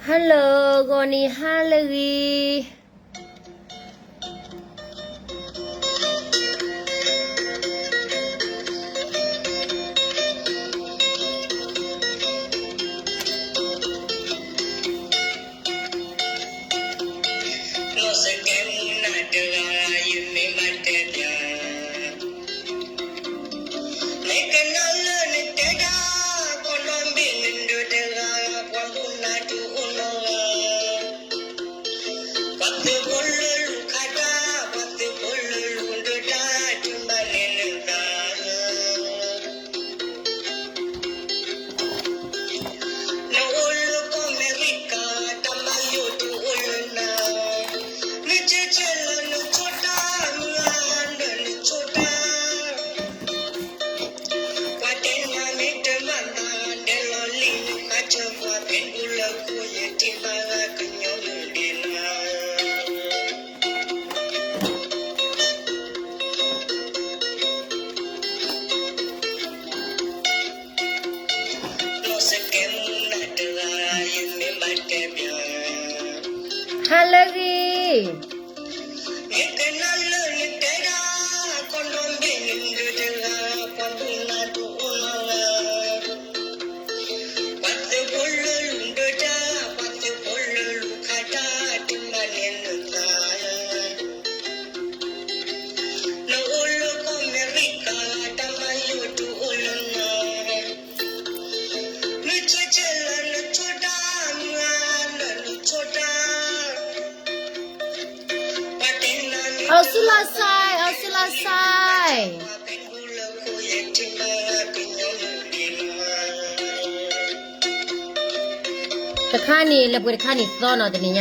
Hello ဂီၤနံၤဟါလၢအဂ့ၤ. နအိၣ်လၢကီၢ်အမဲရကၤ တၢ်မၤယိၣ်တအိၣ်လၢနၤ, နကဲကဲလၢနဆိတၢ် မုၢ်အါလၢနဆိတၢ်, ပှၤတဲနၤမ့ၢ်တမၤဘၣ် ဒဲးလီၤလံနဃါဆၢပှၤ ဖဲဒူလၢခိယထံၣ်ဘၣ်ဂၤကညီမုၢ်ဒဲးနၤ ဟါလၢအဂ့ၤ. နဆိတၢ် မုၢ်အါလၢနဆိတၢ်, အီစူလါစဲး, အီစူလါစဲး. တခါန့ၣ် လၢပှဲၤတခါန့ၣ်သီနီၤ တနံၤညါ မ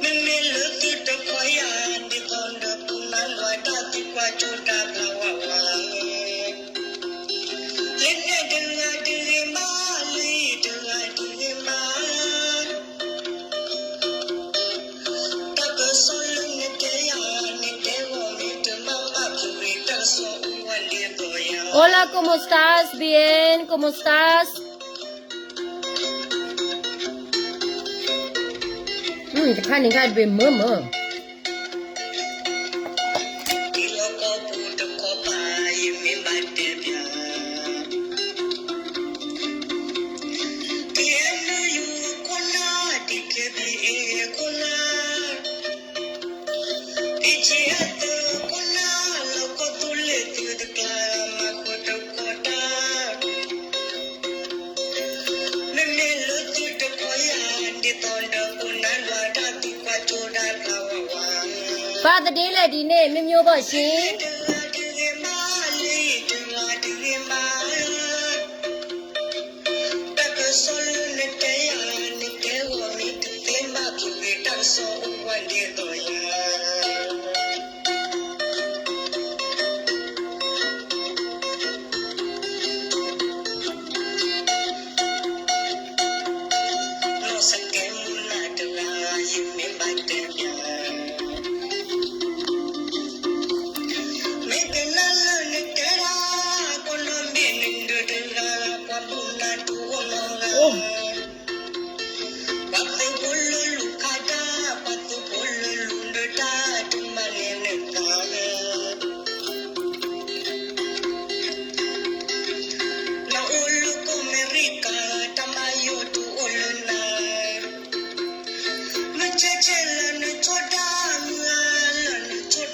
့မ့ၢ်လၢသုတခီယၤ ဒ်သိးဒီး ပူၤနါနွၤတၢ်သံကွၢ်ကၠိတၢ်ဘျးဝးဝး, လၢန့ၣ်တဂၤတဂ့ၤမး, လၢအံၤတဂၤတဂ့ၤမး, တၢ်ကစီၣ်လၢနတဲယၤ နတဲဂီၤမ့ၢ်တမၤဘၣ်ဖုးဂ့ၤ တၢ်ကစီၣ်အိၣ်ဝဲဒ်သိးယၤ. Hola, ¿cómo estás? Bien, ¿cómo estás? တခါန့ၣ်ခါတဘ့ၣ်မၢမၢ တလီၢ်ကီၢ်ပူၤတခီပၤ ယမ့ၢ်ဘၣ်တဲပျး KNU ခိၣ်နၢ် DKBA ခိၣ်နၢ် BGF ခိၣ်နၢ် လၢကီၢ်သူလ့ၤသုတကျါ မၤဃုာ်တခီတၢ် မ့မ့ၢ်လၢသုတခီယၤ ဒ်သိးဒီး ပူၤနါနွၤတၢ်သံကွၢ်ကၠိတၢ်ဘျးဝးဝး ဘၣ်သဒ့လဲၣ်ဒ်န့ၣ် မ့ၢ်မ့ၢ်ဘၣ်ဆ့ တဂၤတဂ့ၤမး လၢအံၤတဂၤတဂ့ၤမး တၢ်ကစီၣ်လၢနတဲယၤ နတဲဂီၤမ့ၢ်တသ့ဘၣ်ဖုးဂ့ၤ တၢ်ကစီၣ်အိၣ်ဝဲဒ်သိးယၤ နီၢ်စကဲမုၢ်နၤတဂၤ ယမ့ၢ်ဘၣ်တဲပျး မ့ၢ်ကနၣ်လၢနတဲဒၣ် ကိးနီၢ်ဘ့ၣ်နဒုးတဂၤ ပှၤဘူၣ်နၤတအိၣ်နီတဂၤ ပှၤသုးဖိလၢလူၤခးတၢ် ပှၤသုးဖိလၢလူၤဒုးတၢ် တမၤန့ၢ်နသး နအိၣ်လၢကီၢ်အမဲရကၤ တၢ်မၤယိၣ်တအိၣ်လၢနၤ မုၢ်ဆ့ၣ်ဆ့ၣ်လၢနဆိတၢ် မုၢ်အါလၢနဆိတၢ်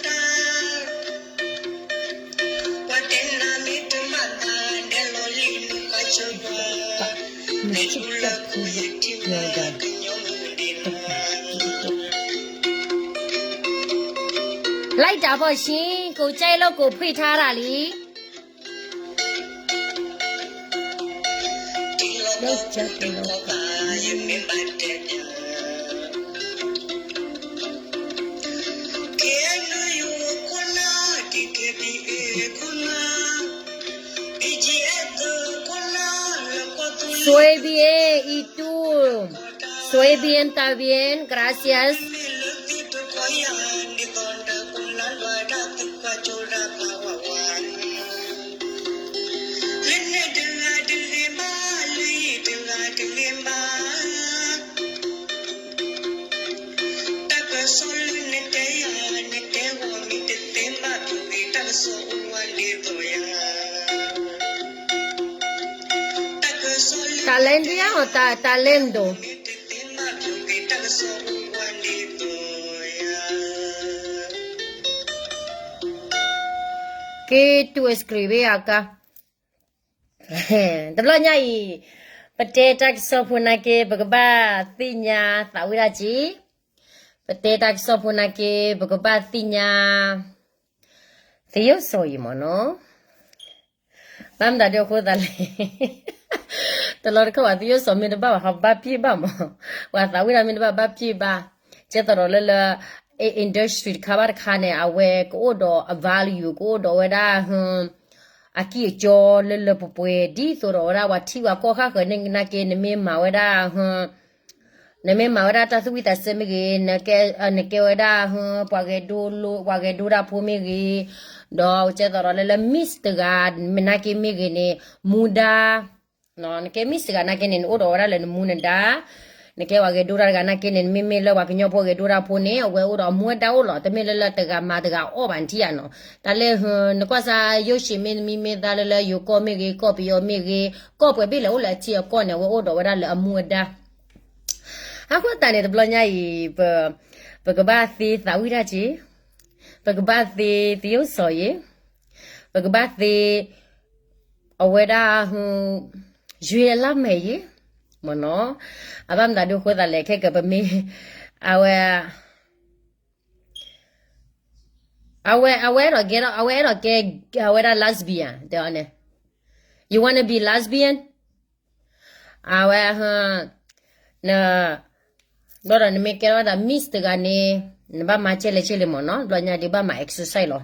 ပှၤတဲနၤမ့ၢ်တမၤသး ဒဲးလီၤလံနဃါဆၢပှၤ ဖဲဒူလၢခိယထံၣ်ဘၣ်ကညီမုၢ်ဒဲးနၤ လိုက်တာပေါ့ရှင် ကိုကြိုက်လို့ကိုဖွင့်ထားတာလီ တလီၢ်ကီၢ်ပူၤတခီပၤ ယမ့ၢ်ဘၣ်တဲပျး KNU ခိၣ်နၢ် Bien, está bien, gracias. တၢ်လဲဒံယါ talento. က့ၤတူၢ် screen ဘ့ၣ်အကါ. တဘျီညါအံၤ ပတဲတၢ်ကစီၣ်ဖိနာ်က့ ပကဘၣ်သ့ၣ်ညါသးဝံၣ်တၢ်က့. ပတဲတၢ်ကစီၣ်ဖိနာ်က့ ပကဘၣ်သ့ၣ်ညါ သယိၣ်စီၤအံၤမ့ၢ်နီၤ. ဘၣ်မတၤဒ်အဃိသးလဲၣ်. တလီၤတခီၣ်ဘၣ် သယိၣ်စီၤမ့ၢ်တဘၣ်ဘၣ် ဟီဘၣ်ပျ့ၢ်ဘၣ်မး. ပှၤသးဝံၣ်တၢ်မ့ၢ်တဘၣ်ဘၣ်ပျ့ၢ်ဘၣ်. ကဲသိးဒီးလၢလၢ industry တခါဘၣ်တခါန့ၣ် အဝဲကအိၣ်ဒီးအ value ကအိၣ်ဒီးဝဲဒၣ် အကံၢ်အကီလၢလၢပှဲၤပှဲၤ ဒ်သိးဒီးဝဲဒၣ်ပှၤထံၣ်ပှၤကီၢ်ဃၣ်ဃၢၤန့ၣ်နာ်က့ နမ့ၢ်မၤဝဲဒၣ် နမ့ၢ်မၤဝဲဒၣ်တၢ်သူၣ်ဝံၣ်သးစဲမ့ၢ်ဂ့ၤ, နကဲဝဲဒၣ် ပှၤဂဲၤဒိလိ ပှၤဂဲၤဒိတၢ်ဖိမ့ၢ်ဂ့ၤ, ဒီးကဲသိးဒီးလၢလၢ Miss တဂၤ မ့ၢ်နာ်က့မ့ၢ်ဂ့ၤန့ၣ် မူဒါ, နကဲ Miss တဂၤနာ်က့န့ၣ် နအိၣ်ဒီးဝဲဒၣ်လၢနမူနဒါ, နကဲပှၤဂဲၤဒိတၢ်တဂၤနာ်က့န့ၣ် မ့မ့ၢ်လၢပှၤကညီဖိဂဲၤဒိတၢ်ဖိန့ၣ် အဝဲအိၣ်ဒီးအမူအဒါအိၣ်လီၤ. တမ့ၢ်လၢလၢတဂၤမၤတဂၤအီၣ်ဘၣ်နထံၣ်ဧါနီၤ. တၢ်လၢ နကွၢ်စၢ်ယိၣ်ၡ့မ့ၢ်မံမ့ၢ်သါလၢလၢ ယိၤကီၢ်မ့ၢ်ဂ့ၤ ကီၢ်ပယီၤမ့ၢ်ဂ့ၤ ကီၢ်ပှဲၤဘ့ၣ်လဲၣ်အိၣ်လၢအထံအကီၢ်န့ၣ် အဝဲအိၣ်ဒီးဝဲဒၣ်လၢအမူအဒါ. အဃိသတးန့ၣ် တဘျီညါအံၤ ပ ပကဘၣ်သ့သးဝံၣ်တၢ်က့, ပကဘၣ်သ့သယိၣ်စီၤအံၤ, ပကဘၣ်သ့ အဝဲဒၣ် ယွ့အလၢ်မဲာ်အံၤ မ့ၢ်နီၤ. အဘၣ်မတၤဒ်အဃိသးလဲၣ် ခဲကပမ့ၢ် အဝဲ အဝဲ အဝဲအဲၣ်ဒိးကဲ အဝဲအဲၣ်ဒိးကဲ အဝဲဒၣ် lesbian တဲအီၤန့ၣ် you wanna be lesbian? အဝဲ န ဘျီဒီးနမ့ၢ်ကဲထီၣ်ဝဲဒၣ် Miss တဂၤန့ၣ် နဘၣ်မၤကဲလဲၣ်ကဲလဲၣ်မ့ၢ်နီၤ, ဘျီညါဒုးဘၣ်မၤ exercise လီၤ.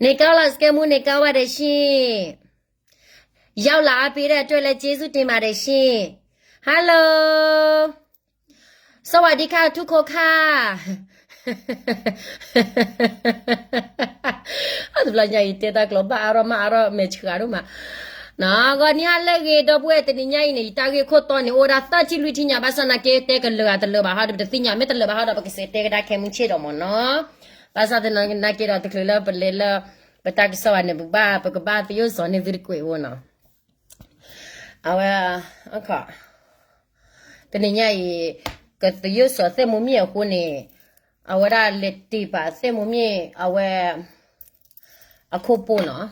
နေကောင်းလာစကဲမူနေကောင်းပါတယ်ရှင်, ရောက်လာအားပေးတဲ့အတွက်လည်းကျေးဇူးတင်ပါတယ်ရှင်. Hello, สวัสดีค่ะทุกคนค่ะ. အတဘျီညါအံၤတဲတၢ်ကျိာ်ဘၣ်အါထီၣ်မးအါထီၣ်မဲာ်ဆှးဒိၣ်မး, ဂီၤနံၤဟါလၢအဂ့ၤ ဒီပုၢ်ဝဲၢ် တနံၤညါအံၤန့ၣ် ယတၢ်ဂ့ၢ်ခိၣ်တီန့ၣ် အိၣ်ဝဲဒၣ်သၢထံၣ်လွံၢ်ထံၣ်ညါ ဘၣ်ဆၣ်နာ်က့တဲကလၢာ်ဂၤတလၢာ်ဘၣ်ဟီဒီး ပတသ့ၣ်ညါ မ့ၢ်တလၢာ်ဘၣ်ဟီဒီး ပကစံးတဲကဒါခဲမုၢ်ဆ့ၣ်ဒီးမ့ၢ်နီၤ. ဘၣ်ဆၣ်သနာ်က့ဒီး တချုးလၢပလဲၤလၢ ပတၢ်ကစီၣ်ဘၣ်န့ၣ် ပကဘၣ် ပကဘၣ်သယိၣ်စီၤန့ၢ်သုတကွဲးဖိနီၤ. အဝဲ တနံၤညါအံၤ ကသယိၣ်စီၤသ့ၣ်မူမ့ၢ်အဃိန့ၣ် အဝဲဒၣ်လဲၤတ့ၢ်ပာ်သ့ၣ်မူမ့ၢ်အဝဲ အခိၣ်ပိၢ်နီၤ.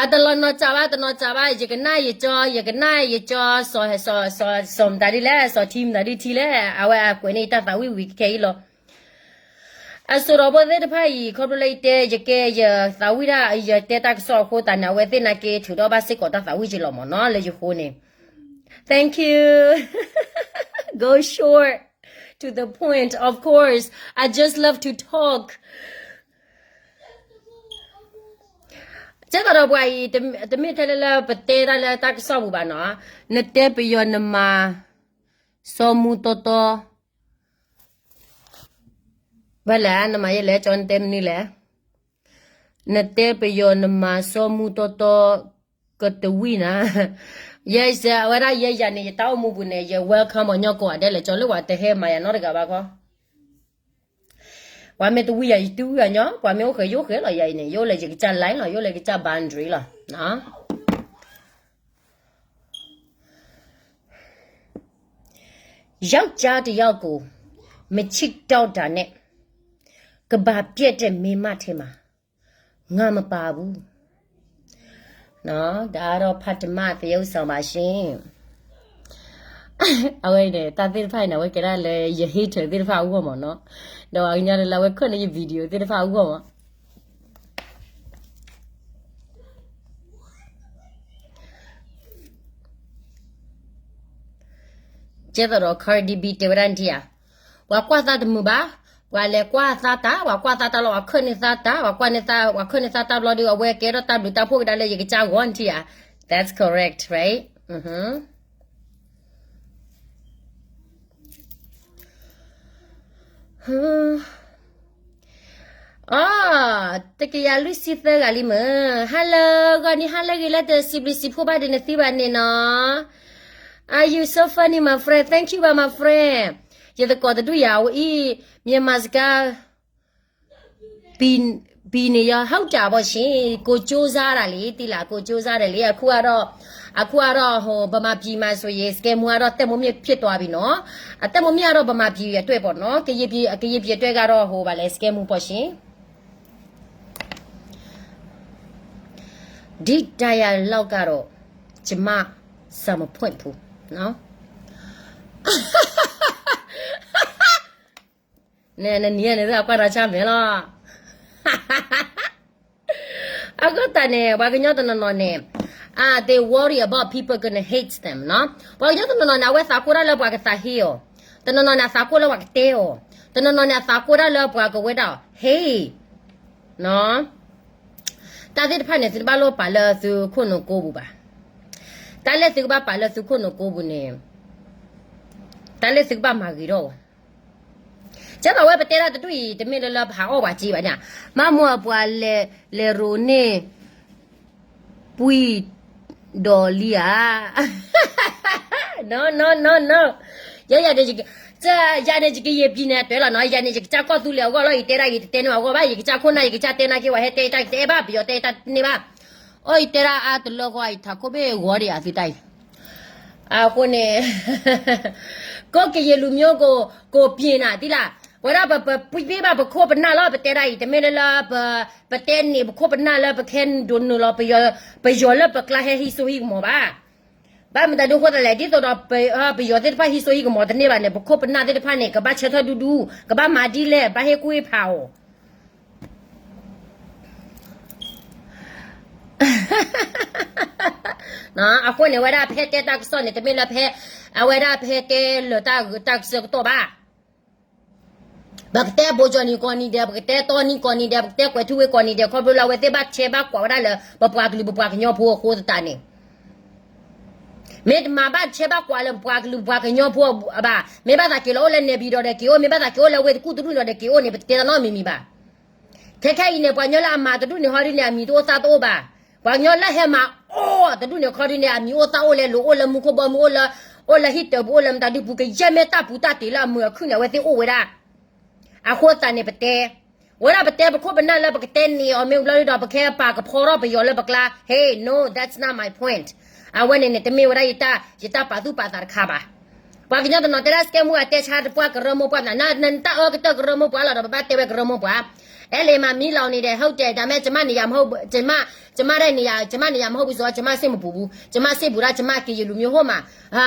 အတလီၤနီၢ်စၢ်ဘၣ် တနီၢ်စၢ်ဘၣ် ယကနၣ်ယကၠီ ယကနၣ်ယကၠီ စီၤ စီၤ စီၤ စီၤမတၤဒ်လဲၣ် စီၤထံမတၤဒ်ထံလဲၣ် အဝဲအကွဲးန့ၢ်တၢ်သးဝံၣ်ဝံၤခဲအံၤလီၤ. အစိၤဒီးဖိသ့ၣ်တဖၣ်အံၤ ခီဖျိလၢယတဲ ယကဲယသးဝံၣ်ဒၣ် ယတဲတၢ်ကစီၣ်အဃိသတးန့ၣ် အဝဲသ့ၣ်နာ်က့ထုးထီၣ်ဘၣ်စ့ၢ်ကီးတၢ်သးဝံၣ်က့လီၤမ့ၢ်နီၤ လၢယဃိန့ၣ် Thank you. Go short to the point. Of course, I just love to talk. ကဲသိးဒီးပှၤအံၤ တမ့ၢ်ထဲလၢလၢပတဲတၢ်လၢတၢ်ကစီၣ်ပူၤဘၣ်နီၤ, နတဲပယီၤနမၤ စီၤမူတီတီ ဘၣ်လဲၣ် နမၤယဲလဲၣ် ကၠီနတဲမနုၤလဲၣ်, နတဲပယီၤနမၤစီၤမူတီတီ ကတဝံၣ်နၤ, ယဲ အဝဲဒၣ်ယဲယၤန့ၣ် ယတၢ်အိၣ်မူပူၤန့ၣ် ယ welcome အီၤညီကိးဂၤဒဲးလဲၣ် ကၠီလၢပှၤတဟဲမၤယၤနီတဂၤဘၣ်ခီ ပှၤမ့ၢ်တဝံၣ်ယၤ ယတဝံၣ်ယၤညီ ပှၤမ့ၢ်အိၣ်ဃဲးယအိၣ်ဃဲးလီၤ ယၤအံၤန့ၣ် ယအိၣ်လၢယကစၢ် line လီၤ ယအိၣ်လၢယကစၢ် boundary လီၤ. ယောက်ျားတစ်ယောက်ကို မချစ်တော့တာနဲ့ ကမ္ဘာပျက်တဲ့မိန်းမထဲမှာ ငါမပါဘူး. နော် ဒါကတော့ ပထမသရုပ်ဆောင်ပါရှင်. အဝဲန့ၣ် တၢ်သ့ၣ်တဖၣ်အံၤန့ၣ် အဝဲကဲဒၣ်လၢယ hater သ့ၣ်တဖၣ်အဂီၢ်မ့ၢ်နီၤ, ဒီးအကညါလၢလၢအဝဲခၢၣ်လၢယ video သ့ၣ်တဖၣ်အဂီၢ်မ့ၢ် ကဲသိးဒီး Cardi B တဲဝဲဒၣ်နထံၣ်ဧါ, ပှၤကွၢ်သးတမုာ်ဘၣ်, ပှၤလဲၤကွၢ်သးတၢ်, ပှၤကွၢ်သးတၢ်လီၤ, ပှၤခၢၣ်န့ၢ်သးတၢ်, ပှၤကွၢ်န့ၢ်သး, ပှၤခၢၣ်န့ၢ်သးတၢ်ဘျီဒီး အဝဲကဲထီၣ်တၢ်ဘျုးတၢ်ဖှိၣ်ကဒါလၢယကစၢ်ဂီၢ်နထံၣ်ဧါ. That's correct, right? အီ, တကယၤလွံၢ်ဆံသၢဂၤလံမး. Hello, ဂီၤနံၤဟါလၢအဂ့ၤ လၢတစံးဘျုးစံးဖှိၣ်ဘၣ်ဒ်နသံဘၣ်န့ၣ်နီၤ. Are you so funny, my friend? Thank you ဘၣ် my friend. ယသကိးတဒူၣ်ယၤအံၤ, မြန်မာစကား ပံၤန့ၣ်ယီၤ ဟုတ်တာပေါ့ရှင်, ကိုကြိုးစားတာလေ, သိလား, ကိုကြိုးစားတာလေ. အခုကတော့, အခုကတော့ ဟို ဗမာပြည်မှာဆိုရင် စကဲမူကတော့ သက်မွေးမြို့ဖြစ်သွားပြီနော်. အသက်မွေးမြို့ကတော့ ဗမာပြည်အတွက်ပေါ့နော်. ကရင်ပြည်, ကရင်ပြည်အတွက်ကတော့ ဟို ဗာလဲ စကဲမူပေါ့ရှင်. ဒီ dialogue ကတော့ ကျမ စာမဖွင့်ဘူးနော်. နနံၤန့ၣ် အကွၢ်တၢ်ဆါမဲာ်လီၤ. အဃိသတးန့ၣ် ပှၤကညီတနီၤနီၤန့ၣ် they worry about people gonna hate them နီၤ. ပှၤကညီတနီၤနီၤန့ၣ် အဝဲသးကိးတၢ်လၢပှၤကသးဟ့အီၤ, တနီၤနီၤန့ၣ် အသးကိးလၢပှၤကတဲအီၤ, တနီၤနီၤန့ၣ် အသးကိးတၢ်လၢပှၤကဝဲဒၣ် ဟ့ နီၤ. တၢ်သ့ၣ်တဖၣ်န့ၣ် သုတဘၣ်လိၣ်ပာ်လၢသုခိၣ်နူာ်ကိးပူၤဘၣ်. တၢ်လၢသုကဘၣ်ပာ်လၢသုခိၣ်နူာ်ကိးပူၤန့ၣ် တၢ်လၢသုကဘၣ်မၤဂ့ၤထီၣ်အီၤ. ကဲသိးဝဲပတဲဒၣ်တဒူၣ်အံၤ တမ့ၢ်လၢလၢပဟးအီၣ်ပှၤစ့ဘၣ်န့ၣ်, မ့ၢ်မိၢ်အပှၤလဲၤ, လဲၤရိးန့ၢ် ပှံၢ်ဒီးလံဧါ. No, no, no, no. ယဲယၤန့ၣ်, ယၤန့ၣ် ယကယဲၢ်ပံၤန့ၣ် တွဲလီၤနီၤ, ယၤန့ၣ် ယကစၢ်ကီၢ်သူလ့ၤအဂီၢ်လီၤ, ယတဲဒၣ်ယတတဲန့ၢ်အဂီၢ်ဘၣ်, ယကစၢ်ခိၣ်နၢ် ယကစၢ်တဲနာ်က့ၤဝဲ ဟဲတဲတၢ် ယတအဲၣ်ဘၣ်, ပယီၤတဲတၢ်တန့ၢ်ဘၣ်. အိၣ် ယတဲဒၣ်အါတလၢဃီ ယထးခိၣ်ဘ့ၣ်ဂီၤဒံးဧါသုတၢ်အံၤ. အဃိန့ၣ် ကိုကရင်လူမျိုးကို ကိုယ်ပြင်တာ သ့လၢ်, ဝဲဒၣ်ပပပှံၢ်ဘ့ၣ်ဘၣ်ပခိၣ်ပနၢ်လီၤ, ပတဲဒၣ်အံၤ တမ့ၢ်လၢလၢ ပတဲန့ၣ် ပခိၣ်ပနၢ်လၢပခဲဒိးနုာ်လီၤ ပယီၤလၢပကျါဟဲဟံးစိဟံးကမီၤဘၣ်. ဘၣ်မတၤဒုးဃိသလဲၣ်, ဒ်သိးဒီး ပယီၤသ့ၣ်တဖၣ်ဟံးစိဟံးကမီၤတန့ၢ်ဘၣ်န့ၣ် ပခိၣ်ပနၢ်သ့ၣ်တဖၣ်န့ၣ် ကဘၣ်ဆၢထၢၣ်ဒူဒူ, ကဘၣ်မၤဒ်လဲၣ်, ဘၣ်ဟ့ၣ်ကူၣ်ဟ့ၣ်ဖးအီၤ အဃိန့ၣ် အဝဲဒၣ်ဖဲတဲတၢ်ကစီၣ်န့ၣ် တမ့ၢ်လၢဖဲ အဝဲဒၣ်ဖဲတဲလၢာ်တၢ်ဂ့ၤတၢ်ကစၢၢ်ကတီၢ်ဘၣ်. ပကတဲဘိးကၠီၣ်နံၣ်ကိးနံၤဒဲး, ပကတဲတီနံၣ်ကိးနံၤဒဲး, ပကတဲကွဲးထူဝ့ကိးနံၤဒဲး, ခီဖျိလၢအဝဲသ့ၣ်ဘၣ်ဆဲးဘၣ်ကွၢ်ဝဲဒၣ်လၢ ပပှၤကလုာ်ပပှၤကညီဖိအဃိသတးန့ၣ် မ့ၢ်တမၤဘၣ်ဆဲးဘၣ်ကွၢ်လၢပပှၤကလုာ်ပပှၤကညီဖိဘၣ်, မ့ၢ်ဘၣ်သးက့ၤလီၤအိၣ်လၢနဲပံၤဒီးဒီးက့ၤအိၣ်, မ့ၢ်ဘၣ်သးက့ၤအိၣ်လၢဝ့ၢ်တကူၣ်တရူၣ်ဒီးဒီးက့ၤအိၣ်န့ၣ် ပတတဲတၢ်နီတမံၤမံၤဘၣ်. ခဲခဲအံၤန့ၣ် ပှၤကညီလၢအမၤတဒူၣ်န့ၣ် ဟီဒ်န့ၣ် အမံၤတအိၣ်သၣ်တအိၣ်ဘၣ်. ပှၤကညီလၢဟဲမၤအီၣ်တဒူၣ်န့ၣ် ခီဒ်န့ၣ် အမံၤအိၣ်သၣ်အိၣ်လဲၤလိၤ, အိၣ်လၢမူခိၣ်ဘီမုၢ်, အိၣ်လၢဟံၣ်တၢၤပူၤ, အိၣ်လၢမတၤဒုးပူၤ, ကယဲၢ်မ့ၢ်တၢ်ပူၤတၢ်တ့ၢ်လၢအမုာ်အခုၣ်န့ၣ် အဝဲသ့ၣ်အိၣ်ဝဲဒၣ်. အဃိသတးန့ၣ် ပတဲ ဝဲဒၣ်ပတဲပခိၣ်ပနၢ်လၢပကတဲန့ၢ်အီၤမ့ၢ်ဘျီဒ်ဒီး ပကဟဲပာ်ကဖီထီၣ်ပယီၤလၢပကျါ, hey, no, that's not my point. အဝဲန့ၣ်န့ၣ် တမ့ၢ်ဝဲဒၣ်ယတၢ်, ယတၢ်ပာ်သူၣ်ပာ်သးတခါဘၣ်. ပှၤကညီတနီၤတဲဒၣ် စကဲမူ အတဲဆါတပှၢ်ကရၢမိၢ်ပှၢ်မနၤ, နတၢ်အၢကတၢၢ်ကရၢမိၢ်ပှၢ်လီၤဒီး ပဘၣ်တဲဝဲကရၢမိၢ်ပှၢ်. အဲလ့ၣ်မၤမံလီၤန့ၣ်ဒီး ဟုတ်တယ်, ဒါပေမဲ့ ကျမနေရာမဟုတ်ဘူး, ကျမ, ကျမတဲ့နေရာ, ကျမနေရာမဟုတ်ဘူးဆိုတော့ ကျမစိတ်မပူဘူး, ကျမစိတ်ပူတာ ကျမကရင်လူမျိုးဟုတ်မှာ, အ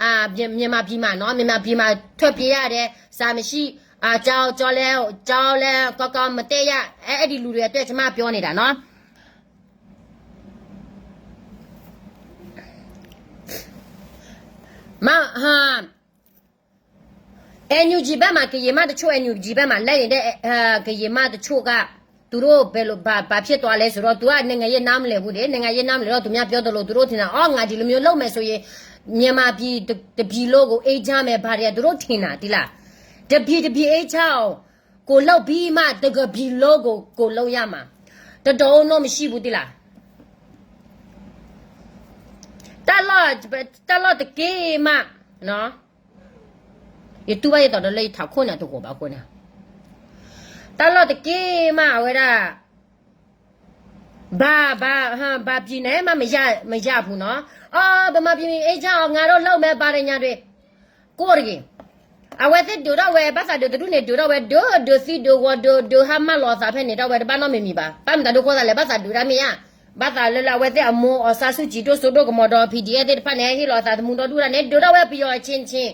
ာ, မြန်မာပြည်မှာနော်, မြန်မာပြည်မှာထွက်ပြေးရတယ်, စာမရှိ, အာ, ကျောင်း, ကျောင်းလည်း, ကျောင်းလည်းကောင်းကောင်းမတက်ရ, အဲ, အဲ့ဒီလူတွေအတွက် ကျမပြောနေတာနော်. မ, ဟာ, NUG ဘက်မှာ ကရင်မတချို့ NUG ဘက်မှာ လက်ရင်တဲ့, အဲ, ကရင်မတချို့က သူတို့ဘယ်လို, ဘာ, ဘာဖြစ်သွားလဲဆိုတော့ သူက နိုင်ငံရေးနားမလည်ဘူးလေ, နိုင်ငံရေးနားမလည်တော့ သူများပြောသလို သူတို့ထင်တာ, အော်, ငါဒီလိုမျိုးလုပ်မယ်ဆိုရင် မြန်မာပြည်တစ်, တစ်ပြည်လုံးကို အေးချမ်းမယ် ဘာတွေ သူတို့ထင်တာ သိလား. တစ်ပြည်တစ်ပြည် အေးချမ်းအောင် ကိုယ်လုပ်ပြီးမှ တစ်ကပြည်လုံးကို ကိုယ်လုပ်ရမှာ. တစ်တောင်းတော့ မရှိဘူး သိလား. တၢ်လီၢ်, တၢ်လီၢ်တက့ၢ်မး, ယတူၢ်ဘၣ်ယသးဒီးလၢယထးခိၣ်န့ၣ်တဂီၤဘၣ်အဃိန့ၣ်, တၢ်လီၢ်တက့ၢ်မး အဝဲဒၣ် ဘာ, ဘာ, ဘာပြည်နယ်မှ မရ, မရဘူးနော်. အော်, ဗမာပြည် အေးချမ်းအောင် ငါတို့လုပ်မယ် ဘာတွေ ညာတွေ ကိၣ်တဂ့ၤ. အဝဲသ့ၣ်ဒုးထီၣ်ဝဲ ဘၣ်သးဒုးတဒူၣ်န့ၣ် ဒုးထီၣ်ဝဲ ဒုး, ဒုးသံဒုးဂီၤ ဒုး, ဒုးဟါမၢ်လီၤအသးဖဲန့ၣ် ထီၣ်ဝဲတဘၣ်နီတမံၤမံၤဘၣ်. ဘၣ်မတၤဒုးဃိသးလဲၣ်, ဘၣ်သးဒုးတၢ်မ့ၢ်ဧါ. ဘၣ်သးလၢလၢအဝဲသ့ၣ်အမိၢ်အီၤ စါဆူၣ်ကံၤဒိၣ်စိဒိၣ်ကမီၤဒီး PDF သ့ၣ်တဖၣ်န့ၣ် ဟ့ၣ်လီၤအသးသမူဒီဒူၣ်တၢ်န့ၣ် ဒုးထီၣ်ဝဲပယီၤအချင်းချင်း,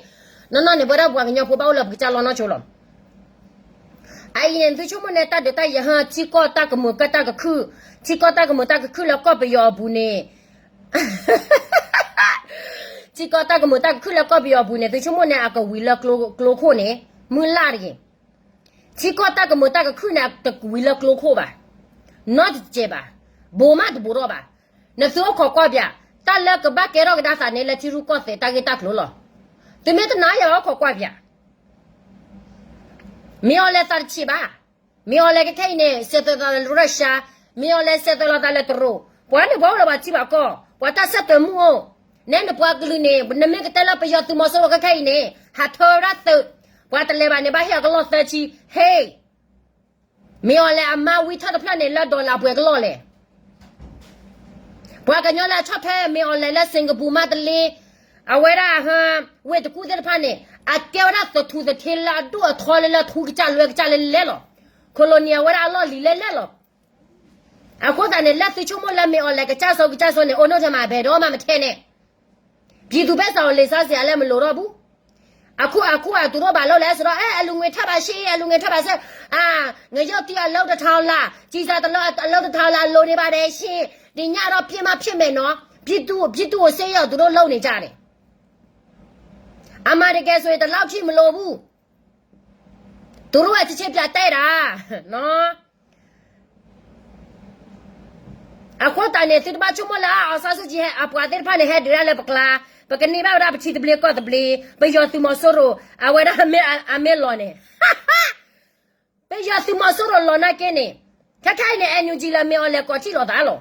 နီၢ်နီၢ်န့ၣ် ပဝဲဒၣ်ပှၤကညီဖိဘၣ်အိၣ်လၢပကစၢ်လီၢ်နီၢ်ဆိလီၤ. အအံၤန့ၣ် သုဆိကမိၣ်န့ၣ် တၢ်ဒုးတၢ်ယၤဟၢ ထံကီၢ်တၢ်ကမုာ်ကတၢ်ကခုၣ်, ထံကီၢ်တၢ်ကမုာ်တၢ်ကခုၣ်လၢကီၢ်ပယီၤအပူၤန့ၣ် ထံကီၢ်တၢ်ကမုာ်တၢ်ကခုၣ်လၢကီၢ်ပယီၤအပူၤန့ၣ် သုဆိကမိၣ်န့ၣ် အကဝံၤလၢကျိ, ကျိခိၣ်န့ၣ် မုၢ်လၢ်တဂ့ၤ. ထံကီၢ်တၢ်ကမုာ်တၢ်ကခုၣ်န့ၣ် တကွံာ်လၢကျိခိၣ်ဘၣ်, နီတစဲးဘၣ်, ဘူးမးတဘူးထီၣ်ဘၣ်. နသုအိၣ်ခိးကွၢ်ပၠး, တၢ်လၢကဘၣ်ကဲထီၣ်ကဒါသးန့ၣ် လၢထံရူၢ်ကီၢ်သဲးတၢ်ဂ့ၢ်တၢ်ကျိၤလီၤ. သုမ့ၢ်တနာ်ယၤဘၣ်အိၣ်ခိးကွၢ်ပၠး. မ့ၢ်အီၤလဲၤသးတဆံးဘၣ်. မ့ၢ်အီၤလဲၤခဲခဲအံၤန့ၣ် ဆဲးသွဲးသးလၢရၢၡါ, မ့ၢ်အီၤလဲၤဆဲးသွဲးလီၤသးလၢတရူး, ပှၤန့ၣ်ပှၤအိၣ်လၢပှၤထံပှၤကီၢ်, ပှၤတၢ်ဆဲးသွဲးမုၢ်အိၣ်, နဲနပှၤကလုာ်န့ၣ် နမ့ၢ်ကတဲလၢပယီၤသုးမီၤစိရိၤခဲခဲအံၤန့ၣ် ဟးထၢဝဲဒၣ်သုး, ပှၤတလဲၤဘၣ်န့ၣ် ဘၣ်ဟ့ၣ်အကလီၢ်သၢဆံ, ဟ့ၣ် မ့ၢ်အီၤလဲၤအမါဝံထၢၣ်တဖျၢၣ်န့ၣ် လၢ dollar ပှဲၤကလီၢ်လဲၣ်. ပှၤကညီလၢအဆီၣ်ထွဲမ့ၢ်အီၤလဲၤလၢ Singapore မၤတလ့, အဝဲဒၣ် ဝ့ၢ်တကူၣ်သ့ၣ်တဖၣ်န့ၣ် အကဲဝဲဒၣ်သထူသထ့လၢအဒိၣ်အထီလၢလၢထူကစၢ်လွဲကစၢ်လဲလဲလီၤ. ခိၣ်လိၤနံၤအဝဲဒၣ်အလီၢ်လံၤလဲလဲလီၤ. အဃိသတးန့ၣ် လၢသုဆိကမိၣ်လၢမ့ၢ်အီၤလဲၤကစၢ်စိကစၢ်စိန့ၣ် အိၣ်နီၣ်ထဲမး ဘဲၣ်ဒီးမးမထဲန့ၣ် ပြည်သူ့ဘက်ဆိုင်ရာ လံာ်စီဆှံအလဲၣ်မလိၤထီၣ်ဘူး. အခု အခု အသူတို့ဘာလုပ်လဲဆိုတော့ အဲ အလူငွေထပ်ပါရှင်း အလူငွေထပ်ပါရှင်း အာ ငရုတ်သီးအလုံးတစ်ထောင်လား ကျီဆန်အလုံးတစ်ထောင်လား လိုနေပါတယ်ရှင်း ဒီညတော့ ဖြစ်မှဖြစ်မယ်နော် ပြည်သူ့ ပြည်သူ့ကိုဆေးရုံသူတို့လုပ်နေကြတယ် အမှန်တကယ်ဆိုရင် ဒီလောက်ထိမလိုဘူး သူတို့က ချက်ချင်းပြန်တိုက်တာနော် အဃိသတးန့ၣ် သုတဘၣ်ဆိကမိၣ်လၢ အောင်ဆန်းစုကြည် အပှၤသ့ၣ်တဖၣ်န့ၣ် ဟဲဒုးဒၣ်လၢပကျါ, ပကန့ၢ်ဘၣ်ဝဲဒၣ်ပထံသဘျ့ကီၢ်သဘျ့, ပယီၤသုးမီၤစိရိၤ အဝဲဒၣ်အမ့ၢ်လီၤန့ၣ်, ပယီၤသုးမီၤစိရိၤလီၤနာ်က့န့ၣ်, ခဲခဲအံၤန့ၣ် NUG လၢမ့ၢ်အီၤလဲၤကိးထံၣ်လိာ်သးလီၤ.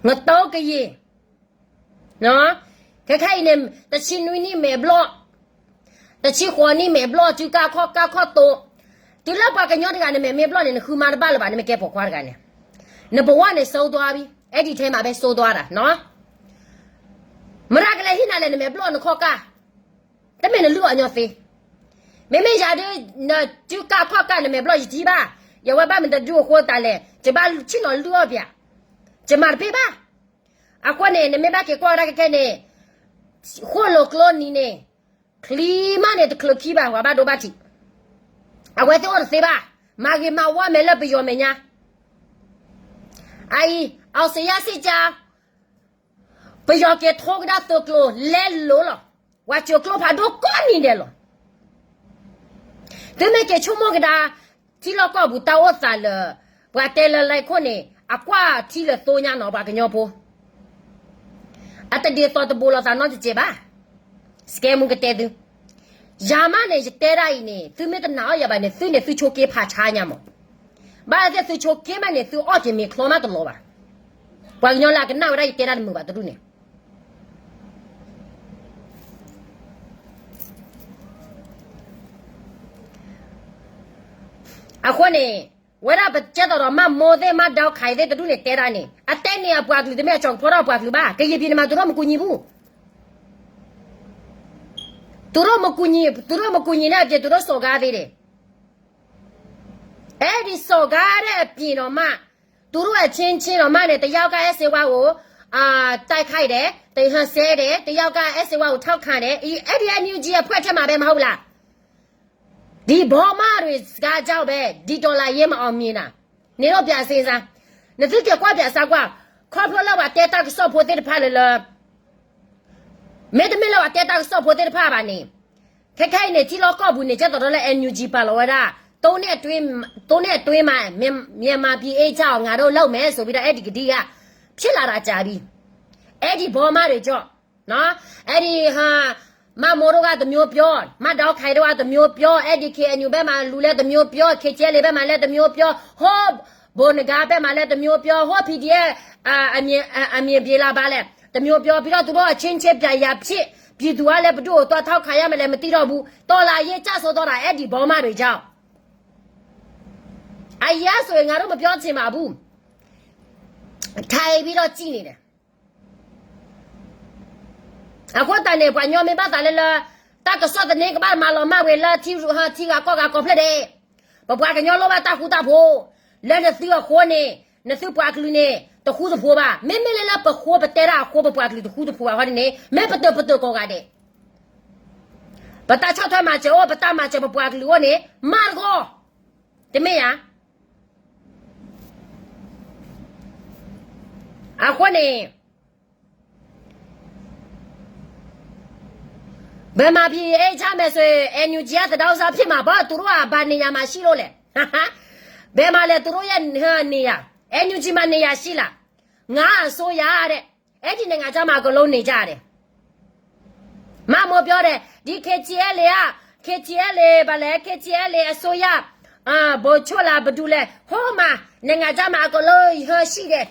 နတိကယံၤ ခဲခဲအံၤန့ၣ် တဆံနွံနံၣ်မဲာ်ဘျီၣ်, တဆံဃိးနံၣ်မဲာ်ဘျီၣ် စုကါခီၣ်ကါခီၣ်သိး, တုၤလၢပှၤကညီတဂၤန့ၣ် မဲာ်မ့ၢ်ဘျီၣ်န့ၣ် နဃုမါတဘၣ်လၢၤဘၣ် နမ့ၢ်ကဲပိာ်ခွါတဂၤန့ၣ်, နဘဝန့ၣ် ဆိုးသွားပြီ, အဲဒီထဲမှာပဲ ဆိုးသွားတာနော်, မတၤကလဲၤဟံးနၤလဲၣ် နမဲာ်ဘျီၣ်နခီၣ်ကါ တမ့ၢ်နလုၢ်အီၣ်ညီသ့, မ့မ့ၢ်ယၤဒ် နစုကါခီၣ်ကါ နမဲာ်ဘျီၣ်ယတဟံးဘၣ်, ယဝဲဘၣ်မတၤဒုအဃိသတးလဲၣ် ယဘၣ်ဆ့ၣ်နီၤလုၢ်အီၣ်ပၠး, ယမၤတပ့ၢ်ဘၣ်. အဃိန့ၣ် နမ့ၢ်ဘၣ်က့ၤကွၢ်ဝဲဒၣ်ခဲခဲန့ၣ်, ဃိၣ်လိာ်ကျိနံၤန့ၣ်, ချံမးန့ၣ် တချုးခံဘၣ် ပှၤဘၣ်ဒိဘၣ်ထံး, အဝဲသ့ၣ်အိၣ်တသ့ဘၣ်, မၤဂ့ၤမၤဝါမဲာ်လၢပယီၤမဲာ်ညါ အအံၤ အောင်ဇေယျစစ်ကြောင်း, ပယီၤက့ၤထိကဒါသုးကျိၤလဲလိာ်လီၤ, ဝဲကၠိၤကျိဖးဒိၣ်ကိးနံၤဒဲးလီၤ. သုမ့ၢ်က့ၤဆိကမိၣ်ကဒါ, ထံလီၢ်ကီၢ်ပူၤတၢ်အိၣ်သးလၢ, ပှၤတဲလၢလဲၤခိၣ်န့ၣ် အကွၢ်ထံလၢသိညါနီၤ ပှၤကညီဖိ အတဒ်သိးတဘူးလိာ်သးနီတစဲးဘၣ်. စကဲမူကတဲသု, ယၤမးန့ၣ် ယတဲဒၣ်အံၤန့ၣ် သုမ့ၢ်တနာ်အီၤယၤဘၣ်န့ၣ် သုန့ၣ်သုဆိးက့ဖးဆါညါမး, ဘၣ်သ့ၣ်သုဆိးက့မးန့ၣ် သုအီၣ်က့ၤမ့ၤချီမးတလီၤဘၣ်. ပှၤကညီလၢအကနၣ်ဝဲဒၣ်ယတဲဒၣ်တမုာ်ဘၣ်တဒူၣ်န့ၣ် အဃိန့ၣ်, ဝဲဒၣ်ပကဲသိးဒီးမးမိၢ်သ့ၣ်မးဒီးခးသ့ၣ်တဒူၣ်န့ၣ်တဲဒၣ်န့ၣ် အတဲန့ၢ်အပှၤကလုာ်တမ့ၢ်အကၠီၤကဖီထီၣ်အပှၤကလုာ်ဘၣ် ကရင်ပြည်မှာ သူတို့မကူညီဘူး, သူတို့မကူညီ, သူတို့မကူညီနဲ့အပြင် သူတို့စော်ကားသေးတယ်. အဲဒီစော်ကားတဲ့အပြင်တော့မှ, သူတို့အချင်းချင်းတော့မှန့ၣ် တယောက်ကအဲၣ်စ့ဝါကို, အာ, တိုက်ခိုက်တယ်, ဟန်ဆဲတယ်, တယောက်ကအဲၣ်စ့ဝါကိုထောက်ခံတယ်, အဲဒီ NUG အဖွဲ့ထဲမှာပဲမဟုတ်ဘူးလား. ဒီဗမာတွေစကားကြောင့်ပဲ ဒီတော်လှန်ရေးမအောင်မြင်တာ, နင်တို့ပြန်စဉ်းစား, နသုက့ၤကွၢ်ပြန်စမ်းကွၢ်, ခီဖျိလၢပှၤတဲတၢ်ကစီၣ်ဖိသ့ၣ်တဖၣ်လၢလၢ မ့တမ့ၢ်လၢပှၤတဲတၢ်ကစီၣ်ဖိသ့ၣ်တဖၣ်ဘၣ်န့ၣ်, ခဲခဲအံၤန့ၣ် ထံလီၢ်ကီၢ်ပူၤန့ၣ် ကဲသိးဒီးလၢ NUG ပာ်လီၤဝဲဒၣ်, သို့နဲ့တွဲ, သို့နဲ့တွဲမှာ မြန်မာပြည်အေးချမ်းအောင် ငါတို့လုပ်မယ်ဆိုပြီးတော့ အဲဒီကတိက ဖြစ်လာတာကြာပြီ. အဲဒီဗမာတွေကြောင့်, အဲဒီ မးမိၢ်တို့ကတစ်မျိုးပြော, မးဒီးခးတို့ကတစ်မျိုးပြော, အဲဒီ KNU ဘက်မှာလူလည်းတစ်မျိုးပြော, KTLA ဘက်မှာလည်းတစ်မျိုးပြော, ဟို ဗိုလ်နဂါး ဘက်မှာလည်းတစ်မျိုးပြော, ဟို PDF အမြင်, အမြင်ပြေလာပါလဲ, တစ်မျိုးပြော, ပြီးတော့သူတို့အချင်းချင်း ပြန်ရန်ဖြစ်, ပြည်သူကလည်း ဘယ်သူ့ကို သွားထောက်ခံရမလဲ မသိတော့ဘူး, တော်လှန်ရေးကျဆုံးသွားတာ အဲဒီဗမာတွေကြောင့်. အရင်ဆိုရင် ငါတို့မပြောချင်ပါဘူး, ထိုင်ပြီးတော့ကြည့်နေတယ်. အဃိသတးန့ၣ် ပှၤညီမ့ၢ်ဘၣ်သးလၢလၢ, တၢ်ကစီၣ်သန့ကဘၣ်မၤလီၤမၢ်ဝဲလၢ ထံရူၢ်ဟီၣ် ထံဂၤကီၢ်ဂၤကိးဖျၢၣ်ဒဲး, ပပှၤကညီလိၣ်ဘၣ်တၢ်ဃူတၢ်ဖိး, လၢနသုအဃိန့ၣ်, နသုပှၤကလုာ်န့ၣ်, တဃူတဖိးဘၣ်, မ့မ့ၢ်လၢလၢပဃိပတဲတၢ်အဃိ ပပှၤကလုာ်တဃူတဖိးဘၣ်ဃီန့ၣ်, မ့ၢ်ပတၢၢ်ပတၢၢ်ကိးဂၤဒဲး, ပတၢ်ဆီၣ်ထွဲမၤစၢၤအိၣ်, ပတၢ်မၤစၢၤပပှၤကလုာ်အိၣ်န့ၣ်, မးတဂီၢ်, တမ့ၢ်ဧါ. အဃိန့ၣ်, ဘယ်မှာ ဖီအ့ချမယ်ဆိုရင် NUG က သဒါဥစားဖြစ်မှာပေါ့ သူတို့က ဘာနေရာမှာရှိလို့လဲ ဘယ်မှာလဲ သူတို့ရဲ့နေရာ NUG မှာနေရာရှိလား ငါအစိုးရတဲ့ အဲ့ဒီနိုင်ငံခြားမှာအကုန်လုံးနေကြတယ် မမိုးပြောတယ် ဒီ KTLA က KTLA ဘာလဲ KTLA အစိုးရ ဗိုလ်ချုပ်လား ဘယ်သူလဲ ဟိုမှာ နိုင်ငံခြားမှာအကုန်လုံးရှိတယ်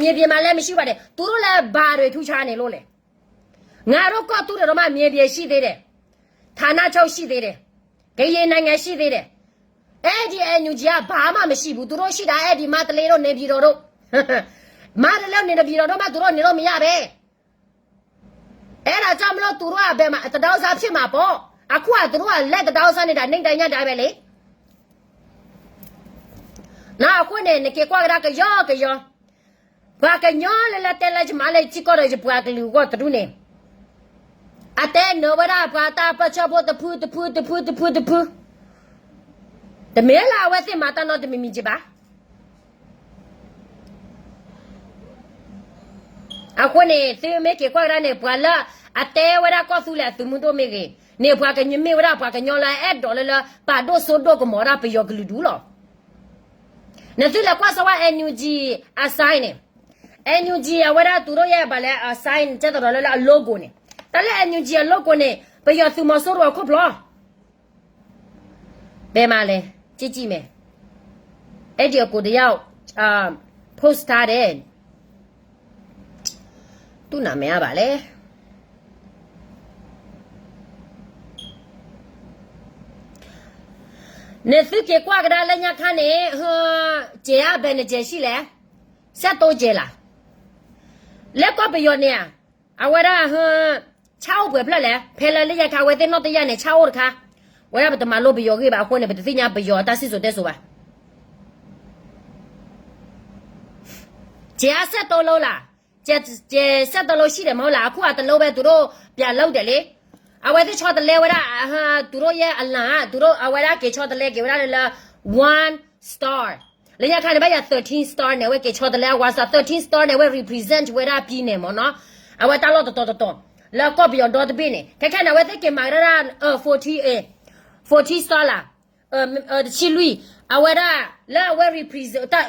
မြေပြင်မှာလည်းမရှိပါတယ် သူတို့လည်းဘာတွေထူးခြားနေလို့လဲ ငါတို့ကော့တူးတွေတော့မှ မြေပြင်ရှိသေးတယ် ဌာနချုပ်ရှိသေးတယ် ကရင်နိုင်ငံရှိသေးတယ် အဲ့ဒီ NUG က ဘာမှမရှိဘူး သူတို့ရှိတာ အဲ့ဒီမန္တလေးတို့ နေပြည်တော်တို့ မန္တလေးတို့ နေပြည်တော်တို့မှ သူတို့နေလို့မရပဲ အဲ့ဒါကြောင့်မလို့ သူတို့က ဘယ်မှာ သဒါဥစားဖြစ်မှာပေါ့ အခုက သူတို့က လက်သဒါဥစားနေတာ နေ့တိုင်းညတိုင်းပဲလေ နော် အဃိန့ၣ် နက့ၤကွၢ်ကဒါကယီကယီ ပှၤကညီလၢလၢတဲလၢယမၤလၢယထံကီၢ်ဒီးယပှၤကလုာ်အဂီၢ်တဒူၣ်န့ၣ် အတဲနၢၤဝဲဒၣ်ပှၤတၢ်ပၢဆှၢဖိတဖုတဖုတဖုတဖုတဖု တမ့ၢ်လၢအဝဲသ့ၣ်မၤတၢ်နီတမံၤမံၤက့ၤဘၣ် အဃိန့ၣ် သုမ့ၢ်က့ၤကွၢ်ကဒါန့ၣ် ပှၤလၢအတဲဝဲဒၣ်ကီၢ်သူလ့ၤအသုးမုၢ်ဒိၣ်မ့ၢ်ဂ့ၤ, န့ၢ်ပှၤကညီမ့ၢ်ဝဲဒၣ်ပှၤကညီလၢအဲၣ်ဒိးလၢလၢ ပာ်ဒိၣ်စိဒိၣ်ကမီၤဒၣ်ပယီၤကလုာ်ဒူၣ်လီၤ. နသုလဲၤကွၢ်စၢၤဝဲ NUG အ sign န့ၣ်, NUG အဝဲဒၣ်သူတို့ရဲ့ ဘာလဲ အ sign ကဲသရီးလၢလၢအ logo န့ၣ်, တၢ်လၢ NUG အ logo န့ၣ် ပယီၤသုးမီၤစိရိၤအခိၣ်ဖျီ ဘယ်မှာလဲ ကြည့်ကြည့်မယ်. အဲ့ဒီအကိုတယောက် post ထားတယ်. သူ့နာမည်ကဘာလဲ. နသုက့ၤကွၢ်ကဒါလၢညါခါန့ၣ် ဟ ကျယ်ကဘယ်နှစ်ကျယ်ရှိလဲ. ဆယ့်သုံးကျယ်လား. လၢကီၢ်ပယီၤန့ၣ် အဝဲဒၣ် ဆၣ်အိၣ်ပှဲၤဖျၢၣ်လဲၣ်. ဖဲလၢလၢညါခါ အဝဲသ့ၣ်နီၣ်တယၢ်န့ၣ် ဆၣ်အိၣ်တခါ, ဝဲဒၣ်ပတမၤလိပယီၤဂ့ၢ်ဘၣ်အဃိန့ၣ် ပတသ့ၣ်ညါပယီၤအတၢ်စံၣ်စိၤတဲစိၤဘၣ်. ကျယ်ကဆယ့်သုံးလုံးလား. ကျယ်ဆယ့်သုံးလုံးရှိတယ်မဟုတ်လား. အခုအတလုံးပဲ သူတို့ပြန်လုပ်တယ်လေ. အဝဲသ့ၣ်ဆီတလဲဝဲဒၣ် သူတို့ရဲ့အလံ သူတို့ အဝဲဒၣ်က့ၤဆီတလဲက့ၤဝဲဒၣ်လၢ one star လၢညါခါန့ၣ် ဘၣ်ယၤ thirteen star န့ၣ် အဝဲက့ၤဆီတလဲ one star, thirteen star န့ၣ် အဝဲ represent ဝဲဒၣ် ပြည်နယ် မ့ၢ်နီၤ. အဝဲတၢ်လီၢ်တတီၤတတီၤ လၢကီၢ်ပယီၤဒီတဘ့ၣ်န့ၣ် ခဲခဲန့ၣ် အဝဲသ့ၣ်က့ၤမၤဝဲဒၣ် fourteen, fourteen star လၢ တဆံလွံၢ်, အဝဲဒၣ် လၢအဝဲ represent တၢ်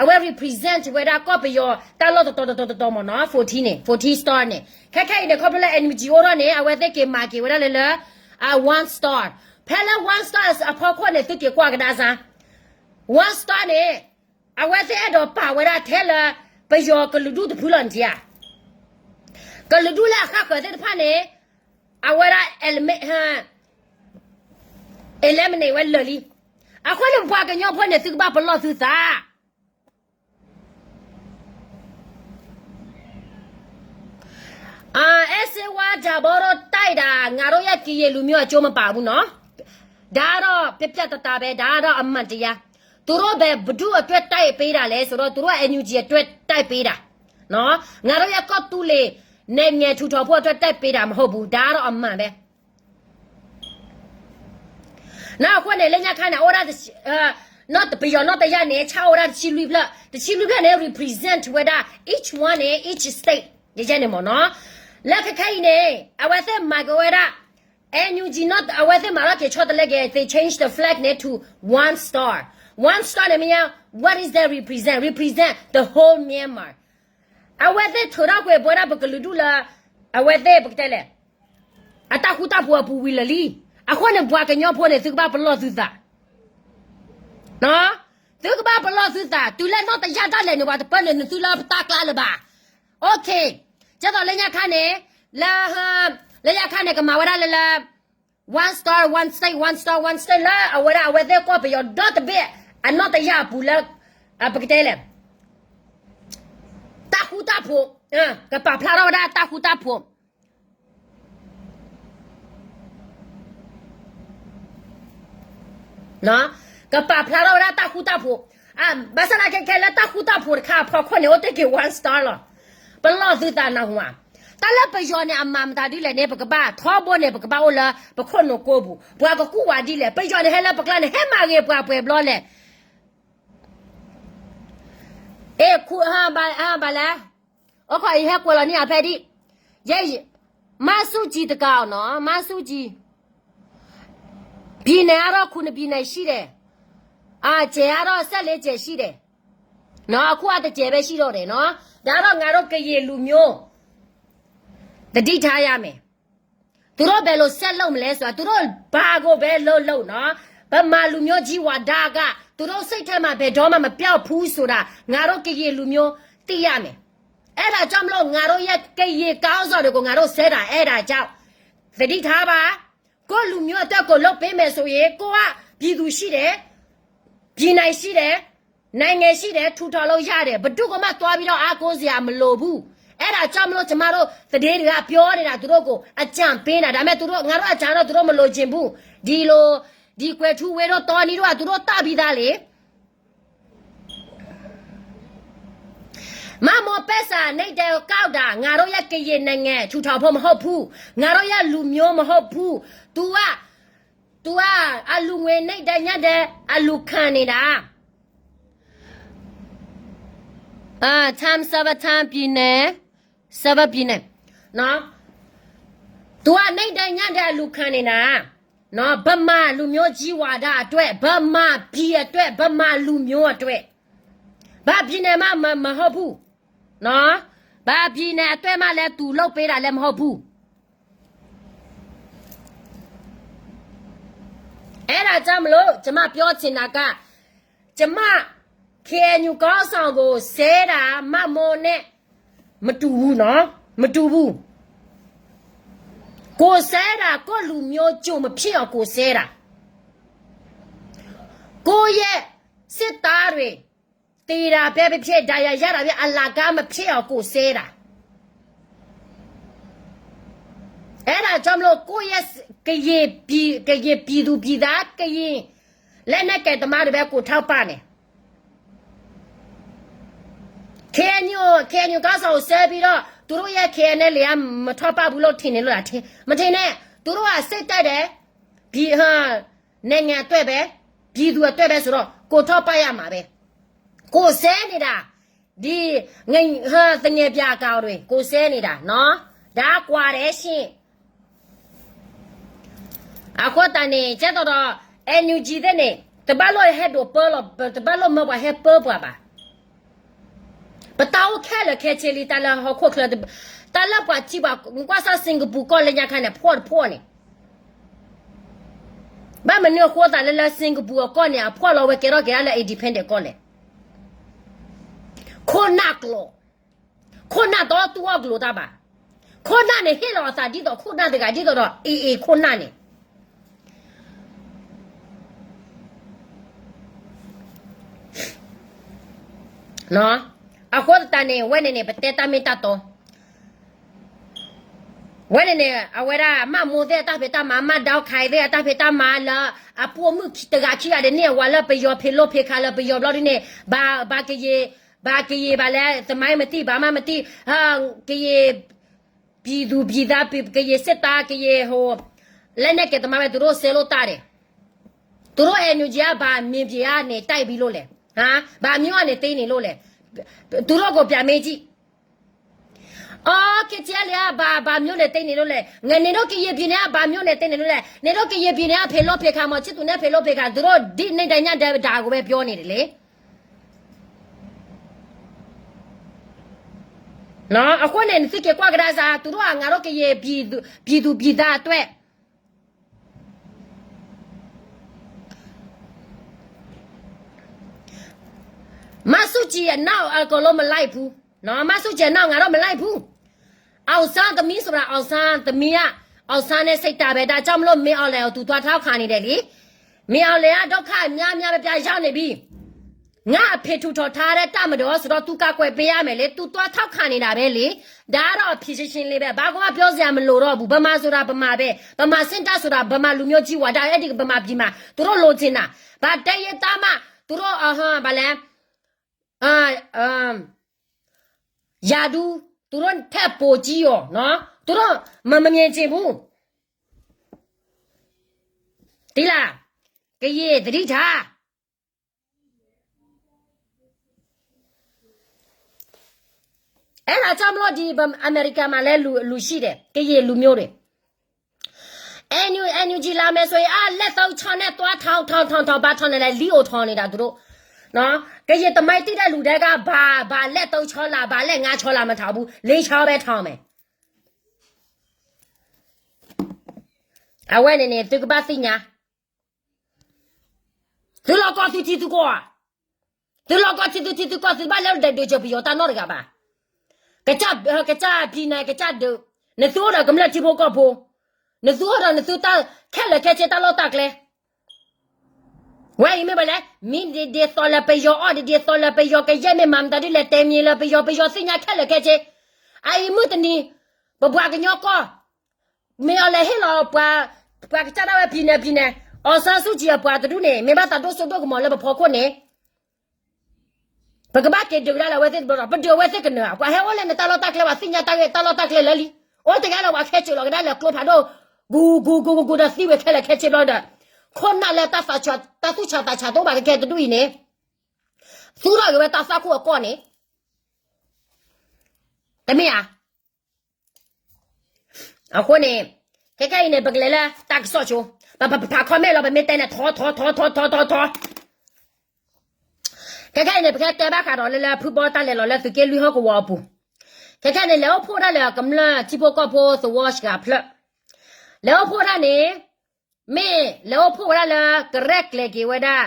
အဝဲ represent ဝဲဒၣ်ကီၢ်ပယီၤ တၢ်လီၢ်တတီၤတတီၤတတီၤမ့ၢ်နီၤ fourteen န့ၣ် fourteen star န့ၣ် ခဲခဲအံၤန့ၣ် ခီဖျိလၢ NUG အိၣ်ထီၣ်န့ၣ် အဝဲသ့ၣ်က့ၤမၤက့ၤဝဲဒၣ်လၢလၢ one star, ဖဲလၢ one star အဖီခိၣ်န့ၣ် သုက့ၤကွၢ်ကဒါစ့ၢ် one star န့ၣ် အဝဲသ့ၣ်အဲၣ်ဒိးပာ်ဝဲဒၣ်ထဲလၢ ပယီၤကလုာ်ဒူၣ်တဖုလီၤန့ၣ်ဧါ. ကလုာ်ဒူၣ်လၢအဃၣ်ဃၢၤသ့ၣ်တဖၣ်န့ၣ် အဝဲဒၣ် eliminate, eliminate ဝဲလၢာ်လံ. အဃိန့ၣ် ပှၤကညီဖိန့ၣ် သုကဘၣ်ပလီၢ်သုသး အဲၣ်စ့ဝါ ဒၣ်ဘီရိ တိုက်တာ ငါတို့ရဲ့ကရင်လူမျိုးအကျိုးမပါဘူးနော်. ဒါကတော့ ပြတ်ပြတ်သားသားပဲ, ဒါကတော့အမှန်တရား. သူတို့ပဲ ဘယ်သူ့အတွက်တိုက်ပေးတာလဲဆိုတော့ သူတို့က NUG အတွက်တိုက်ပေးတာနော်. ငါတို့ရဲ့ကီၢ်သူလ့ၤ နိုင်ငံထူထောင်ဖို့အတွက်တိုက်ပေးတာမဟုတ်ဘူး, ဒါကတော့အမှန်ပဲ. နီၢ်အဃိန့ၣ် လၢညါခါန့ၣ် အိၣ်ဒၣ် နီၢ်တပယီၤနီၢ်တယၢ်န့ၣ် ဆၣ်အိၣ်ဒၣ်တဆံလွံၢ်ဖျၢၣ်, တဆံလွံၢ်ဖျၢၣ်န့ၣ် represent ဝဲဒၣ် each one န့ၣ် each state ယဲန့ၣ်မ့ၢ်နီၤ. လၢခဲခဲအံၤန့ၣ် အဝဲသ့ၣ်မၤက့ၤဝဲဒၣ် NUG နီၢ် အဝဲသ့ၣ်မၤထီၣ်က့ၤဆီတလဲက့ၤ they change the flag န့ၣ် to one star, one star န့ၣ်မ့ၢ်ညါ what is that represent, represent the whole Myanmar. အဝဲသ့ၣ်ထုးထီၣ်ကွံာ်ပဝဲဒၣ်ပကလုာ်ဒူၣ်လၢ အဝဲသ့ၣ်ပကတဲလဲၣ် အတၢ်ဃူတၢ်ဖိးအပူၤဝံၤလၢာ်လံ. အဃိန့ၣ် ပှၤကညီဖိန့ၣ် သုကဘၣ်ပလီၢ်သုသး, သုကဘၣ်ပလီၢ်သုသး, တုၤလၢနီၢ်တယၢ်ဒၣ်လဲာ်န့ၣ် ပှၤတပၢၢ်န့ၣ်နသုလၢပတၢ်ကျါလၢၤဘၣ်. Okay, ကဲသိးလၢညါခါန့ၣ် လၢ လၢညါခါန့ၣ် ကမၤဝဲဒၣ်လၢလၢ one star, one state, one star, one state လၢအဝဲဒၣ် အဝဲသ့ၣ်ကီၢ်ပယီၤဒီတဘ့ၣ် အနီၢ်တယၢ်အပူၤလၢ ပကတဲလဲၣ် တၢ်ဃူတၢ်ဖိး, ကပာ်ဖျါထီၣ်ဝဲဒၣ်တၢ်ဃူတၢ်ဖိး ကပာ်ဖျါထီၣ်ဝဲဒၣ်တၢ်ဃူတၢ်ဖိး, ဘၣ်ဆၣ်သနာ်က့ခဲလၢတၢ်ဃူတၢ်ဖိးတခါအဖီခိၣ်န့ၣ် အိၣ်တ့ၢ်က့ၤ one star လီၤ. ပလီၢ်သုသးနၢ်ဟူဧါ. တၢ်လၢပယီၤန့ၣ် အမၤမတၤဒ်လဲၣ်န့ၣ် ပကဘၣ်ထီဘိန့ၣ် ပကဘၣ်အိၣ်လၢပခိၣ်နူာ်ကိးပူၤ, ပှၤကကူၣ်ဝဲဒ်လဲၣ်, ပယီၤန့ၣ် ဟဲလၢပကျါန့ၣ် ဟဲမၤဂ့ၤပှၤပှဲၤဘျီလဲၣ်. အဲ ခူ ဘၣ်လဲၣ်, အိၣ်ခိးအံၤဟဲကွဲးလီၤန့ၢ်အဖဲဒ်, ယဲ, မန်းစုကြည်တကးအီၤနီၤ, မန်းစုကြည် ပြည်နယ်ကတော့ ခုနစ်ပြည်နယ်ရှိတယ်, အကျယ်ကတော့ ဆယ့်လေးကျယ်ရှိတယ်, နော်, အခုကတစ်ကျယ်ပဲရှိတော့တယ်နော်. ဒါတော့ငါတို့ကရင်လူမျိုး သတိထားရမယ်. သူတို့ဘယ်လိုဆက်လုပ်မလဲဆိုတာ သူတို့ဘာကိုပဲလုပ်လုပ်နော်, ဗမာလူမျိုးကြီးဝါဒက သူတို့စိတ်ထဲမှာဘယ်တော့မှမပျောက်ဘူးဆိုတာ ငါတို့ကရင်လူမျိုးသိရမယ်. အဲ့ဒါကြောင့်မလို့ ငါတို့ရဲ့ကရင်ခေါင်းဆောင်တွေကို ငါတို့ဆဲတာ အဲ့ဒါကြောင့် သတိထားပါ. ကိုယ့်လူမျိုးအတွက်ကိုယ်လုပ်ပေးမယ်ဆိုရင် ကိုယ့်ကပြည်သူရှိတယ်, ပြည်နယ်ရှိတယ်, နိုင်ငံရှိတယ်, ထူထောင်လို့ရတယ်, ဘယ်သူ့ကိုမှသွားပြီးတော့အားကိုးစရာမလိုဘူး. အဲ့ဒါကြောင့်မလို့ ကျမတို့သတင်းတွေကပြောနေတာ သူတို့ကိုအကြံပေးတာ, ဒါပေမဲ့ သူတို့ ငါတို့အကြံတော့ သူတို့မလိုချင်ဘူး. ဒီလို ဒီကွယ်ထူးဝင်းတို့ တောနီတို့က သူတို့တတ်ပြီးသားလေ. မန်းမိုးပိုက်ဆံနဲ့ ကောက်တာ ငါတို့ရဲ့ကရင်နိုင်ငံ ထူထောင်ဖို့မဟုတ်ဘူး, ငါတို့ရဲ့လူမျိုးမဟုတ်ဘူး. သူက သူကအလူငွေ နေ့တိုင်းညတိုင်း အလူခံနေတာ. အာ ဆမ် ဆဗထမ် ပြည်နယ်, ဆဗပြည်နယ်နော်. သူက နေ့တိုင်းညတိုင်း အလူခံနေတာနော်, ဗမာလူမျိုးကြီးဝါဒအတွက်, ဗမာပြည်အတွက်, ဗမာလူမျိုးအတွက်, ဘာပြည်နယ်မှမဟုတ်ဘူးနော်, ဘာပြည်နယ်အတွက်မှလည်း သူလုပ်ပေးတာလည်းမဟုတ်ဘူး. အဲ့ဒါကြောင့်မလို့ ကျမပြောချင်တာက ကျမ KNU ခေါင်းဆောင်ကို ဆဲတာ မန်းမိုးနဲ့ မတူဘူးနော်, မတူဘူး. ကိုယ်ဆဲတာ ကိုယ့်လူမျိုး ကျွန်မဖြစ်အောင် ကိုယ်ဆဲတာ, ကိုယ့်ရဲ့စစ်သားတွေ သေတာပဲဖြစ်ဖြစ်, ဒဏ်ရာရတာပဲဖြစ်ဖြစ်, အလကားမဖြစ်အောင် ကိုယ်ဆဲတာ. အဲ့ဒါကြောင့်မလို့ ကိုယ့်ရဲ့ကရင်ပြည်, ကရင်ပြည်သူပြည်သား, ကရင်လက်နက်ကိုင်သမားတွေပဲ ကိုယ်ထောက်ပံ့နေ. KNU, KNU ခေါင်းဆောင်ကို ဆဲပြီးတော့ သူတို့ရဲ့ KNLA က မထောက်ပံ့ဘူးလို့ ထင်နေလို့လား? မထင်နဲ့, သူတို့က စစ်တပ်တယ်, ပြည်, ဟာ, နိုင်ငံအတွက်ပဲ, ပြည်သူအတွက်ပဲဆိုတော့ ကိုယ်ထောက်ပံ့ရမှာပဲ. ကိုယ်ဆဲနေတာ, ဒီ, င, ဟ, သငယ်ပြာကောင်တွေ, ကိုယ်ဆဲနေတာနော်. ဒါကွာတယ်ရှင်. အဃိသတးန့ၣ် ကဲသိးဒီး NUG သ့ၣ်န့ၣ် တဘၣ်လိၣ်ဟဲဒိးပၢလီၤ, တဘၣ်လိၣ်မၢပှၤဟဲပၢပှၤဘၣ်. ပတၢ်အိၣ်ခဲလၢာ်ခဲဆ့လံ, တၢ်လၢဟီၣ်ခိၣ်ချၢ, တၢ်လၢပှၤထံပှၤ, ကွၢ်စၢ် Singapore ကီၢ်လၢညါခါန့ၣ် ဖှီၣ်တဖှီၣ်န့ၣ်. ဘၣ်မနုၤအဃိသတးလၢ လၢ Singapore အကီၢ်န့ၣ် အဖှီၣ်လီၤဝဲကဲထီၣ်က့ၤဒၣ်လၢ independent ကီၢ်လဲၣ်. ခိၣ်နၢ်ကျိာ်, ခိၣ်နၢ်ဒီတူၢ်အီၣ်ကျိာ်တၢ်ဘၣ်. ခိၣ်နၢ်န့ၣ် ဟ့ၣ်လီၤအသးဒ်သိးခိၣ်နၢ်တဂၤ, ဒ်သိးဒီး AA ခိၣ်နၢ်န့ၣ် အဃိသတးန့ၣ် ဝဲန့ၣ်န့ၣ် ပတဲတၢ်မ့ၢ်တၢ်တီ. ဝဲန့ၣ်န့ၣ် အဝဲဒၣ် မန်းမိုး သ့ၣ်အတၢ်ဖံးတၢ်မၤ, မန်းဒေါင်းခါ သ့ၣ်အတၢ်ဖံးတၢ်မၤလၢ အပိာ်မုၣ်တဂၤခံဂၤဒ်န့ၣ် အဝၤလၢပယီၤဖံးလိာ်ဖံးခါလၢပယီၤဘျီဒ်န့ၣ် ဘၣ်, ဘၣ်ကယံာ်, ဘၣ်ကယံာ်ဘၣ်လဲၣ်, သမိုင်းမသိ, ဘာမှမသိ, ကယံာ် ပြည်သူပြည်သား, ကယံာ်စစ်သား, ကယံာ်ဟိ, လက်နက်ကိုင်သမားဝဲ သူတို့ဆဲးလိာ်တၢ်ဒီး, သူတို့ NUG က ဘာမြေပြင်ကနေ တိုက်ပြီလို့လဲ, ဟါ, ဘာမြို့ကနေ သိမ်းနေလို့လဲ, သူတို့ကို ပြန်မေးကြည့်. အော် KTLA က ဘာ, ဘာမြို့နယ် သိမ်းနေလို့လဲ, နင်တို့ ကရင်ပြည်နယ်က ဘာမြို့နယ် သိမ်းနေလို့လဲ, နင်တို့ ကရင်ပြည်နယ်က ဖံးလိာ်ဖံးခါမ့ၢ် ချစ်သူနဲ့ ဖံးလိာ်ဖံးခါ, သူတို့ ဒ်န့ၣ်ဒဲးညါဒဲး ဒါကိုပဲ ပြောနေတယ်လေ. အဃိန့ၣ် နသုက့ၤကွၢ်ကဒါစ့ၢ်, သူတို့က ငါတို့ကရင်ပြည်သူ, ပြည်သူပြည်သားအတွက်. မန်းစုကြည်အနောက် အကုန်လုံး မလိုက်ဘူးနော်, မန်းစုကြည်အနောက် ငါတို့ မလိုက်ဘူး. အောင်ဆန်းသမီးဆိုတာ အောင်ဆန်းသမီးက အောင်ဆန်းနဲ့ စိတ်ဓာတ်ပဲ, ဒါကြောင့်မလို့ မင်းအောင်လှိုင်ကို သူသွားထောက်ခံနေတယ်လေ. မင်းအောင်လှိုင်က ဒုက္ခများများပြပြရောက်နေပြီ. ငါအဖေထူထောင်ထားတဲ့ တပ်မတော်ဆိုတော့ သူကာကွယ်ပေးရမယ်လေ, သူသွားထောက်ခံနေတာပဲလေ. ဒါကတော့ အဖြေရှင်းရှင်းလေးပဲ, ဘာကမှပြောစရာမလိုတော့ဘူး. ဗမာဆိုတာ ဗမာပဲ, ဗမာစစ်တပ်ဆိုတာ ဗမာလူမျိုးကြီးဝါဒ, အဲ့ဒီဗမာပြည်မှာ သူတို့လိုချင်တာ, ဘာတပ်ရင်းတပ်မ, သူတို့, အဟ, ဘာလဲ, အာ, အာ, ရာထူး, သူတို့ထက်ပိုကြီးရောနော်, သူတို့မမြင်ချင်ဘူး. သိလား, ကရင်သတိထား. အဲဒါကြောင့်မလို့ ဒီအမေရိကန်မှာလည်း လူရှိတယ် ကရင်လူမျိုးတွေ NUG လာမယ်ဆိုရင် အလက်သုံးချောင်းနဲ့ သွားထောင်ထောင်ထောင်ထောင် ဘာထောင်နေလဲ လီအိုထောင်နေတာ သူတို့နော် ကရင်သမိုင်းသိတဲ့လူတွေက ဘာဘာလက်သုံးချောင်းလာ ဘာလက်ငါးချောင်းလာ မထောင်ဘူး လေးချောင်းပဲထောင်မယ် အဝဲန့ၣ်န့ၣ် သုကဘၣ်သ့ၣ်ညါ သုလီၤကီၢ်သုထံသုကီၢ်ဧါ သုလီၤကီၢ်ထံသုထံသုကီၢ် သုဘၣ်လဲၤဒိးကၠီၤပယီၤတၢ်နီတဂၤဘၣ် ကစၢ် ကစၢ်ဖံန့ၣ် ကစၢ်ဒုး နသုအိၣ်ဒီးကမျၢၢ်ထံဖိကီၢ်ဖိ နသုအိၣ်ဒီးနသုတၢ်ခဲလၢာ်ခဲဆ့တၢ်လီၢ်တၢ်ကျဲ ဝဲအံၤမ့ၢ်ဘၣ်လဲၣ် မံဒ်ဒ်သိးလၢပယီၤအီၣ်ဒ်ဒ်သိးလၢပယီၤကယဲၢ်မ့ၢ်မၤမတၤဒ်လဲၣ် တဲမံၤလၢပယီၤ ပယီၤသ့ၣ်ညါခဲလၢာ်ခဲဆ့ အအံၤမုၢ်တနံၤ ပပှၤကညီကီၢ် မ့ၢ်အီၤလဲၤဟ့ၣ်လီၤပှၤ ပှၤကစၢ်ဒၣ်ဝဲဖံန့ၣ်ဖံန့ၣ် အောင်ဆန်းစုကြည်အပှၤတဒူၣ်န့ၣ် မ့ၢ်ဘၣ်သးဒိၣ်စိဒိၣ်ကမီၤလၢပဖီခိၣ်န့ၣ် ပကဘၣ်က့ၤဒုးကဒါလၢအဝဲသ့ၣ်တဘျီဒီး ပဒုးအဝဲသ့ၣ်ကနၢၤဧါ ပှၤဟဲအိၣ်လၢနတၢ်လီၢ်တၢ်ကျဲ ပှၤသ့ၣ်ညါတၢ်ဂ့ၢ်တၢ်လီၢ်တၢ်ကျဲလၢလံ အိၣ်တဂၤလၢပှၤခဲစၢၤလီၤကဒါလၢကျိဖးဒိၣ် ဂူဂူဂူဂူဂူဒီးသံဝဲခဲလၢာ်ခဲဆ့ဘျီဒီး ခိၣ်နၢ်လၢတၢ်သူၣ်ဆးသးဆးတအိၣ်ဘၣ်ခဲခဲတဒူၣ်အံၤန့ၣ် သူထီၣ်က့ၤဝဲတၢ်သၣ်ခိၣ်အကီၢ်န့ၣ် တမ့ၢ်ဧါ အဃိန့ၣ် ခဲခဲအံၤန့ၣ် ပကလဲၤလၢတၢ်ကစီၣ်ဆိ ပပဖး comment လီၤ ပမ့ၢ်တဲန့ၣ် ထီထီထီထီထီထီထီ ခဲခဲအံၤန့ၣ် ပကတဲဘၣ်ဃးဒီးလၢလၢ ဖုဘီတၢ်လဲၤလီၤလၢသုးက့လွံၢ်ဟီၣ်ကဝီၤအပူၤ ခဲခဲန့ၣ် လဲၤအိၣ်ဖှိၣ်ဒၣ်လၢကမျၢၢ်ထံဖိကီၢ်ဖိသဝီစှၤဖျၢၣ် လဲၤအိၣ်ဖှိၣ်ဒၣ်န့ၣ် မ့ၢ်လဲၤအိၣ်ဖှိၣ်ဝဲဒၣ်လၢကရဲၣ်ကျဲၤက့ၤဝဲဒၣ်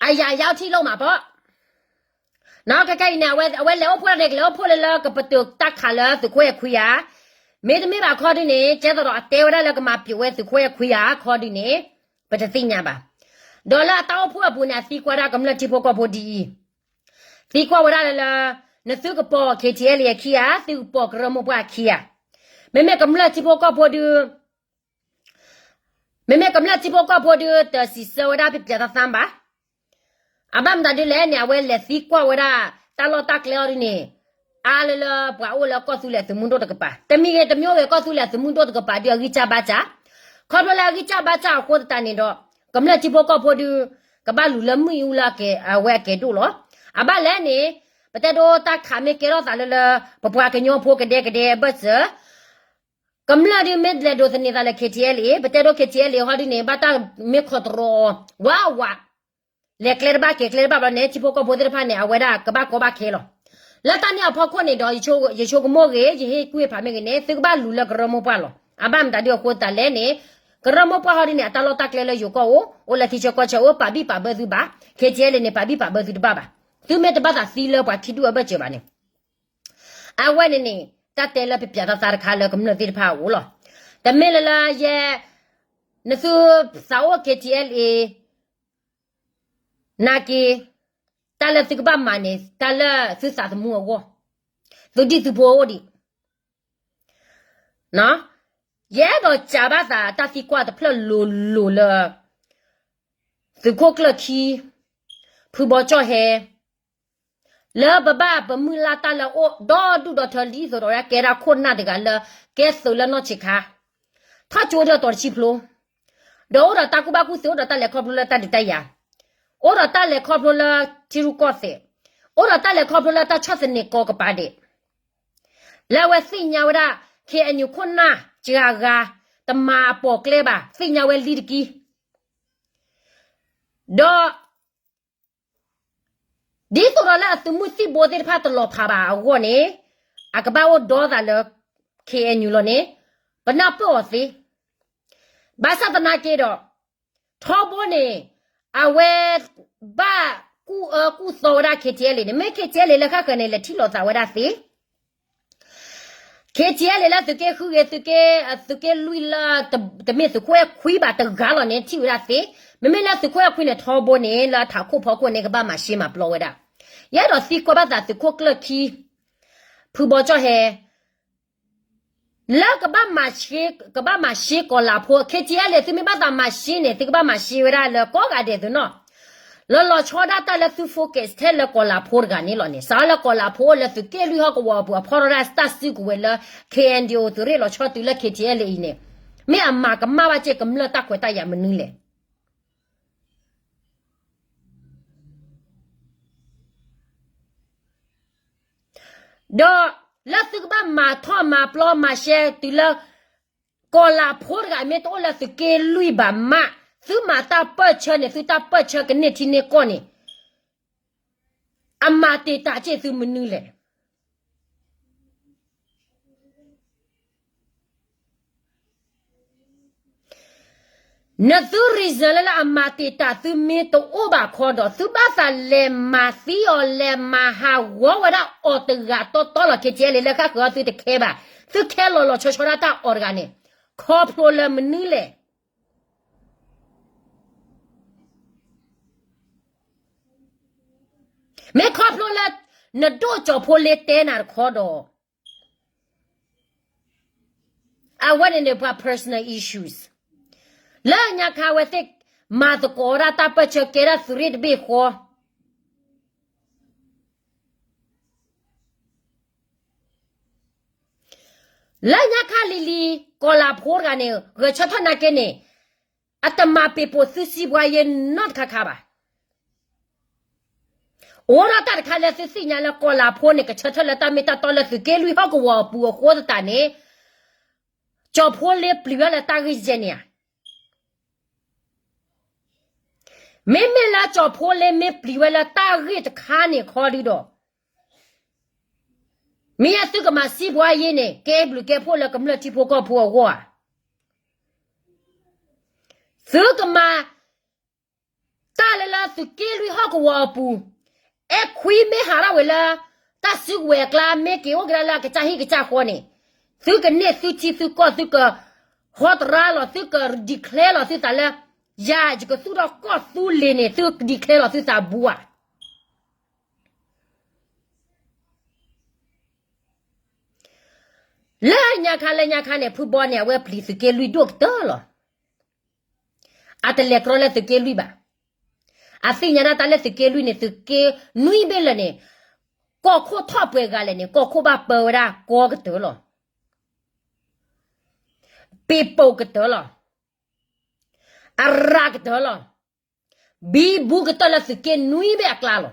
အရာရောက်ထိလို့မှာပေါ့ ခဲခဲအံၤန့ၣ် အဝဲလဲၤအိၣ်ဖှိၣ်ဒၣ်န့ၣ် ကလဲၤအိၣ်ဖှိၣ်လၢလၢကပတုာ်တၢ်ခးလၢသုးခိၣ်အဲၣ်ခွံဧါ, မ့တမ့ၢ်ဘၣ်ခီဒုန့ၣ် ကဲသိးဒီးအတဲဝဲဒၣ်လၢကမၤပျိာ်ဝဲသုးခိၣ်အဲၣ်ခွံဧါခီဒုန့ၣ် ပတသ့ၣ်ညါဘၣ်. ဒီးလၢအတၢ်အိၣ်ဖှိၣ်အပူၤန့ၣ် အသံကွၢ်ဒၣ်ကမျၢၢ်ထံဖိကီၢ်ဖိဒ်အံၤ, သံကွၢ်ဝဲဒၣ်လၢလၢ နသုကပိာ် K T L A အခံဧါ, သုကပိာ်ကရၢမိၢ်ပှၢ်အခံဧါ. မ့မ့ၢ်ကမျၢၢ်ထံဖိကီၢ်ဖိဒု မ့မ့ၢ်ကမျၢၢ်ထံဖိကီၢ်ဖိဒု တစံးဆၢဝဲဒၣ်ဖျါဖျါသးသးဘၣ်. အဘၣ်မတၤဒုလဲၣ်န့ၣ် အဝဲလဲၤသံကွၢ်ဝဲဒၣ် တၢ်လီၢ်တၢ်ကျဲအီၤဒုန့ၣ် အါလၢလၢပှၤအိၣ်လၢကီၢ်သူလ့ၤသုးမုၢ်ဒိၣ်တကပၤ, တမံၤဂ့ၤတမံၤဂ့ၤ ကီၢ်သူလ့ၤသုးမုၢ်ဒိၣ်တကပၤဒု အဂံၢ်စၢ်ဘါစၢ်, ခီဖျိလၢအဂံၢ်စၢ်ဘါစၢ်အဃိသတးန့ၣ်ဒီး ကမျၢၢ်ထံဖိကီၢ်ဖိဒု ကဘၣ်လူၤလၢမုၢ်အူလၢအဝဲအကဲၤဒိၣ်လီၤ. အဘၣ်လဲၣ်န့ၣ် ပတဲဒိတၢ်ခးမ့ၢ်ကဲထီၣ်သးလၢလၢ ပပှၤကညီဖိကဒဲကဒဲအဘၢၣ်စၢၤ ကမျၢၢ်ဒုမ့ၢ်လဲၤဒိးသန့ၤသးလၢ K T L A ပတဲဒိ K T L A ဟီဒုန့ၣ် ဘၣ်တၢ်မ့ၢ်ခီတရီ ဝးဝး လဲၤကျဲတဘၣ်ကဲၤကျဲတဘၣ်ဘျီန့ၣ် ထံဖိကီၢ်ဖိသ့ၣ်တဖၣ်န့ၣ် အဝဲဒၣ်ကဘၣ်ကီဘၣ်ခဲလီၤ. လၢတၢ်န့ၣ်အဖီခိၣ်န့ၣ်ဒီး ယဆိကမိၣ်ဂ့ၤ ယဟ့ၣ်ကွံာ်ဖးမ့ၢ်ဂ့ၤန့ၣ် သုကဘၣ်လူၤလၢကရၢမိၢ်ပှၢ်လီၤ. အဘၣ်မတၤဒုအဃိသတးလဲၣ်န့ၣ် ကရၢမိၢ်ပှၢ်ဟီဒုန့ၣ် အတၢ်လီၢ်တၢ်ကျဲလၢယိၤကီၢ်အိၣ် အိၣ်လၢထံဆၢကီၢ်ဆၢအိၣ် ပာ်ဘံၣ်ပာ်ဘၢသုဘၣ်. K T L A န့ၣ် ပာ်ဘံၣ်ပာ်ဘၢသုတဘၣ်ဘၣ်. သုမ့ၢ်တဘၣ်သးသံလၢပှၤခံဒူၣ်အဘၢၣ်စၢၤဘၣ်န့ၣ် အဝဲန့ၣ်န့ၣ် တၢ်တဲလၢပျးတၢ်သးတခါလၢကမျၢၢ်သ့ၣ်တဖၣ်အအိၣ်လီၤ. တမ့ၢ်လၢလၢယဲ နသုသးအိၣ် K T L A နာ်က့ တၢ်လၢသုကဘၣ်မၤန့ၣ် တၢ်လၢသုသးသမူအဂီၢ်, သုဒံၣ်သုဖိအိၣ်ဒံး ယအဲၣ်ဒိးစံးဘၣ်သးတၢ်သံကွၢ်တဖျၢၣ်လိၤလိၤလၢ သုးခိၣ်ကျၢၢ်ခံ ဖုဘီကၠီၣ်ဟဲ လၢပဘၣ်ပမုၢ်လၢ်တၢ်လၢအအိၣ်ဒီဒူၣ်ဒီထၢလံသိးဒီးဝဲဒၣ်ကဲဒၣ်ခိၣ်နၢ်တဂၤလၢ ကဲသုးလၢနီၢ်ဆံးခါ ထီၣ်ကၠိဒီးတီၤတဆံဖျိ ဒီးအိၣ်ဒီးတၢ်ကူၣ်ဘၣ်ကူၣ်သ့ အိၣ်ဒီးတၢ်လဲၤခီဖျိလၢတၢ်ဒုးတၢ်ယၤ, အိၣ်ဒီးတၢ်လဲၤခီဖျိလၢထံရူၢ်ကီၢ်သဲး, အိၣ်ဒီးတၢ်လဲၤခီဖျိလၢတၢ်ဆီၣ်သနံးကီးကပၤဒဲး, လၢအဝဲသ့ၣ်ညါဝဲဒၣ် K N U ခိၣ်နၢ်စှၤဂၤ တမၤအပိာ်ကျဲဘၣ် သ့ၣ်ညါဝဲလံတက့ၢ်. ဒီး ဒ်သိးဒီးလၢအသုးမုၢ်သံၣ်ဘိသ့ၣ်တဖၣ်တလီၤဖးဘၣ်အဂီၢ်န့ၣ် အကဘၣ်အိၣ်ဒီသးလၢ K N U လီၤန့ၣ် ပနၢ်ပၢၢ်အီၤသ့. ဘၣ်ဆၣ်သနာ်က့ဒီး ထီဘိန့ၣ် အဝဲ ဘၣ်ကူၣ်အၢကူၣ်သီဝဲဒၣ် K T L A န့ၣ် မ့ၢ် K T L A လၢဃၣ်ဃၢၤန့ၣ် လဲၤထံၣ်လိာ်သးဝဲဒၣ်သ့ K T L A လၢသုးက့ဃုဂ့ၤ သုးက့လွံၢ်လၢ တမ့ၢ်သုးခိၣ်အဲၣ်ခွံဘၣ်တဂၤလီၤန့ၣ် ထံၣ်ဝဲဒၣ်သ့. မ့မ့ၢ်လၢသုးခိၣ်အဲၣ်ခွံန့ၣ် ထီဘိန့ၣ် လၢအထးခိၣ်ဖီခိၣ်န့ၣ် ကဘၣ်မၤရှဲမၤပျီဝဲဒၣ်. ယအဲၣ်ဒိးသံကွၢ်ဘၣ်သးသုးခိၣ်ကျၢၢ်ခံ ဖုဘီကၠီၣ်ဟဲ လၢကဘၣ်မၤရှဲ ကဘၣ်မၤရှဲကီၤလၤဖိ K T L A သုမ့ၢ်ဘၣ်သးမၤရှဲန့ၣ် သုကဘၣ်မၤရှဲဝဲဒၣ်လၢကိးဂၤဒဲးသုနီၤ. လၢလီၤဆီဒၣ်တၢ်လၢသု focus ထဲလၢကီၤလၤဖိတဂၤန့ၣ်လီၤန့ၣ် စးလၢကီၤလၤဖိလၢသုးက့လွံၢ်ဟီၣ်ကဝီၤအပူၤ အဖီၣ်ထီၣ်ဒၣ်တၢ်စုကဝဲၤလၢ K N D O သုးရ့ၣ်လီၤဆီတုၤလၢ K T L A အံၤန့ၣ် မ့ၢ်အမၤကမၣ်ဘၣ်က့ၤကမျၢၢ်တၢ်ခွဲးတၢ်ယာ်မနုၤလဲၣ်. ဒီးလၢသုကဘၣ်မၤထီၣ်မၤပျီမၤရှဲတုၤလၢ ကီၤလၤဖိတဂၤမ့ၢ်တအိၣ်လၢသုးက့လွံၢ်ဘၣ်မး, သုမၤတၢ်ပၢၢ်ဆၢန့ၣ် သုတၢ်ပၢၢ်ဆၢကန့ၢ်ထံန့ၢ်ကီၢ်န့ၣ် အမၤတ့ၢ်တၢ်က့ၤသုမနုၤလဲၣ်. နသု reason လၢလၢအမၤတ့ၢ်တၢ်သုမ့ၢ်တအိၣ်ဘၣ်ခီဒီး သုဘၣ်သးလဲၤမၤသံအီၤ လဲၤမၤဟးဂီၤဝဲဒၣ်အီၤတဂၤတီတီလီၤ ခ့ကဲလံ လၢဃၣ်ဃုာ်အီၤသုတခဲဘၣ်. သုခဲလီၤလီၤဆီဆီဒၣ်တၢ်အီၤတဂၤန့ၣ် ခီဖျိလၢမနုၤလဲၣ်. မ့ၢ်ခီဖျိလၢ နဒိၣ်ကၠီၤဖိလ့တဲနၤတခီဒီး အဝဲန့ၣ်န့ၣ် ပှၤ personal issues လၢညါခါဝဲသ့ၣ် မၤသကိးဝဲဒၣ်တၢ်ပၢၢ်ဆၢကဲဒၣ်သုးရ့ၣ်တဘ့ၣ်ဃီ လၢညါခါလံၤလံၤ ကီၤလၤဖိတဂၤန့ၣ် ဂဲၤဆၢထၢၣ်နာ်က့န့ၣ် အတမၤပ့ၤပိာ်သုစံးပှၤယဲနီတခါခါဘၣ်. အိၣ်ဒီးတၢ်တခါလၢသုသ့ၣ်ညါလၢကီၤလၤဖိန့ၣ် ကဆၢထၢၣ်လၢတၢ်မ့ၢ်တၢ်တီလၢသုးက့လွံၢ်ဟီၣ်ကဝီၤအပူၤအဃိသတးန့ၣ် ကၠီၤဖိလ့ပျံၤဝဲလၢတၢ်ဂ့ၢ်ယဲၢ်န့ၣ်ဧါ. မ့မ့ၢ်လၢကၠီၤဖိလ့မ့ၢ်ပျံၤဝဲလၢတၢ်ဂ့ၢ်တခါန့ၣ်ခီဒုဒီး မ့ၢ်ယဲသုကမၤစံးပှၤယဲန့ၣ် ကဲဘျုးကဲဖှိၣ်လၢကမျၢၢ်ထံဖိကီၢ်ဖိအဂီၢ်ဧါ. သုကမၤ တၢ်လၢလၢသုးက့လွံၢ်ဟီၣ်ကဝီၤအပူၤ အဲၣ်ခွံမ့ၢ်ဟးထီၣ်ဝဲလၢ တၢ်စုကဝဲၤအကျါ မ့ၢ်က့ၤအိၣ်ကဒါလၢအကစၢ်ဟံၣ်ကစၢ်ဃီန့ၣ် သုကန့ၢ်သုထံသုကီၢ် သုကဟီတရါလီၤ သုက declare လီၤသုသးလၢ ယၤယကသူၣ်ထီၣ်ကီၢ်သူလ့ၤန့ၣ် သု declare လီၤသုသးဘူးဧါ. လၢညါခါလၢညါခါန့ၣ် ဖုဘီန့ၣ် အဝဲပျံၤသုးက့လွံၢ်ဒိၣ်ကတၢၢ်လီၤ. အတလဲၤကြီလၢသုးက့လွံၢ်ဘၣ်. အသ့ၣ်ညါဒၣ်တၢ်လၢသုးက့လွံၢ်န့ၣ် သုးက့နွံဘ့ၣ်လၢာ်န့ၣ် ကီၢ်ခိၣ်ထီၣ်ပှဲၤဂၤလဲၣ်န့ၣ် ကီၢ်ခိၣ်ဘၣ်ပၢဝဲဒၣ်ကီကတၢၢ်လီၤ. ပ့ၤပိာ်ကတၢၢ်လီၤ. အရၤကတၢၢ်လီၤ. ဘံဘူကတၢၢ်လၢသုးက့နွံဘ့ၣ်အကျါလီၤ.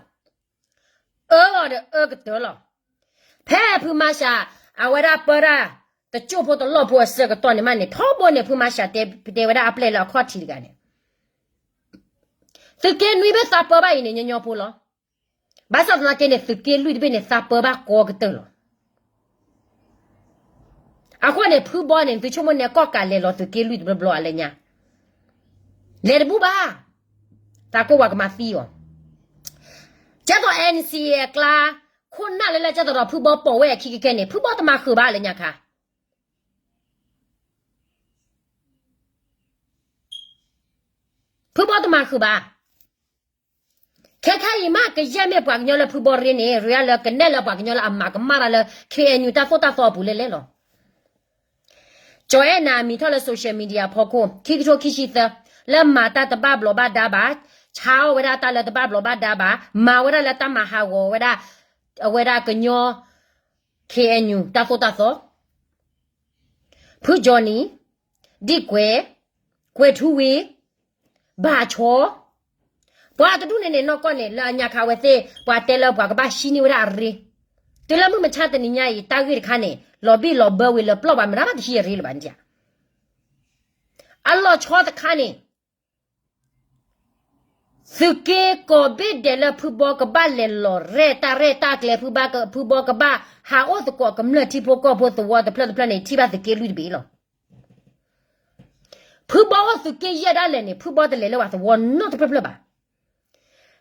အၢအီၤဒီးအၢကတၢၢ်လီၤ. ဖဲဖုမၤရှး အဝဲဒၣ်ပၢတၢ် တကၠိၢ်ဖိတလီၢ်ဖိအဆၢကတီၢ်န့ၣ်မးန့ၣ် ထီဘိန့ၣ် ဖုမၤရှးတဲတဲဝဲဒၣ်အပျဲၢ်လၢအခီၣ်ထံးတဂၤန့ၣ် သုးက့နွံဘ့ၣ်သးပၢဘၣ်အံၤန့ၣ် ညီညီဖိလီၤ. ဘၣ်ဆၣ်သနာ်က့န့ၣ် သုးက့လွံၢ်တဘ့ၣ်န့ၣ် သးပၢဘၣ်ကီကတၢၢ်လီၤ. အဃိန့ၣ် ဖုဘီန့ၣ် သုဆိကမိၣ်န့ၣ်ကီၢ်ကးလဲၤလီၤသုးက့လွံၢ်တဘျီဘျီအလဲညါ လဲၤတဘူၣ်ဘၣ်. သးကိးဝဲကမၤသံအီၤ. ကဲသိး NCA အကျါ ခိၣ်နၢ်လၢလၢကဲသိးဒီးဖုဘီပိာ်ဝဲအခံကကဲန့ၣ် ဖုဘီတမၤဃုာ်ဘၣ်လၢညါခါ ဖုဘီတမၤဃုာ်ဘၣ်. ခဲခါအံၤမး ကယဲၢ်မ့ၢ်ပှၤကညီလၢဖုဘီရ့န့ၣ် ရ့လၢကနဲၣ်လၢပှၤကညီလၢအမၤကမၣ်တၢ်လၢ KNU တၢ်သိၣ်တၢ်သီအပူၤလဲၣ်လဲၣ်လီၤ. ကၠီၤအဲၣ်နၤအမံၤထီၣ်လၢ social media ဖီခိၣ် ခံကထိခံဆံသၢ လၢမၤတၢ်တဘၣ်ဘျီးဘၣ်ဒါဘၣ်, ဆါအီၣ်ဝဲဒၣ်တၢ်လၢတဘၣ်ဘျီးဘၣ်ဒါဘၣ်, မၤဝဲဒၣ်လၢတၢ်မၤဟးဂီၤဝဲဒၣ် အဝဲဒၣ်ကညီ KNU တၢ်သိၣ်တၢ်သီ ဖုကၠီၤနံၤ, ဒံၣ်ကွဲး, ကွဲၤထူဝ့, ဘၣ်ဆီ, ပှၤတဒူၣ်န့ၣ်န့ၣ် နီၢ်ကီၢ်န့ၣ် လၢအညါခါဝဲသ့ၣ် ပှၤတဲလၢပှၤကဘၣ်ဟံးန့ၢ်ဝဲဒၣ်အရ့, တုၤလၢမုၢ်မဆါတနံၤညါအံၤ တၢ်ဂ့ၢ်တခါန့ၣ် လီၤဘံၣ်လီၤဘၢဝံၤလၢပျီၢ်ဘၣ် မတၤမးတဟံးအရ့လၢၤဘၣ်န့ၣ်ဧါ. အလီၤဆီတခါန့ၣ် သုးက့ကိးဘ့ၣ်ဒဲးလၢဖုဘီကဘၣ်လဲၤလီၤရဲၣ်တၢ်ရဲၣ်တၢ်ကျဲၤ ဖုဘီကဘၣ်ဟးအိၣ်သကိးကမျၢၢ်ထံဖိကီၢ်ဖိသဝီတဖျၢၣ်တဖျၢၣ်န့ၣ် ထံၣ်ဘၣ်သုးက့လွံၢ်တဘ့ၣ်လီၤ. ဖုဘီအိၣ်သုးက့ယဲၢ်ဒၣ်လဲာ်န့ၣ် ဖုဘီတလဲၤလၢပှၤသဝီနီတဖျၢၣ်ဖျၢၣ်ဘၣ်.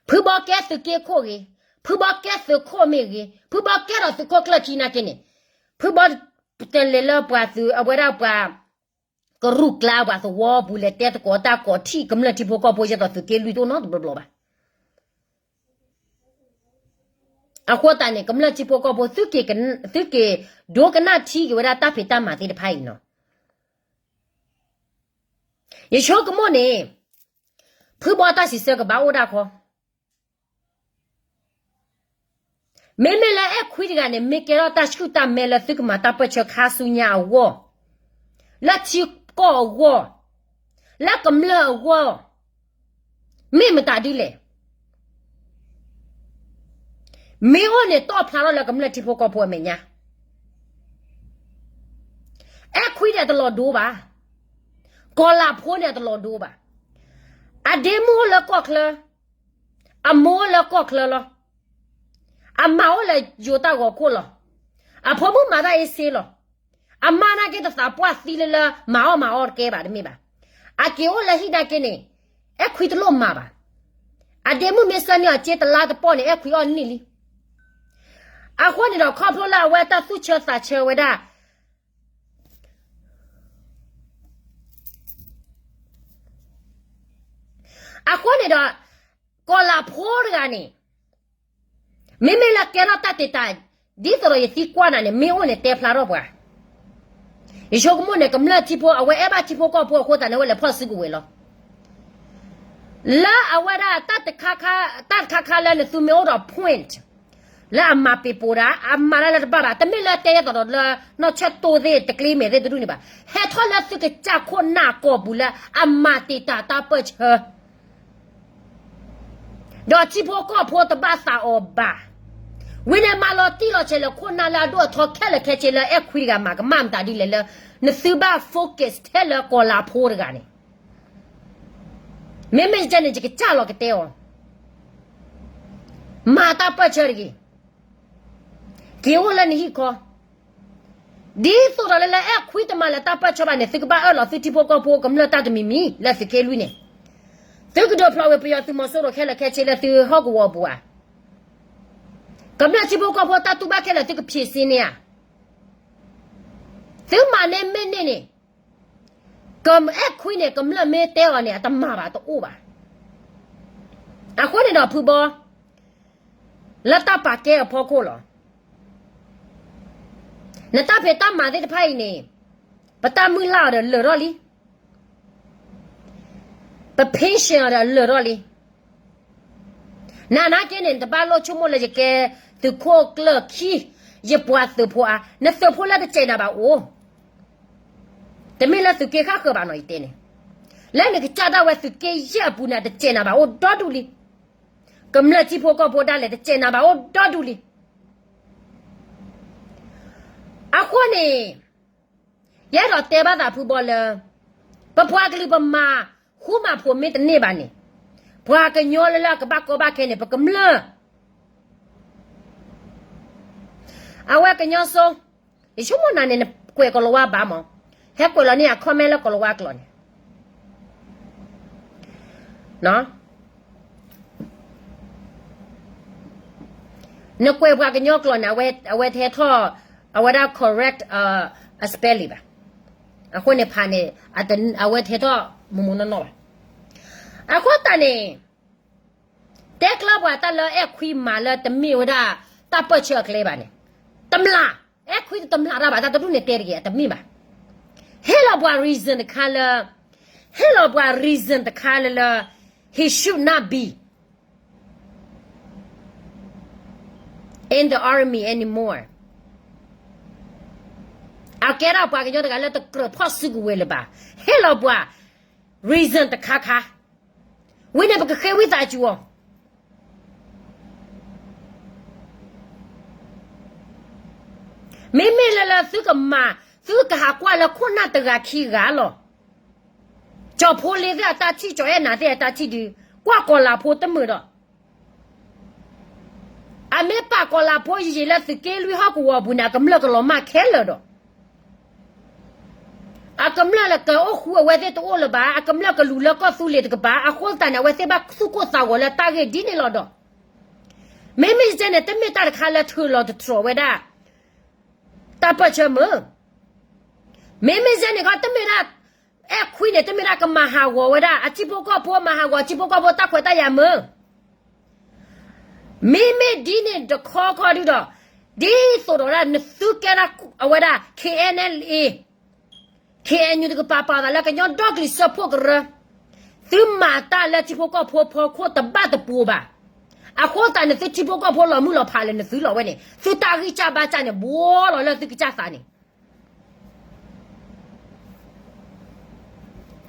ဖုဘီကဲသုးက့ခိၣ်ဂ့ၤ, ဖုဘီကဲသုးခိၣ်မ့ၢ်ဂ့ၤ, ဖုဘီကဲထီၣ်သုးခိၣ်ကျၢၢ်ခံနာ်က့န့ၣ်, ဖုဘီတလဲၤလၢပှၤသုးအဝဲဒၣ်ပှၤ ကရူၢ်ကျါပှၤသဝီပူၤလဲၤတဲသကိးတၢ်ကိးထံၣ်ကမျၢၢ်ထံဖိကီၢ်ဖိ ယဲသိးသုးက့လွံၢ်တအိၣ်နီတဘျီဘျီဘၣ်. အဃိသတးန့ၣ် ကမျၢၢ်ထံဖိကီၢ်ဖိ သုက့ၤဒိကနၣ်ထံက့ၤဝဲဒၣ်တၢ်ဖံးတၢ်မၤသ့ၣ်တဖၣ်အံၤနီၤ. ယဆိကမိၣ်န့ၣ် ဖုဘီတၢ်စံးဆၢကဘၣ်အိၣ်ဒၣ်ခီ မ့မ့ၢ်လၢအဲၣ်ခွံတဂၤန့ၣ် မ့ၢ်ကဲထီၣ်တၢ်ဆှုၣ်တၢ်မဲလၢသုကမၤတၢ်ပၢၢ်ဆၢခါဆူညါအဂီၢ်, လၢထံ လၢထံဖိကီၢ်ဖိအကီၢ်အဂီၢ်, လၢကမျၢၢ်အဂီၢ်, မ့ၢ်မတၤဒ်လဲၣ်. မ့ၢ်အိၣ်န့ၣ်တီၣ်ဖျါထီၣ်လၢကမျၢၢ်ထံဖိကီၢ်ဖိအမဲာ်ညါ. အဲၣ်ခွံန့ၣ်အတလီၤဒိဘၣ်, ကီၤလၤဖိန့ၣ်အတလီၤဒိဘၣ်. အဒ့မုၣ်အိၣ်လၢကီၢ်ချၢ, အမိၢ်အိၣ်လၢကီၢ်ချၢလီၤ. အမၤအိၣ်လၢယိၤတၢ်ဂီၤခိၣ်လီၤ. အဖိမုၣ်မၤတၢ်အ့စ့လီၤ. အမါနာ်က့တသးပှၢ်သံလၢလၢ မၤအီၣ်မၤအီတကဲဘၣ်တမ့ၢ်ဘၣ်. အက့ၤအိၣ်လၢဟံၣ်နာ်က့န့ၣ် အဲၣ်ခွံတလိၣ်မၤဘၣ်. အဒ့မုၣ်မ့ၢ်ဆှၢန့ၢ်အီၤစ့တလါတပီၢ်န့ၣ် အဲၣ်ခွံအီၣ်န့ၢ်လံ. အဃိန့ၣ်ဒီး ခီဖျိလၢအဝဲတၢ်သူၣ်ဆၢသးဆၢဝဲဒၣ် အဃိန့ၣ်ဒီး ကီၤလၤဖိတဂၤန့ၣ် မ့မ့ၢ်လၢကဲထီၣ်တၢ်တ့ၢ်တၢ် ဒ်သိးဒီးယသံကွၢ်နၤန့ၣ် မ့ၢ်အိၣ်န့ၣ်တဲဖျါထီၣ်ပှၤ. ယဆိကမိၣ်န့ၣ် ကမျၢၢ်ထံဖိ အဝဲအဲၣ်ဘၣ်ထံဖိကီၢ်ဖိအဃိသတးန့ၣ် အဝဲလဲၤဖီၣ်စုကဝဲၤလီၤ. လၢအဝဲဒၣ် တၢ်တခါခါလၢနသုမ့ၢ်အိၣ်ဒီး point လၢအမၤပ့ၤပိာ်တၢ် အမၤတၢ်လၢတဘၣ်ဘၣ် တမ့ၢ်လၢတဲယဲသိးဒီးလၢ နီၢ်ဆၢၣ်တိၢ်သ့ၣ်တကျ့မဲာ်သ့ၣ်တဒူၣ်န့ၣ်ဘၣ်. ဟဲထီၣ်လၢသုကစၢ်ခိၣ်နၢ်ကိာ်ပူၤလၢအမၤတ့ၢ်တၢ်တၢ်ပၢၢ်ဆၢ ဒီးထံဖိကီၢ်ဖိတဘၣ်သးအီၤဘၣ်. ဝံၤန့ၣ်မၤလီၤတံၢ်လီၤဆဲးလၢခိၣ်နၢ်လၢအဒိၣ်အထီခဲလၢာ်ခဲဆ့လၢအဲၣ်ခွံတဂၤမၤကမၣ်မတၤဒ်လဲၣ်လၢ နသုဘၣ် focus ထဲလၢကီၤလၤဖိတဂၤန့ၣ် မ့မ့ၢ်ယကဲန့ၣ် ယကစၢ်လီၤကတဲအီၤ မၤတၢ်ပၢၢ်ဆၢတဂ့ၤ. က့ၤအိၣ်လၢနဟံၣ်ခီ ဒ်သိးဒီးလၢလၢအဲၣ်ခွံတမၤလၢတၢ်ပၢၢ်ဆၢဘၣ်န့ၣ် သုကဘၣ်အၢၣ်လီၤသုထံဖိကီၢ်ဖိကမျၢၢ်တၢ်တမံၤမံၤလၢသုးက့လွံၢ်န့ၣ် သုကဒိးဖျိးဝဲပယီၤသုးမီၤစိရိၤခဲလၢာ်ခဲဆ့လၢသုဟီၣ်ကဝီၤပူၤဧါ. ကမျၢၢ်ထံဖိကီၢ်ဖိတၢ်တူၢ်ဘၣ်ခဲလၢာ်သုကဖံးစ့န့ၢ်ဧါ. သုမၤန့ၢ်မ့ၢ်န့ၢ်န့ၣ် ကအဲၣ်ခွံန့ၣ် ကမျၢၢ်မ့ၢ်တဲအီၤန့ၣ် အတမၤဘၣ်တအိၣ်ဘၣ်. အဃိန့ၣ်ဒီးဖုဘီ လၢတၢ်ပာ်ကဲအဖီခိၣ်လီၤ. နတၢ်ဖံးတၢ်မၤသ့ၣ်တဖၣ်အံၤန့ၣ် ပတၢ်မုၢ်လၢ်အီၤဒီးလၢာ်ထီၣ်လံ. ပ pension အီၤဒီးလၢာ်ထီၣ်လံ. နနာ်က့န့ၣ် နတဘၣ်လိၣ်ဆိကမိၣ်လၢယကဲသုးခိၣ်ကျၢၢ်ခံ ယပှၤသုးဖိအါ, နသုးဖိလၢတစဲးနၤဘၣ်အိၣ်, တမ့ၢ်လၢသုးက့ဃၣ်ဃၢၤဘၣ်နီၤ ယတဲန့ၣ်, လၢနကစၢ်ဒၣ်ဝဲသုးက့ယဲၢ်အပူၤန့ၣ် တစဲးနၤဘၣ်အိၣ်ဒီဒူၣ်လံ. ကမျၢၢ်ထံဖိကီၢ်ဖိဒၣ်လဲာ် တစဲးနၤဘၣ်အိၣ်ဒီဒူၣ်လံ. အဃိန့ၣ် ယအဲၣ်ဒိးတဲဘၣ်သးဖုဘီလၢ ပပှၤကလုာ်ပမၤဃူမၤဖိးမ့ၢ်တန့ၢ်ဘၣ်န့ၣ်, ပှၤကညီလၢလၢအကဘၣ်ကီဘၣ်ခဲန့ၣ် ပကမျၢၢ် အဝဲကညီစိ, ယဆိကမိၣ်နၤန့ၣ် နကွဲးကီၤလၤဝါဘၣ်မး, ဟဲကွဲးလီၤန့ၢ်အ comment လၢကီၤလၤဝါကျိာ်န့ၣ် နကွဲးပှၤကညီကျိာ်န့ၣ် အဝဲတဟဲထီၣ် အဝဲဒၣ် correct အ spelling ဘၣ်. အဃိန့ၣ်ဖးန့ၣ် အဝဲတဟဲထီၣ်မုာ်မုာ်နီၢ်နီၢ်ဘၣ်. အဃိသတးန့ၣ် တဲကျၢၢ်ပှၤတၢ်လၢအဲၣ်ခွံမၤလၢတမ့ၢ်ဝဲဒၣ်တၢ်ပၢၢ်ဆၢအကျဲဘၣ်န့ၣ်, တမျၢ်, အဲၣ်ခွံတမျၢ်တၢ်ဘၣ် တၢ်တဒူၣ်န့ၣ်တဲတဂ့ၤ အတမ့ၢ်ဘၣ်. ဟ့ၣ်လီၤပှၤ reason တခါလၢ, ဟ့ၣ်လီၤပှၤ reason တခါလၢလၢ he should not be in the army anymore. အကဲဒၣ်ပှၤကညီတဂၤလၢတကြၢးဖီၣ်စုကဝဲၤလၢၤဘၣ်. ဟ့ၣ်လီၤပှၤ reason တခါခါ, ဝံၤန့ၣ် ပကဃ့ဝံသးစူၤအီၤ. မ့မ့ၢ်လၢလၢသုကမၤ, သုကဟးကွၢ်လၢခိၣ်နၢ်တဂၤခံဂၤလီၤ. ကၠီၤဖိလ့သ့ၣ်အတၢ်ထံၣ် ကၠီၤအဲၣ်နၤသ့ၣ်အတၢ်ထံၣ်ဒုး ကွၢ်ကီၤလၤဖိတမုာ်ဒီး အမ့ၢ်ပာ်ကီၤလၤဖိယံာ်လၢသုးက့လွံၢ်ဟီၣ်ကဝီၤပူၤန့ၣ် အကမျၢၢ်ကလီၤမၢ်ခဲလၢာ်ဒီး အကမျၢၢ်လၢကအိၣ်ဃူအဝဲသ့ၣ်တအိၣ်လၢၤဘၣ်, အကမျၢၢ်ကလူၤလၢကီၢ်သူလ့ၤတကပၤ, အဃိသတးန့ၣ် အဝဲသ့ၣ်ဘၣ်သူၣ်ကိၢ်သးဂီၤလၢတၢ်ဂ့ၢ်ဒ်န့ၣ်လီၤဒီး, မ့မ့ၢ်ယဲန့ၣ် တမ့ၢ်တၢ်တခါလၢထုးလီၤတတြီၤဝဲဒၣ် တၢ်ပၢၢ်ဆၢမုၢ်, မ့မ့ၢ်ယဲန့ၣ်ခီ တမ့ၢ်ဒၣ် အဲၣ်ခွံန့ၣ် တမ့ၢ်ဒၣ်ကမၤဟးဂီၤဝဲဒၣ် အထံဖိကီၢ်ဖိ မၤဟးဂီၤထံဖိကီၢ်ဖိတၢ်ခွဲးတၢ်ယာ်မုၢ် မ့မ့ၢ်ဒ်န့ၣ်တခီခီဒုဒီး, ဒ်သိးဒီးဒၣ်နသုကဲဒၣ်အဝဲဒၣ် K N L A, K N U တကပၤ ပာ်သးလၢကညီဒီကလုာ်စၢဖှိၣ်ကရၢ, သုမၤတၢ်လၢထံဖိကီၢ်ဖိဖီခိၣ်တဘၣ်တပူၤဘၣ်. အဃိသတးန့ၣ် သုထံဖိကီၢ်ဖိလီၤမုၢ်လီၤဖးလၢနသုလီၤဝဲန့ၣ် သုတၢ်ဂံၢ်စၢ်ဘါစၢ်န့ၣ် ဘှီလီၤလၢသုကစၢ်သးန့ၣ်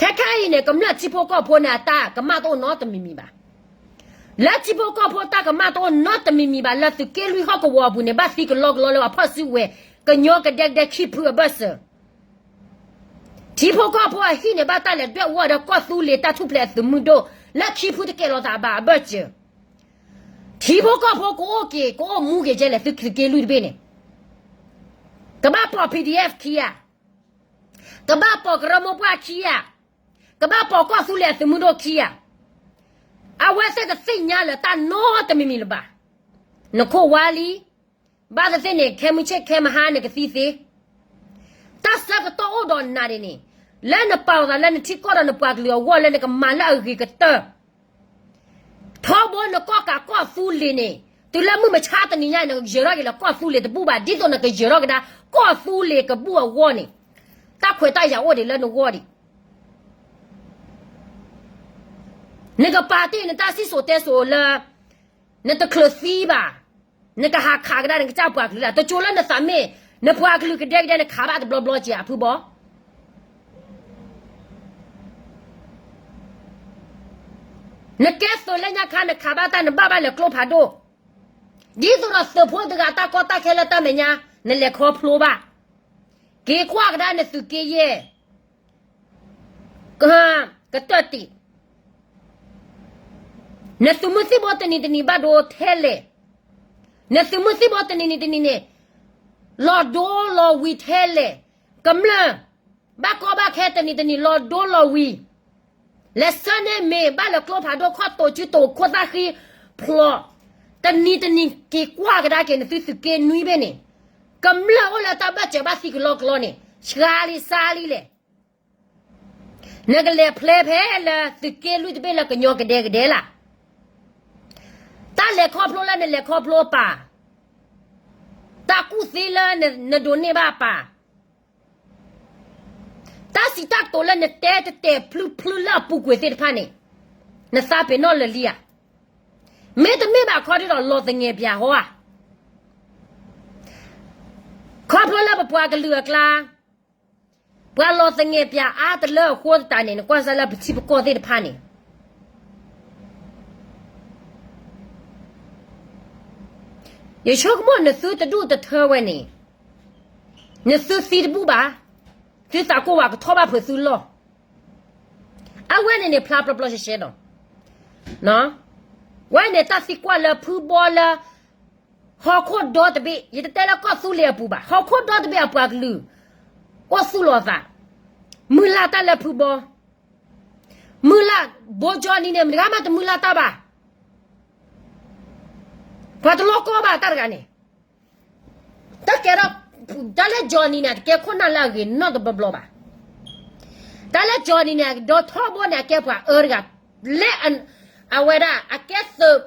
ခဲခဲအံၤန့ၣ် ကမျၢၢ်ထံဖိကီၢ်ဖိန့ၣ် အတၢ်ကမၣ်တအိၣ်နီတမံၤမံၤဘၣ်. လၢထံဖိကီၢ်ဖိတၢ်ကမၣ်တအိၣ်နီတမံၤမံၤဘၣ် လၢသုးက့လွံၢ်ဟီၣ်ကဝီၤအပူၤန့ၣ် ဘၣ်သံကလီကလီလၢပှၤဖီၣ်စုဝဲၤ ကညီကဒဲကဒဲခံဖုအဘၢၣ်စၢၤ ထံဖိကီၢ်ဖိအဟံၣ်န့ၣ် ဘၣ်တၢ်လဲၤဒွဲၣ်အီၣ်ဒီးကီၢ်သူလ့ၤတၢ်ထူၣ်ဖျဲးအသုးမုၢ်ဒိၣ် လၢခံဖုတကဲလီၤသးဘၣ်အဘၢၣ်စၢၤ ထံဖိကီၢ်ဖိကအိၣ်က့ၤ ကအိၣ်မူက့ၤကဲလဲၣ် သုးက့လွံၢ်တဘ့ၣ်န့ၣ် ကဘၣ်ပိာ် PDF ခံဧါ, ကဘၣ်ပိာ်ကရၢမိၢ်ပှၢ်ခံဧါ, ကဘၣ်ပိာ်ကီၢ်သူလ့ၤအသုးမုၢ်ဒိၣ်ခံဧါ. အဝဲသ့ၣ်တသ့ၣ်ညါလၢၤတၢ်နီတမံၤမံၤလၢၤဘၣ်. နခိၣ်ဝါလံ, ဘၣ်သ့ၣ်သ့ၣ်န့ၣ် ခဲမုၢ်ဆ့ၣ်ခဲမုၢ်ဟါနကသံသ့ တၢ်ဆၢကတီၢ်အိၣ်ဒီးနၤဒ်န့ၣ်, လၢနပာ်လီၤသးလၢနထံကီၢ်ဒီးနပှၤကလုာ်အဂီၢ်လၢနကမၤလၢအဂ့ၤကတၢၢ်, ထီဘိနကီၢ်ကးကီၢ်သူလ့ၤန့ၣ်, တုၤလၢမုၢ်မဆါတနံၤညါအံၤ နကယၢၤထီၣ်က့ၤလၢကီၢ်သူလ့ၤတဘူၣ်ဘၣ်, ဒ်သိးနကယၢၤထီၣ်ကဒါကီၢ်သူလ့ၤကဘူၣ်အဂီၢ်န့ၣ်, တၢ်ခွဲးတၢ်ယာ်အိၣ်ဒံးလၢနဂီၢ်ဒံး နကပာ်တ့ၢ်နတၢ်စံၣ်စိၤတဲစိၤလၢ နတချုးသံဘၣ်, နကဟးခးကဒါနကစၢ်ပှၤကလုာ်လၢ်, တကၠိလၢနသးမ့ၢ် နပှၤကလုာ်ကဒဲကဒဲ နခးဘၣ်တဘျီဘျီက့ၤဧါ ဖုဘီ. နကဲသုးလၢညါခါ နခးဘၣ်တၢ် နဘၣ်ဘၣ်လဲၤကျိဖးဒိၣ်, ဒ်သိးဒီးသုးဖိတဂၤတၢ်ကီတၢ်ခဲလၢတၢ်မဲာ်ညါ နလဲၤခီဖျိဘၣ်, က့ၤကွၢ်ကဒါနသုးက့ယဲၢ် ကတၢၢ်တံၢ်, နသုးမုၢ်သံၣ်ဘိတနံၤတနံၤဘၣ်ဒိထဲလဲၣ်, နသုးမုၢ်သံၣ်ဘိတနံၤနံၤတနံၤန့ၣ်, လီၤဒိလီၤဝံၤထဲလဲၣ်, ကမျၢၢ်, ဘၣ်ကီဘၣ်ခဲတနံၤတနံၤလီၤဒိလီၤဝံၤ, လဲၤဆၢန့ၢ်မ့ၤ ဘၣ်လၢကျိဖးဒိၣ်ခီၣ်တိာ်စုတိာ်ခိၣ်သၣ်ဃံ, ဖျိး, တနံၤတနံၤက့ၤကွၢ်ကဒါက့ၤနသုသုးက့နွံဘ့ၣ်န့ၣ်, ကမျၢၢ်အိၣ်လၢတၢ်ဘၢၣ်စၢၤဘၣ်သံကလီကလီန့ၣ်, ဆှါလံဆါလံလဲၣ် နကလဲၤဖျဲဖဲလၢသုးက့လွံၢ်တဘ့ၣ်လၢကညီကဒဲကဒဲလၢ်, တၢ်လဲၤခီဖျိလၢနလဲၤခီဖျိအပၢ်, တၢ်ကူၣ်သ့လၢနဒိးန့ၢ်ဘၣ်အပၢ်, တၢ်စံးတၢ်ကတိၤလၢနတဲတတဲာ်ဖျုဖျုလၢအပူၤကွံာ်သ့ၣ်တဖၣ်န့ၣ်, နသးပ့ၤနီၣ်လၢာ်လံဧါ, မ့တမ့ၢ်ဘၣ်ခီဒ်ဒီးလီၤသငဲးပၠးဟီဧါ ခီဖျိလၢပပှၤကလုာ်အကျါ, ပှၤလီၤသငဲးပၠးအါတလၢအဃိသတးန့ၣ် နကွၢ်စၢ်လၢပထံပကီၢ်သ့ၣ်တဖၣ်န့ၣ်, ယဆိကမိၣ်နသုတဒူၣ်တထၢဝဲန့ၣ်, နသုသံတဘူၣ်ဘၣ်, သုသးကိၢ်ဝဲကထီၣ်ဘၣ်ဖုးသုလီၢ်, အဝဲန့ၣ်န့ၣ်ဖျါပျီပျီရှဲရှဲဒီး ဝဲန့ၣ်တၢ်သံကွၢ်လၢဖုဘီလၢ ဟီၣ်ခိၣ်ဒီတဘ့ၣ်, ယတတဲလၢကီၢ်သူလ့ၤအပူၤဘၣ်, ဟီၣ်ခိၣ်ဒီတဘ့ၣ်အပှၤကလုာ် အိၣ်သူၣ်လီၤသး, မုၢ်လၢ်တၢ်လၢဖုဘီ, မုၢ်လၢ်ဘိကၠီနံၤန့ၣ် မတဂၤမးတမုၢ်လၢ်တၢ်ဘၣ်, ပှၤတလီၤကီဘၣ်တၢ်တဂၤန့ၣ် တၢ်ကဲထီၣ်, တၢ်လၢကၠီနံၤန့ၣ် အတကဲခိၣ်နၢ်လၢအဂ့ၤနီတဘျီဘျီဘၣ်, တၢ်လၢကၠီနံၤန့ၣ် ဒီးထီဘိန့ၣ် အကဲပှၤအၢတဂၤ, လၢအဝဲဒၣ် အကဲသုး,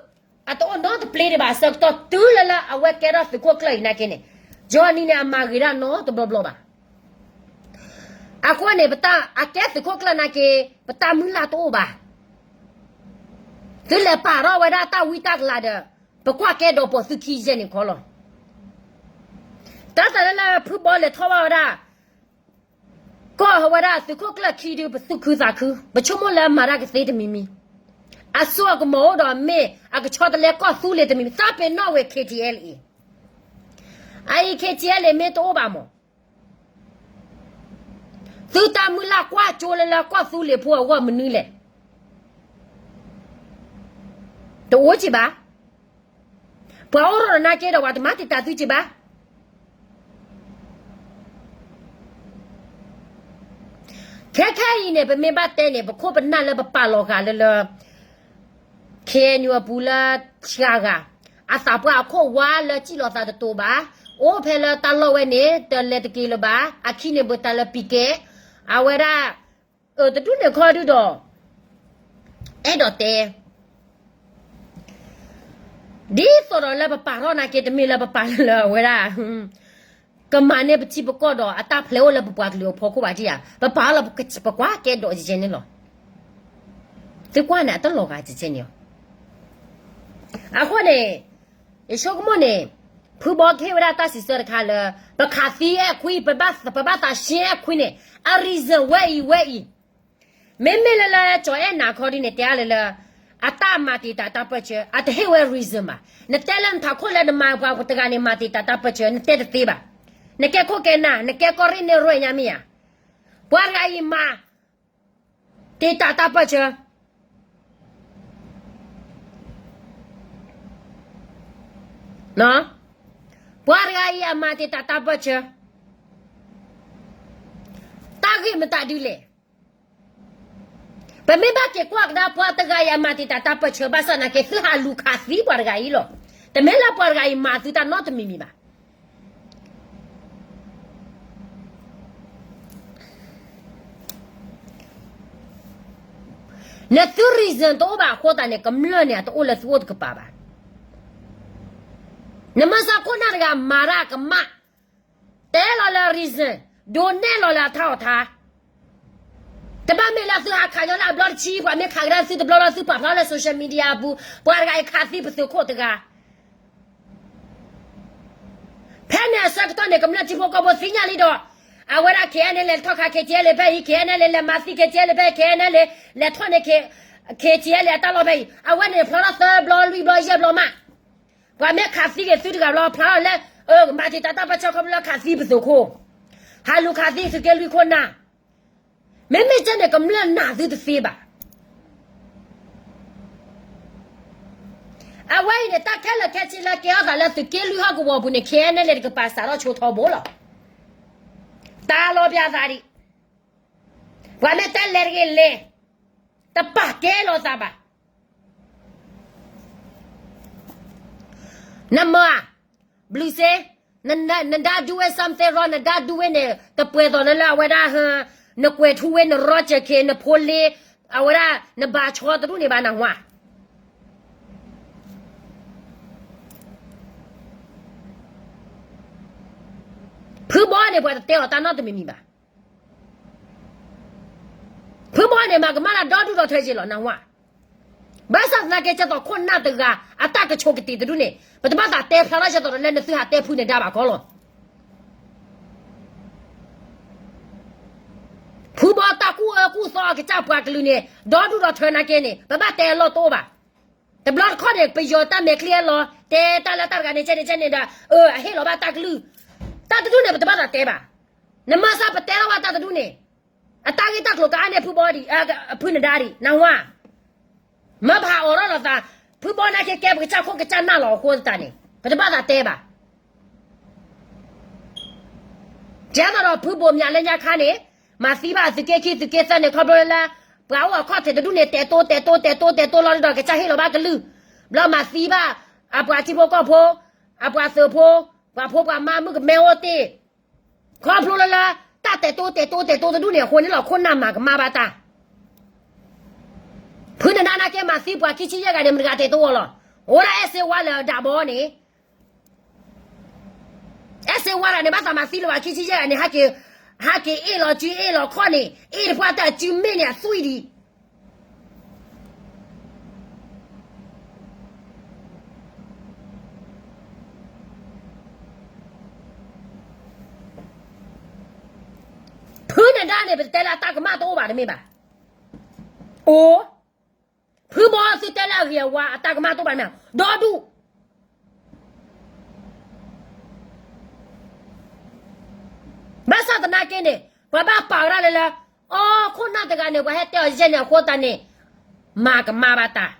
အတအိၣ်နီတပျ့ဒံးဘၣ် အဆၢကတီၢ်တုၤလၢလၢအဝဲကဲထီၣ်သုးခိၣ်ကျၢၢ်အံၤနာ်က့န့ၣ်, ကၠီနံၤန့ၣ် အမၤဂ့ၤဒၣ်နီတဘျီဘျီဘၣ် အဃိန့ၣ် ပတၢ်အကဲသုးခိၣ်ကျၢၢ်နာ်က့, ပတၢ်မုၢ်လၢ်တအိၣ်ဘၣ်, သုလဲၤပာ်ထီၣ်ဝဲဒၣ်တၢ်ဝံတၢ်ကလၤဒီး, ပကွၢ်ကဲဒီးပိာ်သုခံယဲၢ်န့ၣ်ခီလီၤ, တၢ်သးလၢလၢဖုဘီလဲၤထီၣ်ဘၣ်ဝဲဒၣ် ကီၢ်ဝဲဒၣ်သုးခိၣ်ကျၢၢ်ခံဒုး ပသူၣ်ခုသးခု, ပဆိကမိၣ်လၢအမၤတၢ်ကသ့တမံၤမံၤ, အစိအကမီၤအိၣ်ဒီးမ့ၢ် အကဆီတလဲကီၢ်သူလ့ၤတမံၤမံၤ သးပ့ၤနီၣ်ဝဲ KTLA, အအံၤ KTLA မ့ၢ်တအိၣ်ဘၣ်မး, သုတၢ်မုၢ်လၢ်ကွၢ်ကၠိလၢလၢကီၢ်သူလ့ၤဖိအဂီၢ်မနုၤလဲၣ်, တအိၣ်က့ၤဘၣ်, ပှၤအိၣ်ထီၣ်ဒီးနာ်က့ဒီး ပှၤတမၤတံာ်တာ်သုက့ၤဘၣ် ခဲခဲအံၤန့ၣ် ပမ့ၢ်ဘၣ်တဲန့ၣ် ပခိၣ်ပနၢ်လၢပပာ်လီၤဂာ်လၢလၢ KNU အပူၤလၢဆှးဂၤ, အသးပှၢ်အခိၣ်ဝါလၢစံၣ်လီၤသးတတိၤဘၣ်, အိၣ်ဖဲလၢတၢ်လီၢ်ဝဲန့ၣ် တလဲၤတက့ၤလၢၤဘၣ်, အခံန့ၣ်ဘၣ်တၢ်လၢပံၤကဲ, အဝဲဒၣ် တဒူၣ်န့ၣ်ခီဒုဒီး အဲၣ်ဒိးတဲ ဒ်သိးဒီးလၢပပာ်ထီၣ်နာ်က့ တမ့ၢ်လၢပပာ်လၢအဝဲဒၣ် ကမၤန့ၢ်ပထံပကီၢ်ဒီးအတၢ်ဖျဲးအိၣ်လၢပပှၤကလုာ်အဖီခိၣ်ဘၣ်တံၢ်ဧါ, ပပာ်လၢပကွၢ်ကဲဒီးကဲန့ၣ်လီၤ. သုကွၢ်န့ၣ် အတလီၤဂာ်ကဲန့ၣ်လီၤ. အဃိန့ၣ် ယဆိကမိၣ်န့ၣ် ဖုဘီကဟ့ၣ်ဝဲဒၣ်တၢ်စံးဆၢတခါလၢ ပခးသံအဲၣ်ခွံ ပဘၣ်သးရှ့အဲၣ်ခွံန့ၣ် အ reason ဝဲအံၤဝဲအံၤ မ့မ့ၢ်လၢလၢကၠီၤအဲၣ်နၤခီဒ်န့ၣ် တဲအါလၢလၢ အတၢ်မၤတံာ်တာ်တၢ်ပၢၢ်ဆၢ အတဟ့ၣ်ဝဲ reason ဘၣ်. နတဲလၢနထးခိၣ်လၢနမၤပှၤတဂၤန့ၣ် မၤတံာ်တာ်တၢ်ပၢၢ်ဆၢ နတဲတသ့ဘၣ်. နကဲခိၣ်ကဲနၢ် နကဲကီၢ်ရ့ၣ်န့ၣ်ရဲၣ်ညါမ့ၢ်ဧါ. ပှၤတဂၤအံၤမၤ တံာ်တာ်တၢ်ပၢၢ်ဆၢ ပှၤတဂၤအံၤအမၤတံာ်တာ်တၢ်ပၢၢ်ဆၢ တၢ်ဂ့ၢ်မတၤဒ်လဲၣ်. ပမ့ၢ်ဘၣ်က့ၤကွၢ်ကဒါပှၤတဂၤအံၤအမၤတံာ်တာ်တၢ်ပၢၢ်ဆၢ ဘၣ်ဆၣ်သနာ်က့ သုဟးလူၤခးသံပှၤတဂၤအံၤလီၤ. တမ့ၢ်လၢပှၤတဂၤအံၤမၤသုတၢ်နီတမံၤမံၤဘၣ်. နသု reason တအိၣ်ဘၣ်အဃိသတးန့ၣ် ကမျၢၢ်န့ၣ် အတအိၣ်လၢသုအိၣ်တကပၤဘၣ်. နမ့ၢ်စ့ၢ်ခိၣ်နၢ်တဂၤမၤတၢ်ကမၣ် တဲလီၤလၢ reason ဒိးနဲၣ်လီၤလၢအထါအီၤထါ တဘၣ်မ့ၢ်လၢသုဟးခးညီလၢအဘျီတဆံ ပှၤမ့ၢ်ခးကဒါသုတဘျီလီၤ သုပာ်ဖျါလၢ social media အပူၤ ပှၤတဂၤအံၤခးသံပသုးခိၣ်တဂၤ ဖဲန့ၣ်အဆၢကတီၢ်န့ၣ် ကမျၢၢ်ထံဖိကီၢ်ဖိသ့ၣ်ညါလံဒီး အဝဲဒၣ် K N L လဲၤထီၣ်ခး K T L ဖဲအံၤ K N L လဲၤမၤသံ K T L ဖဲ K N L လဲၤထီၣ်န့ၣ် K T L အတၢ်လီၢ်ဖဲအံၤ အဝဲန့ၣ်ဖျါထီၣ်သၢဘျီ လွံၢ်ဘျီ ယဲၢ်ဘျီမး ပှၤမ့ၢ်ခးသံက့ၤသုတဂၤဘျီ ဖျါထီၣ်လၢ မၤတံာ်တာ်တၢ်ပၢၢ်ဆၢခီဖျိလၢခးသံပသုးခိၣ် ဟးလူၤခးသံသုးက့လွံၢ်ခိၣ်နၢ် မ့မ့ၢ်ကဲန့ၣ် ကမျၢၢ်နာ်သုတသ့ဘၣ်. အဝဲအံၤန့ၣ် တၢ်ခဲလၢာ်ခဲဆ့လၢကဲထီၣ်သးလၢသုးက့လွံၢ်ဟီၣ်ကဝီၤပူၤန့ၣ် K N L တကပၤစးထီၣ်ဆိထီဘိလီၤ. တၢ်လီၤပျၢၤသးဒံး ပှၤမ့ၢ်တဲလဲၤတဂ့ၤလဲၤ တပာ်ကဲလိာ်သးဘၣ်. နမၢဧါ, ဘျုးစ့, နဒါဒူဝဲ something wrong နဒါဒူဝဲန့ၣ် တပှဲၤသိးလၢလၢအဝဲဒၣ်, နကွဲးထူဝဲ နရီကၢၤခ့ နဖိလ့, အဝဲဒၣ် နဘၣ်ဆီတဒူၣ်န့ၣ်ဘၣ်နဟါ. ဖုဘီန့ၣ် ပှၤတတဲအီၤတၢ်နီတမံၤမံၤဘၣ်. ဖုဘီန့ၣ် မၤကမၣ်တၢ်ဒီဒူၣ်ဒီထၢက့ၤလီၤ နဟါ. ဘၣ်ဆၣ်သနာ်က့ ကဲသိးခိၣ်နၢ်တဂၤ အတၢ်ကဆိးကတ့ၤတဒူၣ်န့ၣ် ပတဘၣ်သးတဲဖျါထီၣ်ကဲသိးဒီးလၢနသုဟးတဲဖုနဒါဘၣ်ကီလီၤ. ဖုဘီတၢ်ကူၣ်အၢကူၣ်သီအကစၢ်ပှၤကလုာ်န့ၣ် ဒီဒူၣ်ဒီထၢနာ်က့န့ၣ် ပဘၣ်တဲအလီၢ်တအိၣ်ဘၣ်. တဘျီတခီၣ်န့ၣ် ပယီၤတၢ်မဲာ်ချံဟဲလီၤ တဲတၢ်လၢတၢ်တဂၤန့ၣ် ကဲန့ၣ်ကဲန့ၣ်ဒီး အဟ့ၣ်လီၤဘၣ်တၢ်ကလုၢ်, တၢ်တဒူၣ်န့ၣ် ပတဘၣ်သးတဲဘၣ်. နမၤစၢ်ပတဲထီၣ်ဘၣ်တၢ်တဒူၣ်န့ၣ် အတၢ်ဂ့ၢ်တၢ်ကျိၤကအါန့ၢ်ဖုဘီဒံး, ဖုနဒါဒံး နဟါ. မ့ၢ်ပဟးအိးထီၣ်လိာ်သး, ဖုဘီနာ်က့ကဲပကစၢ်ခိၣ်ကစၢ်နၢ်လီၤအဃိသတးန့ၣ် ပတဘၣ်သးတဲဘၣ်. ကဲသိးဒီးဖုဘိးမၠးလၢညါခါန့ၣ် မၤသံဘၣ်သုးက့ခံသုးက့သၢန့ၣ် ခီဖျိလၢ ပှၤအိၣ်အခီၣ်ထံးတဒူၣ်န့ၣ် တဲာ်တိတဲာ်တိတဲာ်တိလီၤဒီး ကစၢ်ဟ့ၣ်လီၤဘၣ်ကလုၢ်, ဘျီမၤသံဘၣ် အပှၤထံဖိကီၢ်ဖိ, အပှၤသုးဖိ, ပှၤဖိပှၤမါမုၣ်ကမဲအိၣ်တ့ၢ် ခီဖျိလၢလၢ တၢ်တဲာ်တိတဲာ်တိတဲာ်တိတဒူၣ်န့ၣ်အဃိန့ၣ်လီၤ ခိၣ်နၢ်မၤကမၣ်ဘၣ်တၢ်. ဖုနဒါနာ်က့မၤသံပှၤခံဆံယဲၢ်ဂၤန့ၣ် မတဂၤတဲာ်တိအီၤလီၤ. အိၣ်ဒၣ်အဲၣ်စ့ဝါလၢဒၣ်ဘီန့ၣ် အဲၣ်စ့ဝါတဂၤန့ၣ် ဘၣ်သးမၤသံလၢပှၤခံဆံယဲၢ်ဂၤန့ၣ် ဟဲက့ၤအ့ၣ်လီၤစုအ့ၣ်လီၤခီၣ်န့ၣ် အ့ၣ်တပှၢ်တၢ်စုမ့ၢ်န့ၣ် အသွံၣ်ဒံး ဖုနဒါန့ၣ် ပတဲလၢအတၢ်ကမၣ်တအိၣ်ဘၣ်တမ့ၢ်ဘၣ်. အိၣ်, ဖုဘီသုတဲလၢအဂ့ၤအဝါ အတၢ်ကမၣ်တအိၣ်ဘၣ်တမ့ၢ်, ဒီဒူၣ် ဘၣ်ဆၣ်သနာ်က့န့ၣ် ပှၤဘၣ်ပာ်ဝဲဒၣ်လၢလၢ အီ ခိၣ်နၢ်တဂၤန့ၣ် ပှၤဟဲတဲအီၤယဲၢ်န့ၣ်အဃိသတးန့ၣ် မၤကမၣ်ဘၣ်တၢ်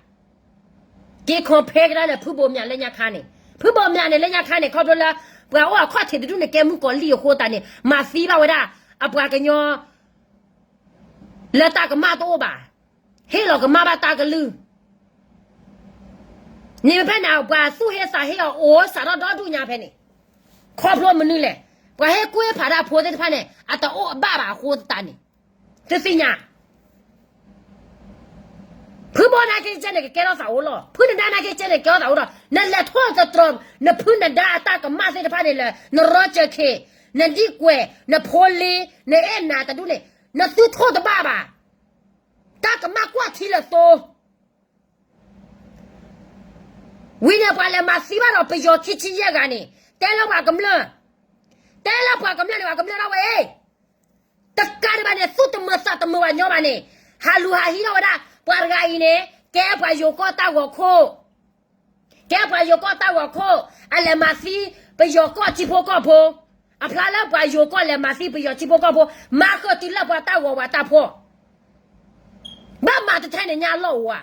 က့ၤ compare ကဒါလၢဖုဘိးမၠးလၢညါခါန့ၣ်, ဖုဘိးမၠးန့ၣ်လၢညါခါန့ၣ် ခီဖျိလၢ ပှၤအိၣ်အခီၣ်ထံးတဒူၣ်န့ၣ် ကဲမုၣ်ကီၤလံၢ်အဃိသတးန့ၣ် မၤသံဘၣ်ဝဲဒၣ် အပှၤကညီ လၢတၢ်ကမၣ်တအိၣ်ဘၣ်, ဟ့ၣ်လီၤကမၣ်ဘၣ်တၢ်ကလုၢ် န့ၣ်ဖဲန့ၣ် ပှၤသူၣ်ဟ့သးဟ့အီၤအိၣ်စးထီၣ်ဒီဒူၣ်ညါဖဲန့ၣ်, ခီဖျိမနုၤလဲၣ်, ပှၤဟ့ၣ်ကူၣ်ဟ့ၣ်ဖးဒၣ်ဖိသ့ၣ်တဖၣ်န့ၣ် အတအိၣ်အဘၣ်ဘၣ်အဃိသတးန့ၣ်, သုသ့ၣ်ညါ ဖုဘီနာ်က့ကဲန့ၣ် ကကဲထီၣ်သးအိၣ်လီၤ, ဖုနဒါနာ်က့ကဲန့ၣ် ကဲထီၣ်သးအိၣ်ဒီး နလဲၤထီၣ်သတြီၤ နဖုနဒါအတၢ်ကမၣ်သ့ၣ်တဖၣ်န့ၣ်လၢ နရီကၢၤခ့ၣ်, နဒံၣ်ကွဲၤ, နဖိလ့, နအဲၣ်နၤတဒူၣ်န့ၣ် နသုထီၣ်တဘၣ်ဘၣ်, တၢ်ကမၣ်ကွၢ်ထံလၢသိ ဝံၤန့ၣ် ပှၤလဲၤမၤသံဘၣ်ဒီးပယီၤခံဆံယဲၢ်ဂၤန့ၣ်, တဲလၢပှၤကမျၢၢ်, တဲလၢပှၤကမျၢၢ်န့ၣ် ပှၤကမျၢၢ်ဒၣ်ဝဲ, တကးဒံးဘၣ်န့ၣ် သူၣ်တမုာ်သးတမုာ်ဘၣ်ညီဘၣ်န့ၣ်, ဟးလူၤဟးဟံးထီၣ်ဝဲဒၣ် ပှၤတဂၤအံၤန့ၣ် ကဲပှၤယိၤကီၢ်တၢ်ဂီၤခိၣ်, ကဲပှၤယိၤကီၢ်တၢ်ဂီၤခိၣ်, အလဲၤမၤသံပယီၤကီၢ်ထံဖိကီၢ်ဖိ, အဖျါလၢပှၤယိၤကီၢ်လဲၤမၤသံပယီၤထံဖိကီၢ်ဖိ, မၤဃုာ်တုၤလၢပှၤတၢ်ဂီၤဝဲတၢ်ဖီၣ်, ဘၣ်မၤတထဲန့ၣ်ညါအလီၢ်အိၣ်ဧါ,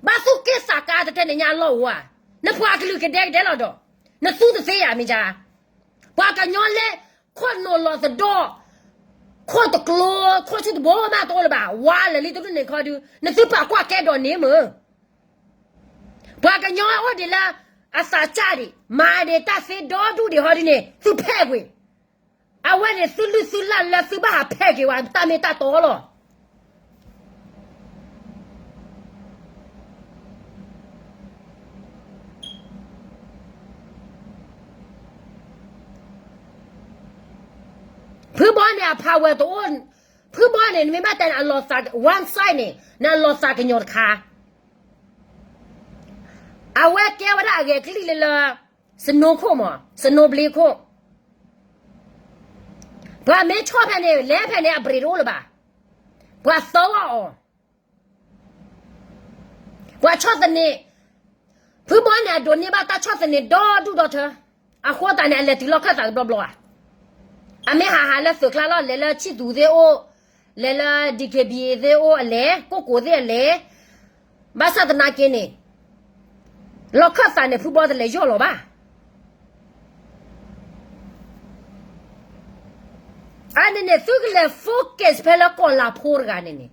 ဘၣ်သူၣ်က့ၣ်သးကါတထဲန့ၣ်ညါအလီၢ်အိၣ်ဧါ, နပှၤကလုာ်ကဒဲကဒဲလီၤဒီး, နသူတသ့ယၤမ့ၢ်ဧါ, ပှၤကညီလၢ ခိၣ်နူာ်လီၤသဒီၣ်, ခိၣ်တကျိ, ခိၣ်ဆူၣ်တဘိမးတအိၣ်လၢၤဘၣ်, ဝါလၢာ်လံတဒူၣ်န့ၣ်ခီဒု, နသုပာ်ကွၢ်ကဲဒီးန့ၣ်မ့ၢ် ပှၤကညီအိၣ်ဒံးလၢ အသးစၢ်ဒံး, မၤဒံးတၢ်သ့ဒီဒူၣ်ဒံးဟီဒ်န့ၣ် သုဖဲၣ်ကွံာ်, အဝဲန့ၣ်သုလုၢ်သုလၢ်လၢသုဘၣ်ဟးဖဲၣ်က့ၤဝဲတၢ်မ့ၢ်တၢ်တီလီၤ. ဖုဘီန့ၣ်အ power တအိၣ်, ဖုဘီန့ၣ် နမ့ၢ်ဘၣ်တဲန့ၣ် အလီၤသး one side န့ၣ် နအလီၤသးကညီၤတခါ, အဝဲကဲဝဲဒၣ်အဂဲၤကလံၣ်လၢလၢ snow ခိၣ်မး snow ဘျ့ခိၣ်, ပှၤမ့ၢ်ဆီၣ်ဖဲန့ၣ် လဲၤဖဲန့ၣ် အ brake တအိၣ်လၢၤဘၣ်, ပှၤသီအီၤ ပှၤဆီၣ်သနံး, ဖုဘီန့ၣ် အဒိးန့ၢ်ဘၣ်တၢ်ဆီၣ်သနံးဒီဒူၣ်ဒီထၢ, အဃိသတးန့ၣ် အလဲၤတုၤလီၢ်ခၢၣ်သးတဘျီဘျီဧါ, အမ့ၢ်ဟးဟးလၢသုးကျါလီၤ လဲၤလၢဆံၣ်သူးသ့ၣ်အိၣ်, လဲၤလၢ D K B A သ့ၣ်အိၣ်အလဲၤ, ကိၣ်ကိၤသ့ၣ်အလဲၤ, ဘၣ်ဆၣ်သနာ်က့န့ၣ် လီၢ်ခၢၣ်သးန့ၣ် ဖုဘီတလဲၤယီၢ်လီၤဘၣ်. အန့ၣ်န့ၣ် သုကလဲၤ focus ဖဲလၢကီၢ်လၤဖိတဂၤန့ၣ်န့ၣ်,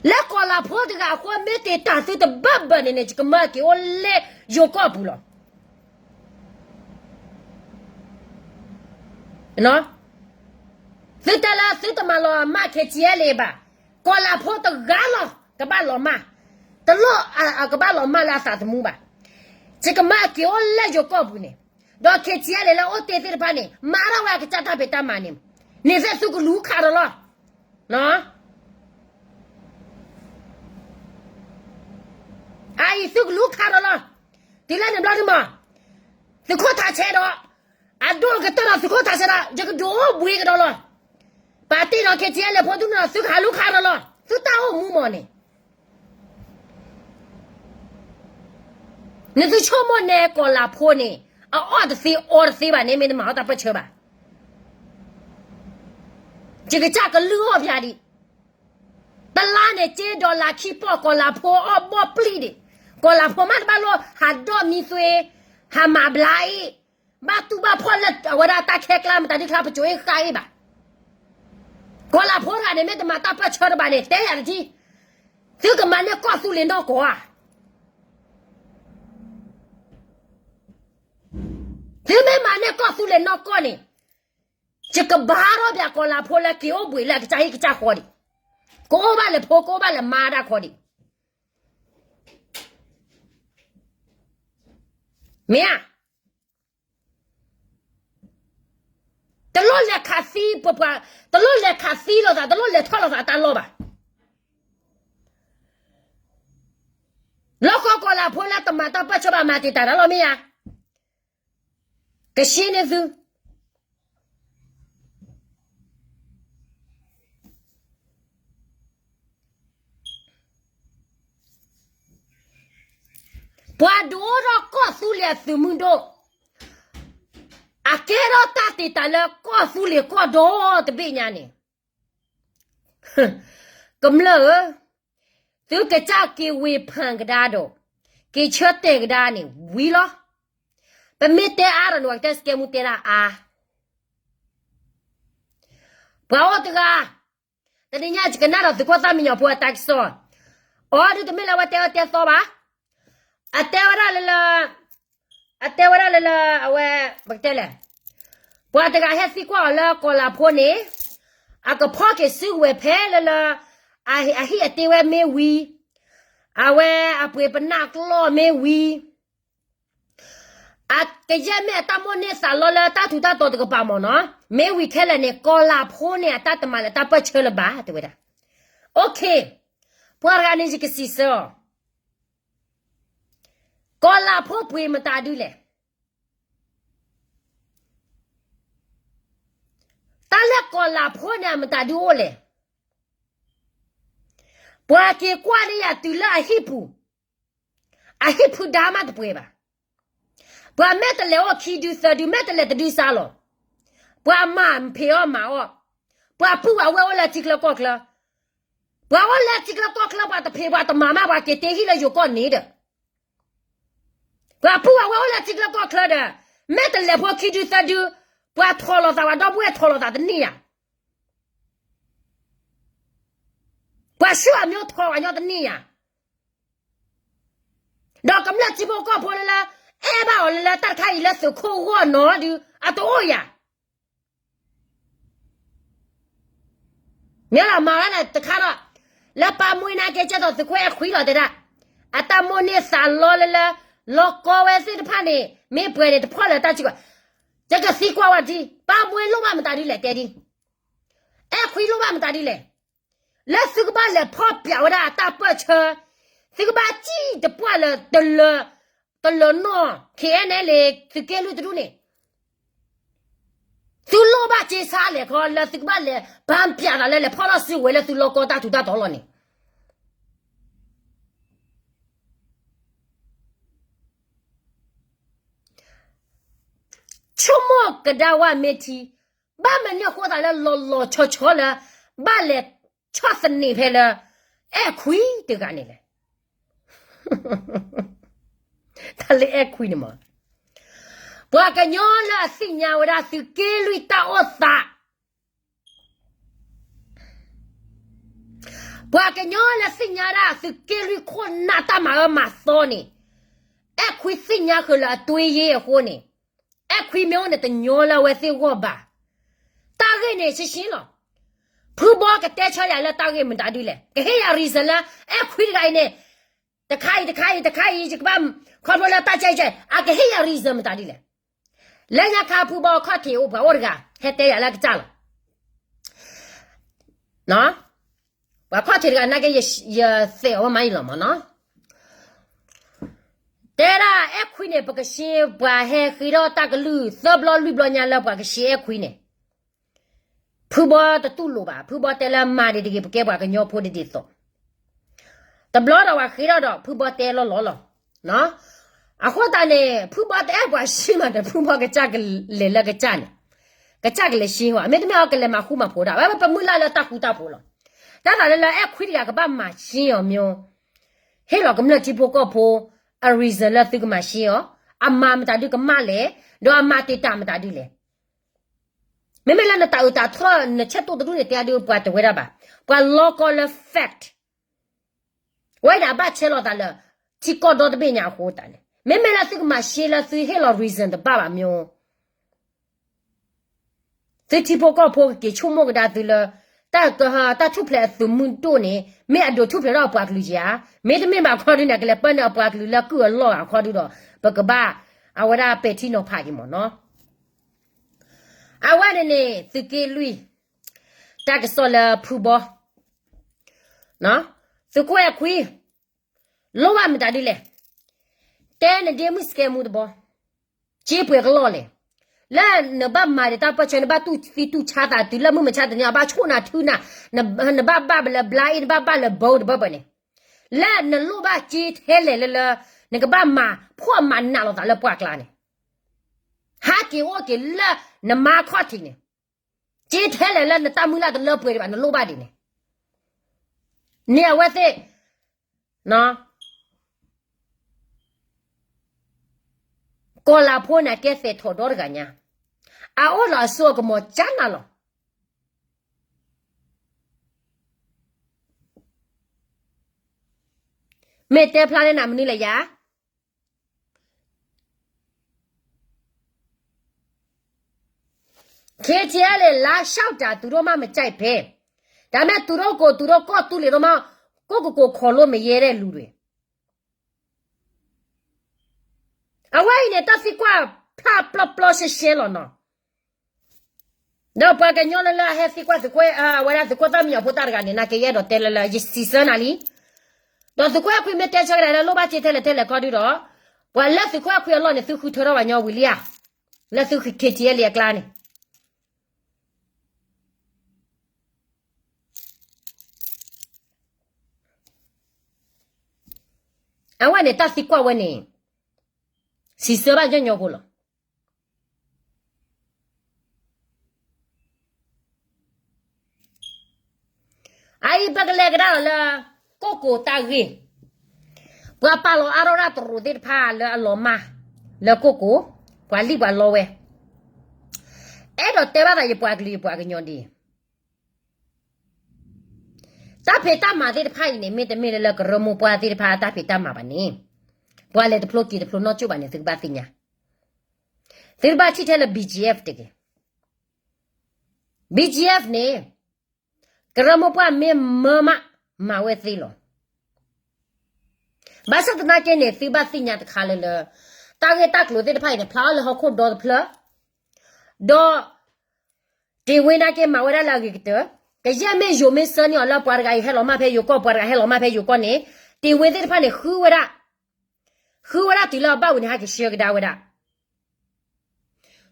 လၢကီၢ်လၤဖိတဂၤအဃိ မ့ၢ်တ့ၢ်တၢ်သုတဘၢဘၢန့ၣ်န့ၣ် ယကမၢက့ၤအိၣ်လၢယိၤကီၢ်ပူၤလီၤ. သုတဲလၢသုတမၤလီၤမၢ် K T L A ဘၣ်, ကီၢ်လၤဖိတဂၤလီၤ ကဘၣ်လီၤမၢ်, တလိၣ်အကဘၣ်လီၤမၢ်လၢအသးသမူဘၣ်. ယကမၢက့ၤအိၣ်လၢယိၤကီၢ်ပူၤန့ၣ်, ဒီး K T L A လၢအိၣ်တ့ၢ်သ့ၣ်တဖၣ်န့ၣ် မၤထီၣ်ဝဲအကစၢ်တၢ်ဖံးတၢ်မၤန့ၣ်, န့ၣ်သ့ၣ်သုကလူၤခးဒီးလီၤ. အအံၤသုကလူၤခးဒီးလီၤ. တုၤလၢန့ၣ်ဘျီဒုမး, သုးခိၣ်ထးဆဲးဒီး, အဒိၣ်ကတၢၢ်ဒီးသုးခိၣ်ထးဆဲးဒီး ယကဒိးအိၣ်ဘှံးကဒီးလီၤ. ပာ်တ့ၢ်ဒီး K T L A ဖိဒုန့ၣ်ဒီး သုကဟးလူၤခးဒီးလီၤ. သုတၢ်အိၣ်မူမးန့ၣ် နသုဆိကမိၣ်န့ၣ် ကီၢ်လၤဖိန့ၣ် အအီၣ်တသ့အီတသ့ဘၣ်န့ၣ် မ့ၢ်တမၤအီၣ်တၢ်ပၢၢ်ဆၢဘၣ်. ယကစၢ်ကလုၢ်အီၣ်ပၠးဒံး, တလါန့ၣ် က့ဒီးလၤခံပီၢ် ကီၢ်လၤဖိအီၣ်ဘီၣ်ပျံၢ်ဒံး, ကီၢ်လၤဖိမ့ၢ်တဘၣ်လိၣ် ဟးဒီၣ်မံသွ့, ဟးမၤဘျါအ့ၣ်, ဘၣ်တူၢ်ဘၣ်ဖှီၣ်လၢအဝဲဒၣ်တၢ်ခဲကျါ မတၤဒုးချါပစိၤအ့ၣ်ဃာ်အ့ၣ်ဘၣ်. ကီၢ်လၤဖိတဂၤန့ၣ် မ့ၢ်တမၤတၢ်ပၢၢ်ဆၢတဘၣ်န့ၣ် တဲယၤတထံၣ်, သုကမၤန့ၢ်ကီၢ်သူလ့ၤနီၢ်ကီၢ်ဧါ. သုမ့ၢ်မၤန့ၢ်ကီၢ်သူလ့ၤနီၢ်ကီၢ်န့ၣ်, ယကဘါထီၣ်ပၠးကီၢ်လၤဖိလၢက့ၤအိၣ်ဘှံးလၢအကစၢ်ဟံၣ်ကစၢ်ဃီဒံး, ကအိၣ်ဘၣ်လဲၤဖိ ကအိၣ်ဘၣ်လဲၤမါဒၣ်ခီဒံး, မ့ၢ်ဧါ. တလိၣ်လဲၤခးသံပှၤ, တလိၣ်လဲၤခးသံလိာ်သး, တလိၣ်လဲၤထီၣ်လိာ်သးတၢ်လီၢ်ဘၣ်. လီၢ်ကီၢ်ကီၢ်လၤဖိလၢတမၤတၢ်ပၢၢ်ဆၢဘၣ် မၤတံာ်တာ်တၢ်လီၤ မ့ၢ်ဧါ. ကဆှံန့ၢ်သု ပှၤဒုးအိၣ်ထီၣ်ကီၢ်သူလ့ၤအသုးမုၢ်ဒိၣ်, အကဲထီၣ်တၢ်တံာ်တာ်လၢကီၢ်သူလ့ၤကီၢ်ဒီတဘ့ၣ်ညါန့ၣ်, ကမျၢၢ်ဧၢ, သုကစၢ်က့ၤဝ့ၤဖၣ်ကဒါဒီး က့ၤဆၢတဲာ်ကဒါန့ၣ် ဝံၤလီၤ. ပမ့ၢ်တဲအါဒီးန့ၣ် ပှၤကတဲစကဲမူတဲဒၣ်အါ ပှၤအိၣ်တဂၤ, တနံၤညါယကနၣ်ဒီးသုးခိၣ်သၣ်မံညီၤဖိအတၢ်ကစီၣ်, အီၤဒုးတမ့ၢ်လၢအဝဲတဲအၢတဲသီဘၣ်, အတဲဝဲဒၣ်လၢလၢ, အတဲဝဲဒၣ်လၢလၢ အဝဲ, ပကတဲလဲၣ်, ပှၤတဂၤဟဲသံကွၢ်အီၤလၢကီၢ်လၤဖိန့ၣ်, အကဖီၣ်က့ၤစုကဝဲၤဖဲလၢလၢ, အဟံၣ်အတ့ဝဲမ့ၢ်ဝံၤ, အဝဲအပှ့ၤပနၢ်ကျီၢ်မ့ၢ်ဝံၤ အကယဲၢ်မ့ၢ်အတၢ်မိၣ်န့ၢ်သးလီလၢတၢ်ထူးတၢ်တီၤတကပၤမ့ၢ်နီၤ, မ့ၢ်ဝံၤခဲလၢာ်န့ၣ် ကီၢ်လၤဖိန့ၣ် အတၢ်တမၤလၢတၢ်ပၢၢ်ဆၢလၢၤဘၣ် တဲဝဲဒၣ်. ပှၤတဂၤန့ၣ် ယကစံးဆၢအီၤ, ကီၢ်လၤဖိပှ့ၤမတၤဒုလဲၣ်. တၢ်လၢကီၢ်လၤဖိန့ၣ် အမတၤဒုအိၣ်လဲၣ်. ပှၤက့ၤကွၢ်န့ၢ်ယၤတုၤလၢအဟံၣ်ပူၤ, အဟံၣ်ဖုဒါမးတပှဲၤဘၣ်. ပှၤမဲာ်တဲးလဲးအိၣ်ခံဒုသၢဒု, မဲာ်တဲးလဲးတဒုစါလီၤ. ပှၤမၤဖံးအီၣ်မၤအီၣ်, ပှၤပုၢ်ဝဲၢ်အိၣ်လၢထံချၢကီၢ်ချၢ, ပှၤအိၣ်လၢထံချၢကီၢ်ချၢ ပှၤတဖံးပှၤတမၤမး ပှၤက့ၤတ့ဟံၣ်လၢယိၤကီၢ်န့ၣ်ဒီး ပှၤပုၢ်ဝဲၢ်အိၣ်လၢထံချၢကီၢ်ချၢဒီး မဲာ်တဲးလဲးဖိခံဒုသၢဒု, ပှၤထိးလိာ်သး ပှၤဒီပုၢ်ဝဲၢ်ထိးလိာ်သးတန့ၢ်ယၤ, ပှၤဆူၣ်အမျိုးထိးပှၤညီတန့ၢ်ယၤ, ဒီးကမျၢၢ်ထံဖိကီၢ်ဖိလၢလၢ အဲၣ်ဘၣ်အီၤလၢလၢတၢ်တခါအံၤလၢသုးခိၣ်ဂီၢ်နီၤဒု အတအိၣ်ယၤ မ့ၢ်လီၤမၤဝဲန့ၣ်တခါဒီး, လၢပၢ်မွ့နာ်က့ ကဲသိးသုးခိၣ်အဲၣ်ခွံလီၤတဲဒၣ်, အတၢ်မိၣ်န့ၢ်သးလီလၢလၢ လီၤကီဝဲသ့ၣ်တဖၣ်န့ၣ် မ့ၢ်ပှဲၤန့ၣ်တဖီၣ်လၢတၢ်စုကဝဲၤ, ယကသံကွၢ်ဝဲဒ်, ပၢ်မွ့လိၣ်ဘၣ်မတၤဒ်လဲၣ်တဲဒ်, အဲၣ်ခွံလိၣ်ဘၣ်မတၤဒ်လဲၣ်, လၢသုကဘၣ်လဲၤဖီၣ်ပၠးဝဲဒၣ်အတၢ်ပၢၢ်ဆၢ, သုကဘၣ်စံၣ်တပှၢ်လၢ တလၢၤနီၢ် ခဲအံၤန့ၣ်လံ သုးက့လွံၢ်တဒူၣ်န့ၣ် သုလိၣ်ဘၣ်စ့ဆါလဲၣ်ခီ လၢသုကဘၣ်လဲၤ ပၢ်ပၠးသးလၢလဲၤဖီၣ်ထီၣ်စုကဝဲၤလၢသုလီၢ်ကီတၢ်ထူးတၢ်တီၤလီၤန့ၣ်, ဆိကမိၣ်ကဒါဝၣ်မ့ၢ်ထံ, ဘၣ်မနုၤအဃိသးလၢလီၤလီၤဆီဆီလၢ ဘၣ်လဲၤဆီၣ်သနံးဖဲလၢ အဲၣ်ခွံတဂၤန့ၣ်လဲၣ်. တၢ်လၢအဲၣ်ခွံန့ၣ်မး, ပှၤကညီလၢအသ့ၣ်ညါဝဲဒၣ်သုးက့လွံၢ်တၢ်အိၣ်သး ပှၤကညီလၢသ့ၣ်ညါဒၣ်သုးက့လွံၢ်ခိၣ်နၢ်တၢ်မၤအၢမၤသီန့ၣ်, အဲၣ်ခွံသ့ၣ်ညါဃုာ်လၢအတွ့ယ့ၢ်အဃိန့ၣ်, အဲၣ်ခွံမ့ၢ်အိၣ်န့ၣ်တညီလၢအဝဲသ့ၣ်ဂီၢ်ဘၣ်. တၢ်ဂ့ၢ်န့ၣ်ရှင်းရှင်းလီၤ. ဖုဘီကတဲဆၢယၤလၢတၢ်ဂ့ၢ်မတၤဒ်လဲၣ်, ကဟ့ၣ်ယၤ reason လၢ အဲၣ်ခွံတဂၤအံၤန့ၣ်, တခါအံၤ တခါအံၤ တခါအံၤ ယကဘၣ် ခီဖျိလၢတၢ်ကဲကဲ အကဟ့ၣ်ယၤ reason မတၤဒ်လဲၣ်. လၢညါခါဖုဘီအခီၣ်ထံးအိၣ်ပှၤအိၣ်တဂၤ ဟဲတဲယၤလၢအကစၢ်လီၤ. ပှၤခီၣ်ထံးတဂၤနာ်က့ ယသဲးအီၤဝဲမးအံၤလီၤမးနီၤ. တဲဒၣ်အဲၣ်ခွံန့ၣ် ပကရှင်းပှၤဟဲဃ့ထီၣ်တၢ်ကလုၢ်သၢဘျီလွံၢ်ဘျီညါလၢပှၤကရှင်းအဲၣ်ခွံန့ၣ်, ဖုဘီတတူၢ်လိာ်ဘၣ်, ဖုဘီတဲလၢမၤဒံးတဂ့ၤ ပကဲပှၤကညီဖိဒ်သိး, တဘျီဒီးပှၤဃ့ထီၣ်ဒီး ဖုဘီတဲလီၤလီၤလီၤ. အဃိသတးန့ၣ် ဖုဘီတအဲၣ်ပှၤရှ့မးဒီး ဖုဘီကစၢ်ကလဲၤလၢကစၢ်န့ၣ်, ကစၢ်ကလဲၤရှ့ဟီ, မ့တမ့ၢ်အီၤကလဲၤမၤဃူမၤဖိးဒၣ်, ဝဲပမုၢ်လၢ်လၢတၢ်ဃူတၢ်ဖိးလီၤ. တၢ်သးလၢလၢအဲၣ်ခွံတဂၤကဘၣ်မၤရှ့အီၤမ့ၢ် ဟ့ၣ်လီၤကမျၢၢ်ထံဖိကီၢ်ဖိ အ reason လၢသုကမၤရှ့အီၤ, အမၤမတၤဒုကမၣ်လဲၣ်, ဒီးအမၤတ့ၢ်တၢ်မတၤဒုလဲၣ်. မ့မ့ၢ်လၢနတၢ်အုးတၢ်ထီၣ် နဆဲးတိၢ်တဒူၣ်န့ၣ် တဲအဒုးပှၤတဝဲဒၣ်ဘၣ်. ပှၤလီကီလၢ fact ဝဲန့ၣ် အဘၣ်ဆဲးလီၤသးလၢ ထံကီၢ်ဒီတဘ့ၣ်ညါအဃိသတးန့ၣ်, မ့မ့ၢ်လၢသုကမၤရှ့လၢသုဟ့ၣ်လီၤ reason တဘၣ်ဘၣ်မ့ၢ် သုထံဖိကီၢ်ဖိကက့ၤဆိကမိၣ်ကဒါသုလၢ တၢ်ထူၣ်ဖျဲးအသုးမုၢ်ဒိၣ်န့ၣ် မ့ၢ်အဒိးထူၣ်ဖျဲးထီၣ်အပှၤကလုာ်ဧါ, မ့တမ့ၢ်ဘၣ်ခီဒုးန့ၣ် ကလဲၤပၢနုာ်အပှၤကလုာ်လၢကုၢ်အလီၢ်အခီဒုးဒီး ပကဘၣ် အဝဲဒၣ်ပဲာ်ထံနီၤဖးက့ၤမ့ၢ်နီၤ. အဝဲန့ၣ်န့ၣ် သုးက့လွံၢ် တၢ်ကစီၣ်လၢဖုဘီ, သုးခိၣ်အဲၣ်ခွံ လိၣ်ဘၣ်မတၤဒ်လဲၣ်, တဲနဒ့မုၣ်စကဲမူတဘီ, စ့ပှဲၤကလီၢ်လဲၣ်, လၢနဘၣ်မၤဒံးတၢ်ပၢၢ်ဆၢ နဘၣ်တူၢ်သံတူၢ်ဆါသးတုၤလၢမုၢ်မဆါတနံၤ အဘၣ်ဆိၣ်နၤထုနၤ, နဘၣ်ဘၣ်လၢ ဘျါအ့ နဘၣ်ဘၣ်လၢ ဘိတဘၣ်ဘၣ်န့ၣ်, လၢနလိၣ်ဘၣ်စ့ထဲလဲၣ်လၢလၢ နကဘၣ်မၤဖှီၣ်မၤနးလိာ်သးလၢပှၢ်ကျါန့ၣ်, ဟးက့ၤအိၣ်က့ၤလၢနမါခီၣ်ထံးန့ၣ်, စ့ထဲလဲၣ်လၢနတၢ်မုၢ်လၢ်တလၢပှဲၤဒံးဘၣ် နလိၣ်ဘၣ်ဒ်န့ၣ်, န့ၣ်အဝဲသ့ၣ် ကီၤလၤဖိန့ၣ် ကဲသဲးထီၣ်ဒီတဂၤညါ, အအိၣ်လီၤအစိအကမီၤကၠါနၤလီၤ. မ့ၢ်တဲဖျါလၢနမနုၤလဲၣ်ယၤ ခ့ထံအဲလ့ၣ် လါလၢ်တၢ်သူရိမ့ၢ်မကၠဲးဖဲ, တၢ်မ့ၢ်သူရိကိးသူရိကီၢ်သူလ့ၤရိမ့ၢ် ကိၢ်ကကိးခီၣ်လိမ့ၢ်ယဲဒဲးလူၤဒွဲၣ်, အဝဲအံၤန့ၣ် တၢ်သံကွၢ်ဖျါပျီပျီရှဲရှဲလီၤနီၤ. ဒီးပှၤကညီလၢလၢအဟဲသံကွၢ်သုးခိၣ် အဝဲဒၣ်သုးခိၣ်သၣ်မံညီၤဖိတၢ်တဂၤန့ၣ် နာ်က့ယအဲၣ်ဒိးတဲလၢလၢ ယစံးဆၢနၤလံ. ဒီးသုးခိၣ်အဲၣ်ခွံမ့ၢ်တဲဆၢကဒါလၢလိၣ်ဘၣ်စ့ထဲလဲၣ်ထဲလဲၣ်ခီဒုဒီး, ပှၤလၢသုးခိၣ်အဲၣ်ခွံအလီၢ်န့ၣ် သုဃုထၢထီၣ်ပှၤညီဝံၤလံဧါ, လၢသု ခ့ထံအဲလ့ၣ် အကျါန့ၣ် အဝဲန့ၣ်တၢ်သံကွၢ်ဝဲန့ၣ် စံးဆၢဘၣ်ညီညီဖိလီၤ. အအံၤပကလဲၤကဒါလီၤလၢ ကိၣ်ကိၤတၢ်ဂ့ၢ်, ပှၤပာ်လီၤအါထီၣ်တရူးသ့ၣ်တဖၣ်လၢအလီၤမၢ် လၢကိၣ်ကိၤ, ပှၤလံၣ်ပှၤလီဝဲ, အဲၣ်ဒိးတဲဘၣ်သးယပှၤကလုာ်ယပှၤကညီဒ်အံၤ, တၢ်ဖံးတၢ်မၤသ့ၣ်တဖၣ်အံၤန့ၣ် မ့တမ့ၢ်လၢလၢကရၢမိၢ်ပှၢ်သ့ၣ်တဖၣ်အတၢ်ဖံးတၢ်မၤဘၣ်န့ၣ်, ပှၤလဲၤတဖျိက့ၤတဖျိနီၢ်ကၠိၣ်ဘၣ်န့ၣ် သုကဘၣ်သ့ၣ်ညါ, သုတဘၣ်ထံၣ်ထဲလၢ B G F တဂ့ၤ, B G F န့ၣ် ကရၢမိၢ်ပှၢ်မ့ၢ်မၢမး မၤဝဲသ့လီၤ. ဘၣ်ဆၣ်သနာ်က့န့ၣ် သုဘၣ်သ့ၣ်ညါတခါလၢလၢ တၢ်ဂ့ၢ်တၢ်ကျိၤသ့ၣ်တဖၣ်အံၤန့ၣ် ဖျါအီၤလၢဟီၣ်ခိၣ်ဒီတဖျၢၣ်, ဒီး တ့ၢ်ဝ့နာ်က့မၤဝဲဒၣ်လၢအဂ့ၤကတၢၢ်, ကယဲၢ်မ့ၢ်ယိၤမ့ၢ်ဆၢန့ၢ်အီၤလၢပှၤတဂၤအံၤဟဲလီၤမၢ်ဖဲယိၤကီၢ် ပှၤတဂၤဟဲလီၤမၢ်ဖဲယိၤကီၢ်န့ၣ်, တ့ၢ်ဝ့သ့ၣ်တဖၣ်န့ၣ် ဃုဝဲဒၣ်, ဃုဝဲဒၣ်တုၤလၢအဘၣ်ဝံၤန့ၣ် ဟဲက့ၤဆှၢကဒါဝဲဒၣ်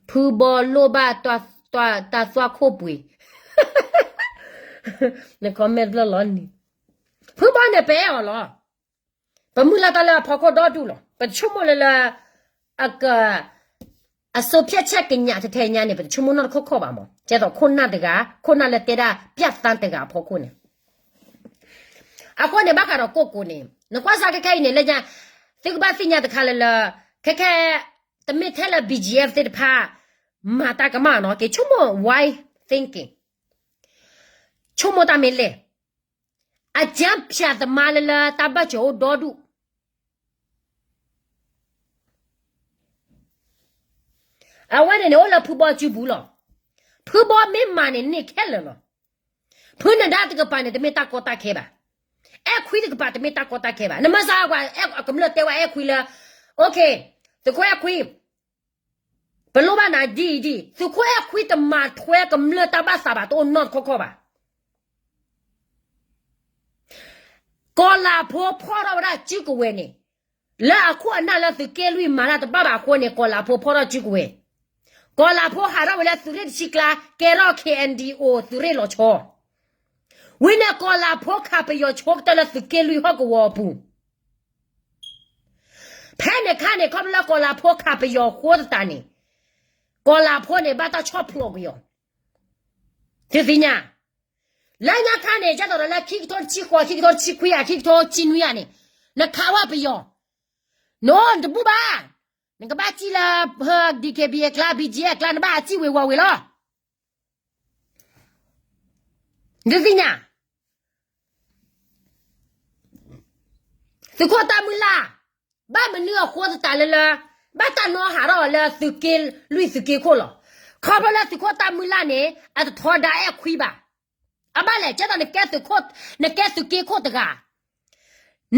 ဖုဘီလိၣ်ဘၣ်တၢ်သွၣ်ခိၣ်ပှ့ၤ, န comment တဖျၢၣ်လီၤန့ၣ်, ဖုဘီန့ၣ်ပအဲၣ်အီၤလီၤ. ပမုၢ်လၢ်တၢ်လၢအဖီခိၣ်ဒီဒူၣ်လီၤ. ပတဆိကမိၣ်လၢလၢ အက အစိဖျဲၣ်ဆဲးကညးထဲထဲညါန့ၣ် ပတဆိကမိၣ်နီတခီၣ်ခီၣ်ဘၣ်မး, ကဲသိးခိၣ်နၢ်တဂၤ, ခိၣ်နၢ်လၢတဲဒၣ် ပြသန်း တဂၤအဖီခိၣ်န့ၣ်, အဃိန့ၣ် ဘၣ်ဃးဒီးကိၣ်ကိၤန့ၣ် နကွၢ်စၢ်ခဲခဲအံၤန့ၣ် လၢညါ သုကဘၣ်သ့ၣ်ညါတခါလၢလၢ ခဲခဲ တမ့ၢ်ထဲလၢ B G F သ့ၣ်တဖၣ် မၤတၢ်ကမၣ်နီၤ, က့ၤဆိကမိၣ် why thinking, ဆိကမိၣ်တၢ်မ့ၢ်လဲၣ်, အကြံဖျားသမားလၢလၢတၢ်ဘၣ်စၢၤအိၣ်ဒီဒူၣ် အဝဲန့ၣ်န့ၣ် အိၣ်လၢဖုဘီစုပူၤလီၤ. ဖုဘီမ့ၢ်မၤန့ၣ်န့ၢ်ခဲလၢာ်လီၤ. ဖုနဒါတကပၤန့ၣ် တမ့ၢ်တၢ်ကီတၢ်ခဲဘၣ်. အဲၣ်ခွံတကပၤတမ့ၢ်တၢ်ကီတၢ်ခဲဘၣ်. နမ့ၢ်စၢ်ကွၢ် အဲၣ်ကမျၢၢ်တဲဝဲအဲၣ်ခွံလၢ okay, သုးခိၣ်အဲၣ်ခွံ ပလိၣ်ဘၣ်နၤဒ်အံၤဒ်အံၤ, သုးခိၣ်အဲၣ်ခွံတမၤထွဲကမျၢၢ်တၢ်ဘၣ်သးဘၣ် တအိၣ်နီတခီၣ်ခီၣ်ဘၣ်. ကီၤလၤဖိဖီၣ်ထီၣ်ဝဲဒၣ်စုကဝဲၤန့ၣ်, လၢအခိၣ်အနၢ်လၢသုးက့လွံၢ်မၤတၢ်တဘၣ်ဘၣ်အဃိန့ၣ် ကီၤလၤဖိဖီၣ်ထီၣ်စုကဝဲၤ, ကီၤလၤဖိဟးထီၣ်ဝဲလၢသုးရ့ၣ်တဆံကျါ ကဲထီၣ် K N D O သုးရ့ၣ်လီၤဆီ, ဝံၤန့ၣ်ကီၤလၤဖိခးပယီၤဆိကတၢၢ်လၢသုးက့လွံၢ်ဟီၣ်ကဝီၤအပူၤ ဖဲန့ၣ်ခါန့ၣ် ခီဖျိလၢကီၤလၤဖိခးပယီၤဃိသတးန့ၣ်, ကီၤလၤဖိန့ၣ် ဘၣ်တၢ်ဆီၣ်ဖျိးကွံာ်အီၤ, သုသ့ၣ်ညါ, လၢညါခါန့ၣ် ကသိးဒီးလၢခံကထိတဆံဃိး ခံကထိတဆံခွံဧါ ခံကထိတဆံနွံဧါန့ၣ်, နခးဝဲပယီၤ, နအိၣ်နတဘူၣ်ဘၣ်, နကဘၣ်စံၣ်လၢ D K B A အကျါ B G F အကျါ နဘၣ်ဟးစံၣ်ဝ့ၤဝီၤဝ့ၤလီၤ. နသုသ့ၣ်ညါ, သုးခိၣ်တၢ်မုၢ်လၢ်, ဘၣ်မနုၤအဃိသတးလၢလၢ, ဘၣ်တၢ်နီၣ်ဟးထီၣ်အီၤလၢသုးက့လွံၢ်သုးက့ခိၣ်လီၤ. ခီဖျိလၢသုးခိၣ်တၢ်မုၢ်လၢ်န့ၣ် အတထီဒါအဲၣ်ခွံဘၣ်. အဘၣ်လဲၣ် ကဲသိးနကဲသုးခိၣ်, နကဲသုးက့ခိၣ်တဂၤ,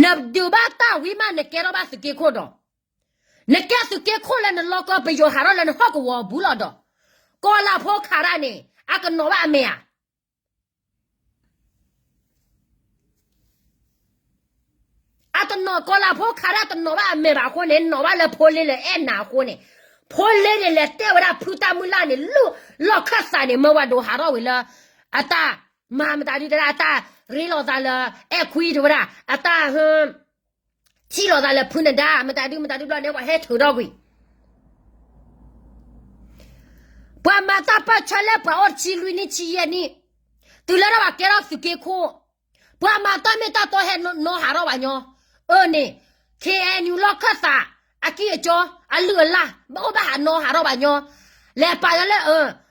နဒုးဘၣ်တၢ်ဝံၤမး နကဲထီၣ်ဘၣ်သုးက့ခိၣ်ဒီး, နကဲသုးက့ခိၣ်လၢနလီၢ်ကီၢ်ပယီၤဟးထီၣ်လၢနဟီၣ်ကဝီၤအပူၤလီၤဒီး, ကီၤလၤဖိခးတၢ်န့ၣ် အကနီၤဘၣ်အမဲာ်ဧါ. အတနီၤ ကီၤလၤဖိခးတၢ်တနီၤဘၣ်အမဲာ်ဘၣ်အဃိန့ၣ် နီၤဘၣ်လၢဖိလ့လၢအဲၣ်နၤအဃိန့ၣ်, ဖိလ့န့ၣ် လဲၤတဲဝဲဒၣ်ဖုတၢ်မုၢ်လၢ်န့ၣ် လီၢ်ခၢၣ်သးန့ၣ် မၢဝဲဒိးဟးထီၣ်ဝံၤလၢ အတၢ်မၤမတၤဒုတဲဒၣ် အတၢ်ရ့လိာ်သးလၢ အဲၣ်ခွံတဲဝဲဒၣ် အတၢ် ထံၣ်လိာ်သးလၢဖုနဒါ မတၤဒုမတၤဒုဘျီန့ၣ် ပှၤဟဲထုးထီၣ်ကွံာ် ပှၤမၤတၢ်ပၢၢ်ဆၢလၢပှၤအိၣ်တဆံလွံၢ်နံၣ်ဆံယဲၢ်နံၣ်, တုၤလၢထီၣ်ဘၣ်ကဲထီၣ်သုးက့ခိၣ်, ပှၤမၤတၢ်မ့ၢ်တၢ်တီဟဲနီၣ်ဟးထီၣ်ဘၣ်ညီ, အၢန့ၣ်, K N U လီၢ်ခၢၣ်သး, အကံၢ်အကီ, အလုၢ်အလၢ်, ဘၣ်အိၣ်ဘၣ်ဟးနီၣ်ဟးထီၣ်ဘၣ်ညီ, လဲၤပာ်လၢလၢအ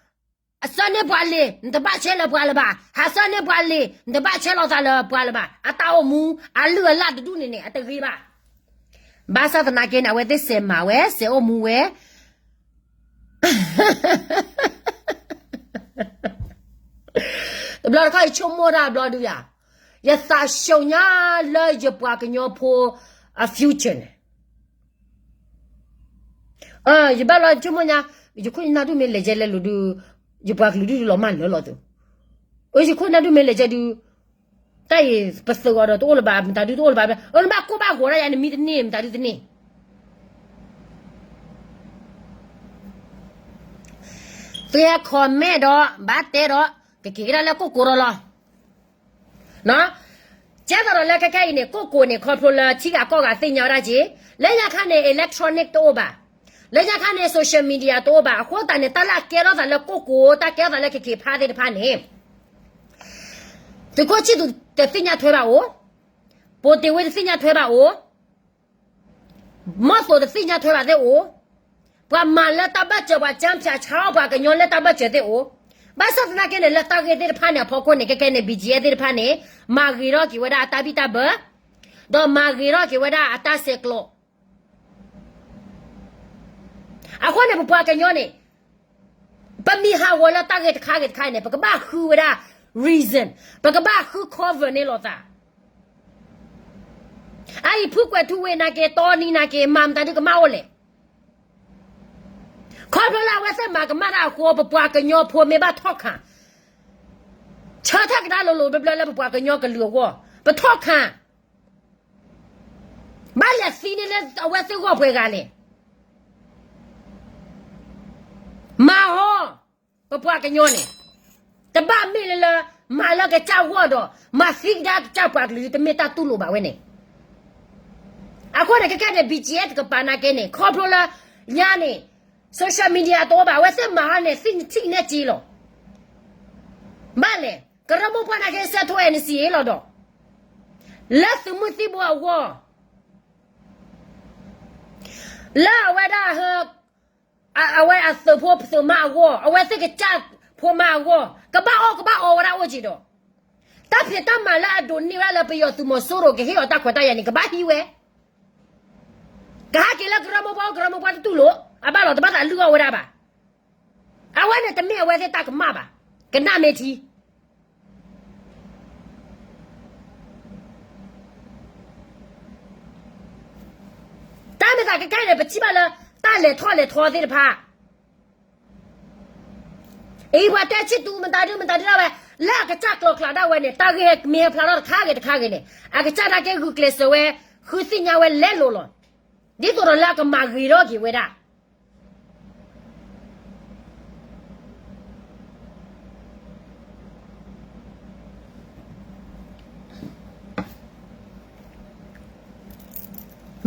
အဆၢန့ၢ်ပှၤလံာ် နတဘၣ်ဆဲးလၢပှၤလၢၤဘၣ်, ဟးဆၢန့ၢ်ပှၤလံာ် နတဘၣ်ဆဲးလိာ်သးလၢပှၤလၢၤဘၣ်, အတၢ်အိၣ်မူ အလုၢ်အလၢ်တဒူၣ်န့ၣ်န့ၣ် အတဂ့ၤဘၣ်. ဘၣ်ဆၣ်သနာ်က့န့ၣ် အဝဲသ့ၣ်စဲးမၤဝဲ စဲးအိၣ်မူဝဲ တဘျီတခီၣ်ယဆိကမိၣ်တၢ်ဘျီဒုယၤ, ယသးဆူညါလၢယပှၤကညီဖိ အ future န့ၣ် ယဘၣ်လီၤဆိကမိၣ်ညါ, ယခိၣ်ယနၢ်ဒုမ့ၢ်လဲၤကဲလဲၤလိၤဒု, ယပှၤကလုာ်ဒုလီၤမၢ်လၢလီၤသု, ယခိၣ်ယနၢ်ဒုမ့ၢ်လဲၤကဲဒု, တၢ်အံၤပသုးအီၤဒီးတအိၣ်လၢၤဘၣ် မတၤဒုတအိၣ်လၢၤဘၣ်, နဘၣ်ကိၢ်ဘၣ်ဂီၤဒၣ်ယၤ နမံတန့ၢ် မတၤဒုတန့ၢ် သုဟဲ comment ဒီး ဘၣ်တဲဒီး ကက့ၤကဒါလၢကိၢ်ကိၤဒီးလီၤ. ကဲသိးဒီးလၢခဲခဲအံၤန့ၣ် ကိၣ်ကိၤန့ၣ် ခီဖျိလၢထံဂၤကီၢ်ဂၤသ့ၣ်ညါဝဲဒၣ်က့, လၢညါခါန့ၣ် electronic တအိၣ်ဘၣ်, လၢညါခါန့ၣ် social media တအိၣ်ဘၣ်, အဃိသတးန့ၣ် တၢ်လၢအကဲထီၣ်သးလၢကိၣ်ကိၤ တၢ်ကဲထီၣ်သးလၢခဲခဲဖးသ့ၣ်တဖၣ်န့ၣ် သုးခိၣ်ဆံၣ်သူးတသ့ၣ်ညါထွဲဘၣ်အိၣ်, ပိၤတ့ၤဝ့တသ့ၣ်ညါထွဲဘၣ်အိၣ်, မီၢ်သိးတသ့ၣ်ညါထွဲဘၣ်သ့ၣ်အိၣ်, ပှၤမၤလၢတၢ်ဘၢၣ်စၢၤ ပှၤကၠၢဖၠးဆါအီၣ်ပှၤကညီလၢတၢ်ဘၢၣ်စၢၤသ့ၣ်အိၣ်, ဘၣ်ဆၣ်သနာ်က့န့ၣ် လၢတၢ်ဂ့ၢ်သ့ၣ်တဖၣ်န့ၣ် အဖီခိၣ်န့ၣ် ခဲခဲန့ၣ် ဘံၣ်ကၠံၣ်အဲၣ်သ့ၣ်တဖၣ်န့ၣ် မၤဂ့ၤထီၣ်က့ၤဝဲဒၣ်အတၢ်ဘံၣ်တၢ်ဘၢ, ဒီးမၤဂ့ၤထီၣ်က့ၤဝဲဒၣ်အတၢ်ဆဲးကျိး အဃိန့ၣ် ပပှၤကညီန့ၣ် ပမ့ၢ်ဟးဂီၤလၢတၢ်ဂ့ၢ်တခါဂ့ၤတခါအံၤန့ၣ် ပကဘၣ်ဃုဝဲဒၣ် reason, ပကဘၣ်ဃု cover န့ၢ်လိာ်သး. အအံၤဖုကွဲးထူဝ့နာ်က့ တီနံၤနာ်က့ မၤမတၤဒုကမၣ်အိၣ်လဲၣ်. ခီဖျိလၢအဝဲသ့ၣ်မၤကမၣ်တၢ်အဃိ ပပှၤကညီဖိမ့ၢ်ဘၣ်ထီၣ်ခး ဆၢထၢၣ်ကဒါလိၤလိၤဘျၢဘျၢလၢပပှၤကညီကလုာ်အဂီၢ် ပထီၣ်ခး ဘၣ်လဲၤသံန့ၢ်လၢအဝဲသ့ၣ်ဂီၢ်ပှဲၤဂၤလဲၣ်. မၤဟီ ပပှၤကညီန့ၣ် တဘၣ်မ့ၢ်လၢလၢ မၤလၢကစၢ်ဂီၢ်ဒီး မၤသံကဒါကစၢ်ပှၤကလုာ် တမ့ၢ်တၢ်တူၢ်လိာ်ဘၣ်ဝဲန့ၣ်. အဃိန့ၣ် ခဲခဲန့ၣ် ဘံၣ်ကၠံၣ်အဲၣ် တကပၤနာ်က့န့ၣ် ခီဖျိလၢ ညါန့ၣ် social media တအိၣ်ဘၣ် အဝဲသ့ၣ်မၤဟီန့ၣ် သ့ၣ်ထံၣ်နဲၣ်က့လီၤ. ဘၣ်လဲၣ် ကရၢမိၢ်ပှၢ်နာ်က့ ဆဲးထိ N C A လီၤဒီး လၢသုးမုၢ်သံၣ်ဘိအဂီၢ် လၢအဝဲဒၣ် အဝဲအသုးဖိသုးမါအဂီၢ် အဝဲသ့ၣ်ကစၢ်ဖိမါအဂီၢ် ကဘၣ်အီၣ်ကဘၣ်အီဝဲဒၣ်အိၣ်က့ၤဒီး တၢ်ဖံးတၢ်မၤလၢအဒိးန့ၢ်ဝဲဒၣ်လၢပယီၤသုးမီၤစိရိၤကဟ့ၣ်အီၤတၢ်ခွဲးတၢ်ယာ်န့ၣ် ကဘၣ်ဟံးဝဲ ကဟးက့ၤလၢကရၢမိၢ်ပှၢ် ကရၢမိၢ်ပှၢ်တတူၢ်လိာ် အဘၣ်လီၤ တဘၣ်သးလုၢ်အီၣ်ဝဲဒၣ်ဘၣ်. အဝဲန့ၣ်တမ့ၢ်အဝဲသ့ၣ်တၢ်ကမၣ်ဘၣ်. ကနၣ်မ့ၢ်ထံ တၢ်မ့ၢ်သးကကဲန့ၣ် ပထံၣ်ဘၣ်လၢ တၢ်လဲၤထီၣ်လဲၤထီသ့ၣ်တဖၣ် အံၤပှၤတဲဆံၣ်သူးမတၤဒုမတၤဒုဒၣ်ဝဲ လၢအကစၢ်ကျီၤကျါဒၣ်ဝဲန့ၣ် တၢ်ဂ့ၢ်မ့ၢ်ဟဲဖျါထီၣ်တခါဂ့ၤတခါဂ့ၤန့ၣ် အကစၢ်ဒၣ်က့ဂုာ်ကျဲးစၢးဝဲ ဃုသ့ၣ်ညါဝဲလဲၤလိၤလီၤ. ဒ်သိးဒီးလၢအကမၤဂ့ၤထီၣ်က့ၤဝဲဒၣ်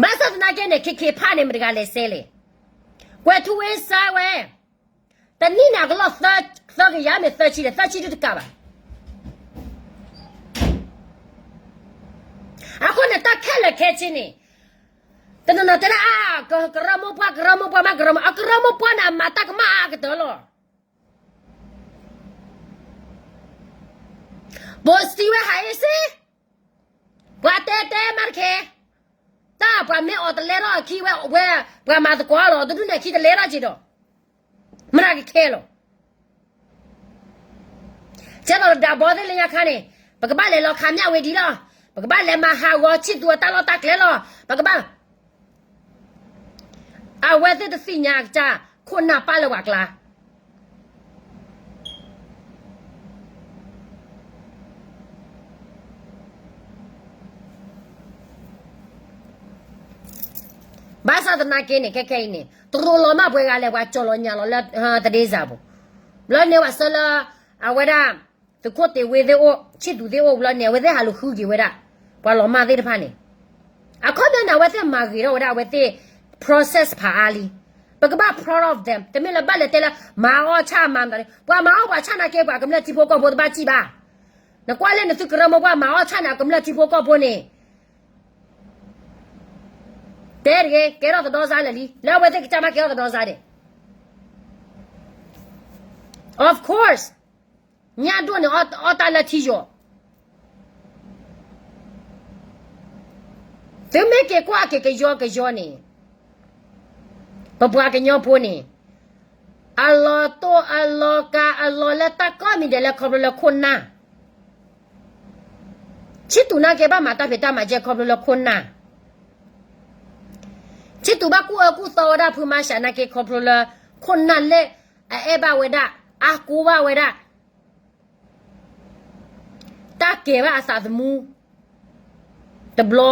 ဘၣ်ဆၣ်သနာ်က့န့ၣ် ခဲခဲဖးန့ၣ် မတဂၤလဲၤစဲလဲၣ်. ကွဲးထူဝ့စါဝဲ တနံၣ်န့ၣ် အကလီၢ် သၢကယၤမ့ၢ်သၢဆံဒီး သၢဆံဒုတကးဘၣ်. အဃိန့ၣ် တၢ်ခဲလၢာ်ခဲဆ့န့ၣ် တနီၤနီၤတဲဒၣ်အါ ကရၢမိၢ်ပှၢ် ကရၢမိၢ်ပှၢ်မး ကရၢမိၢ် အကရၢမိၢ်ပှၢ်န့ၣ် အမၤတၢ်ကမၣ်အါကတၢၢ်လီၤ. ဘိးစံဝဲဟးအ့စ့ ပှၤတဲတဲမးတခဲ, တၢ်ပှၤမ့ၢ်အီၤတလဲထီၣ်အခံဝဲ ဝဲ ပှၤမၤသကိးလီၤ တဒူၣ်န့ၣ်အခံတလဲထီၣ်က့ၤဒီး မတၤကခဲလီၤ. ကဲသိးဒီးဒၣ်ဘီသ့ၣ်လၢညါခါန့ၣ် ပကဘၣ်လဲၤလီၤခးမျၢ်ဝ့ၤဒံးလီၤ. ပကဘၣ်လဲၤမၤဟးဂီၤဆံၣ်သူးအတၢ်လီၢ်တၢ်ကျဲလီၤ. ပကဘၣ် အဝဲသ့ၣ်တသ့ၣ်ညါအကစၢ် ခိၣ်နၢ်ပၢ်လၢပှၤကျါ ဘၣ်ဆၣ်သနာ်က့န့ၣ် ခဲခဲအံၤန့ၣ် တရူးလီၤမၢ်ပှဲၤဂၤလဲၣ် ပှၤကၠီၣ်လီၤညၣ်လီၤလၢ သဒ့စၢ်ပူၤ, ဘျီန့ၣ်ဝဲဆၢလၢ အဝဲဒၣ် သုးခိၣ်တ့ၢ်ဝ့သ့ၣ်အိၣ် ဆံၣ်သူးသ့ၣ်အိၣ်ဘျီန့ၣ် အဝဲသ့ၣ်ဟးလူၤဃုက့ၤဝဲဒၣ် ပှၤလီၤမၢ်သ့ၣ်တဖၣ်န့ၣ်, အခီပညီန့ၣ် အဝဲသ့ၣ်မၤဂ့ၤထီၣ်ဝဲဒၣ်အဝဲသ့ၣ် process ဖးအါလံ. ပကဘၣ် proud of them တမ့ၢ်လၢဘၣ်လဲၤတဲလၢ မၤအီၣ်ဆၣ်မၤမတၤန့ၣ် ပှၤမၤအီၣ်ပှၤဆၣ်နာ်က့ ပှၤကမျၢၢ်ထံဖိကီၢ်ဖိတဘၣ်စံၣ်ဘၣ်. နကွၢ်လၢနသုကရၢမိၢ်ပှၢ်မၤအီၣ်ဆၣ်န့ၣ် အကမျၢၢ်ထံဖိကီၢ်ဖိန့ၣ် တဲတဂ့ၤ ကဲထီၣ်သဒီစါလၢာ်လံ လၢအဝဲသ့ၣ်ကစၢ်မ့ၢ်ကဲထီၣ်သဒီစါဒဲး Of course ညၣ်ဒိၣ်န့ၣ် အီၣ်တၢ်လၢထံယီၤ, သုမ့ၢ်က့ၤကွၢ်က့ၤကယီကယီန့ၣ် ပပှၤကညီဖိန့ၣ် အလီၤတိၢ်အလီၤကးအလီၤလၢတၢ်ကိးမံၤဒဲးလၢခီဖျိလၢခိၣ်နၢ် ဆံၣ်သူးနာ်က့ဘၣ်မၤတၢ်ဖံးတၢ်မၤကဲခီဖျိလၢခိၣ်နၢ်, ဆံၣ်သူးဘၣ်ကူၣ်အၢကူၣ်သီဝဲဒၣ်ဖုမၤစၢ်နာ်က့ခီဖျိလၢ ခိၣ်နၢ်လၢ အအဲၣ်ဘၣ်ဝဲဒၣ် အါကိးဘၣ်ဝဲဒၣ် တၢ်ကဲၤဘၣ်အသးသမူ တဘျီ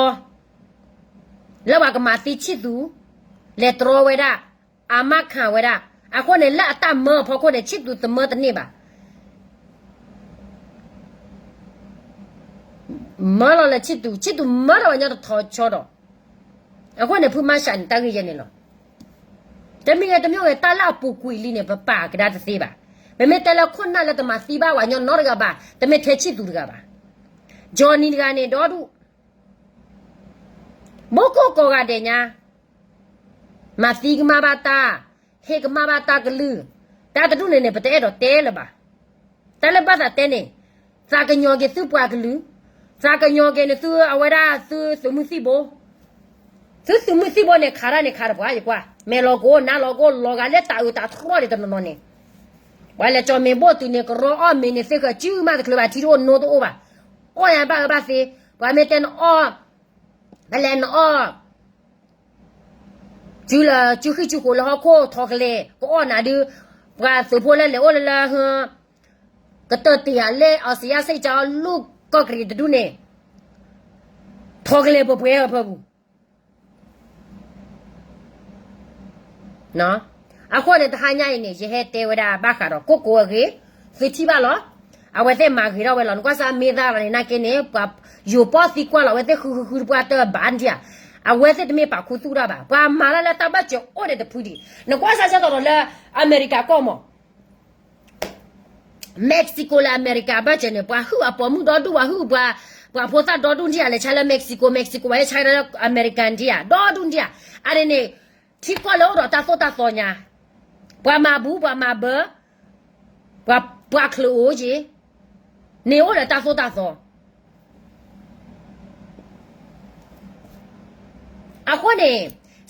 လၢပှၤကမၤသံဆံၣ်သူး လဲၤတြီဝဲဒၣ် အမၢ်ခးဝဲဒၣ် အဃိန့ၣ် လၢအတၢ်မၢအဖီခိၣ်န့ၣ် ဆံၣ်သူးသမၢတန့ၢ်ဘၣ်. မၢလီၤလၢဆံၣ်သူး, ဆံၣ်သူးမၢထီၣ်ပှၤညီတထီၣ်ဆီဒီး, အဃိန့ၣ် ဖုမၤရှးန့ၣ် တၢ်ဂ့ၢ်ယဲန့ၣ်လီၤ. တမ့ၢ်ဂ့ၤတမ့ၢ်ဂ့ၤ တၢ်လၢအပူၤကွံာ်လံန့ၣ် ပပာ်ကဒါတသ့ဘၣ်. ပမ့ၢ်တဲလၢခိၣ်နၢ်လၢတမၤသံဘၣ်ပှၤညီနီတဂၤဘၣ်, တမ့ၢ်ထဲဆံၣ်သူးတဂၤဘၣ်. Johnny တဂၤန့ၣ် ဒီဒူၣ် ဘိကိၢ်ကိးဂၤဒဲးညါ, မၤသံကမၣ်ဘၣ်တၢ်, ဟ့ၣ်ကမၣ်ဘၣ်တၢ်ကလုၢ်, တၢ်တဒူၣ်န့ၣ်န့ၣ် ပတအဲၣ်ဒိးတဲလၢၤဘၣ်. တၢ်လၢဘၣ်သးတဲန့ၣ်, သးကညီၤက့ၤသုပှၤကလုာ်, သးကညီၤက့ၤန့ၣ်သုအဝဲဒၣ်သုသုးမုၢ်သံၣ်ဘိ, သုသုးမုၢ်သံၣ်ဘိန့ၣ် ခးတၢ်န့ၣ်ခးတပှၤယကွၢ်, မဲာ်လီၤကိးနါလီၤကိး လီၤဂာ်လၢတၢ်အုးတၢ်ထြီၣ်ဒံးတနီၤနီၤန့ၣ်, ပှၤလဲၤကၠီၤမ့ၤဘိၣ်တုၤန့ၣ် ကရီအီၣ်မ့ၤန့ၣ် သ့ဃၢၤစုမးတချုးဘၣ် ထံတအိၣ်နိတအိၣ်ဘၣ်, အီၣ်ယၤဘၣ်အၢဘၣ်သီ, ပှၤမ့ၢ်တဲနအီၣ်, ပလဲၤနအီၣ် စုလၢစုဃံၣ်စုဃိးလၢဟီၣ်ခိၣ်ထီကလဲၤ ကအီၣ်နၤဒုး, ပှၤသုးဖိလၢလဲၤအိၣ်လၢလၢ, ကတၢၢ်တ့ၢ်ယၤလၢ အီစံယါစ့ၣ်ကၠီလူၢ်ကီၢ်ကရံၤတဒူၣ်န့ၣ်, ထီကလဲၤပှဲၤပှဲၤအဖၢပူၤ အဃိန့ၣ် တဟါညါအံၤန့ၣ် ယဟဲတဲဝဲဒၣ်ဘၣ်ဃးဒီး ကိၣ်ကိးအဂ့ၢ်, သုထံၣ်ဘၣ်လီၤ. အဝဲသ့ၣ်မၤဂ့ၤထီၣ်ဝဲလီၤ. နကွၢ်စၢ်မ့ၢ်သၣ်လီၤန့ၣ် နာ်က့န့ၣ် ပှၤယိၤပီၣ်သံကွၢ်လီၤ အဝဲသ့ၣ်ဃုဃုဃုတပှၢ်တဘၣ်ဒံးဧါ, အဝဲသ့ၣ်တမ့ၢ်ပာ်ခူသူၣ်တၢ်ဘၣ်. ပှၤမၤတၢ်လၢတၢ်ဘၢၣ်စၢၤအိၣ်ဒံးတဖုဒံး. နကွၢ်စၢ်ကသိးဒီးလၢ အမဲရကၤကီၢ်မး Mexico လၢအမဲရကၤဘၢၣ်စၢၤန့ၣ် ပှၤဟုၣ်အပိာ်မုၣ်ဒီဒူၣ် ပှၤဟုၣ်ပှၤ, ပှၤဖိသၣ်ဒီဒူၣ်ဒံးဧါ လဲၤဆါလၢ Mexico, Mexico ဝဲဆါလၢအမဲရကၤဒံးဧါ ဒီဒူၣ်ဒံးဧါ. အန့ၣ်န့ၣ် ထံကီၢ်လၢအိၣ်ဒီးတၢ်သိၣ်တၢ်သီညါ, ပှၤမၤဘူး ပှၤမၤဘၢ, ပှၤချုးအိၣ်က့ၤ, န့ၣ်အိၣ်ဒီးတၢ်သိၣ်တၢ်သီ. အဃိန့ၣ်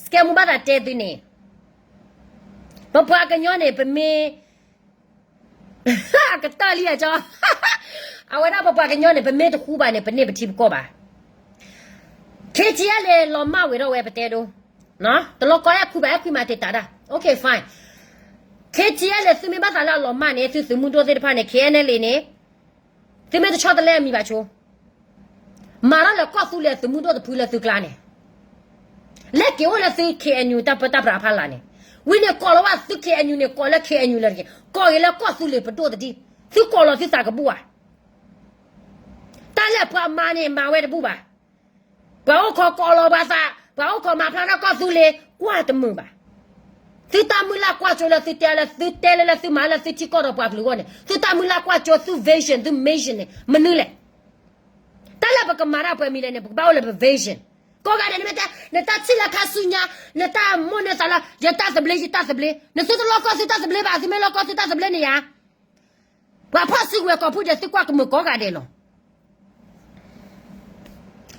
စကဲမူဘၣ်သးတဲသုန့ၣ်, ပပှၤကညီန့ၣ် ပမ့ၢ် အကတၢၢ်လံဧါကၠီ, အဝဲဒၣ်ပပှၤကညီန့ၣ် ပမ့ၢ်တဃူဘၣ်န့ၣ် ပန့ၢ်ပထံပကီၢ်ဘၣ်. ခ့ထံအဲလ့ၣ်လီၤမၢ်ဝဲဒီးဝဲပတဲဒိ, တလီၤကီအဲၣ်ခွံဘၣ် အဲၣ်ခွံမၤတ့ၢ်တၢ်ဒၣ် OK fine. ခ့ထံအဲလ့ၣ် သုမ့ၢ်ဘၣ်သးလၢအလီၤမၢ်န့ၣ် သုသုးမုၢ်ဒိၣ်သ့ၣ်တဖၣ်န့ၣ် ခ့အဲလ့ၣ်န့ၣ် သုမ့ၢ်တဆီတလဲအမံၤဘၣ်ဆိ မၤထီၣ်လၢကီၢ်သူလ့ၤအသုးမုၢ်ဒိၣ်တဖုလၢသုကျါန့ၣ်, လဲၤက့ၤအိၣ်လၢသု ခ့အဲၣ်ယူၣ် တၢ်ပၢတၢ်ပြးဖးလာ်န့ၣ်, ဝံၤန့ၣ်ကိးလီၤဝဲသု ခ့အဲၣ်ယူၣ် န့ၣ် ကိးလၢ ခ့အဲၣ်ယူၣ် လၢတက့ၢ်, ကိးက့ၤလၢကီၢ်သူလ့ၤပဒိၣ်တဒံး, သုကိးလီၤသုသးကဘူၣ်ဧါ. တၢ်လၢပှၤမၤန့ၣ် မၤဝဲတဘူၣ်ဘၣ်. ပှၤအိၣ်ခိးကိးလီၤပှၤသး, ပှၤအိၣ်ခိးမၤဖျါထီၣ်ကီၢ်သူလ့ၤ ကွၢ်တမုာ်ဘၣ်. သုတၢ်မုၢ်လၢ်ကွၢ်ကၠိလၢသုတဲလၢ သုတဲလၢလၢသုမၤလၢသုထံကီၢ်ဒီးပှၤကလုာ်အဂီၢ်န့ၣ် သုတၢ်မုၢ်လၢ်ကွၢ်ကၠိ သု vision သု mission န့ၣ် မနုၤလဲၣ်. တၢ်လၢပကမၤတၢ်ပှဲၤမံၤလဲၣ်န့ၣ် ပကဘၣ်အိၣ်လၢပ vision. ကိးဂၤဒဲးန့ၣ်မ့ၢ်တဲ နတၢ်ထံၣ်လၢခါဆူညါ, နတၢ်မိၣ်န့ၢ်သးလၢ ယတၢ်သဘျ့ ယတၢ်သဘျ့, နသုတလီၢ်ကီၢ်သုတၢ်သဘျ့ဘၣ်, သုမ့ၢ်လီၢ်ကီၢ်သုတၢ်သဘျ့န့ၣ်ယါ ပှၤဖီၣ်စုကဝဲၤကိးဖုဒဲး သုကွၢ်ကမုာ်ကိးဂၤဒဲးလီၤ.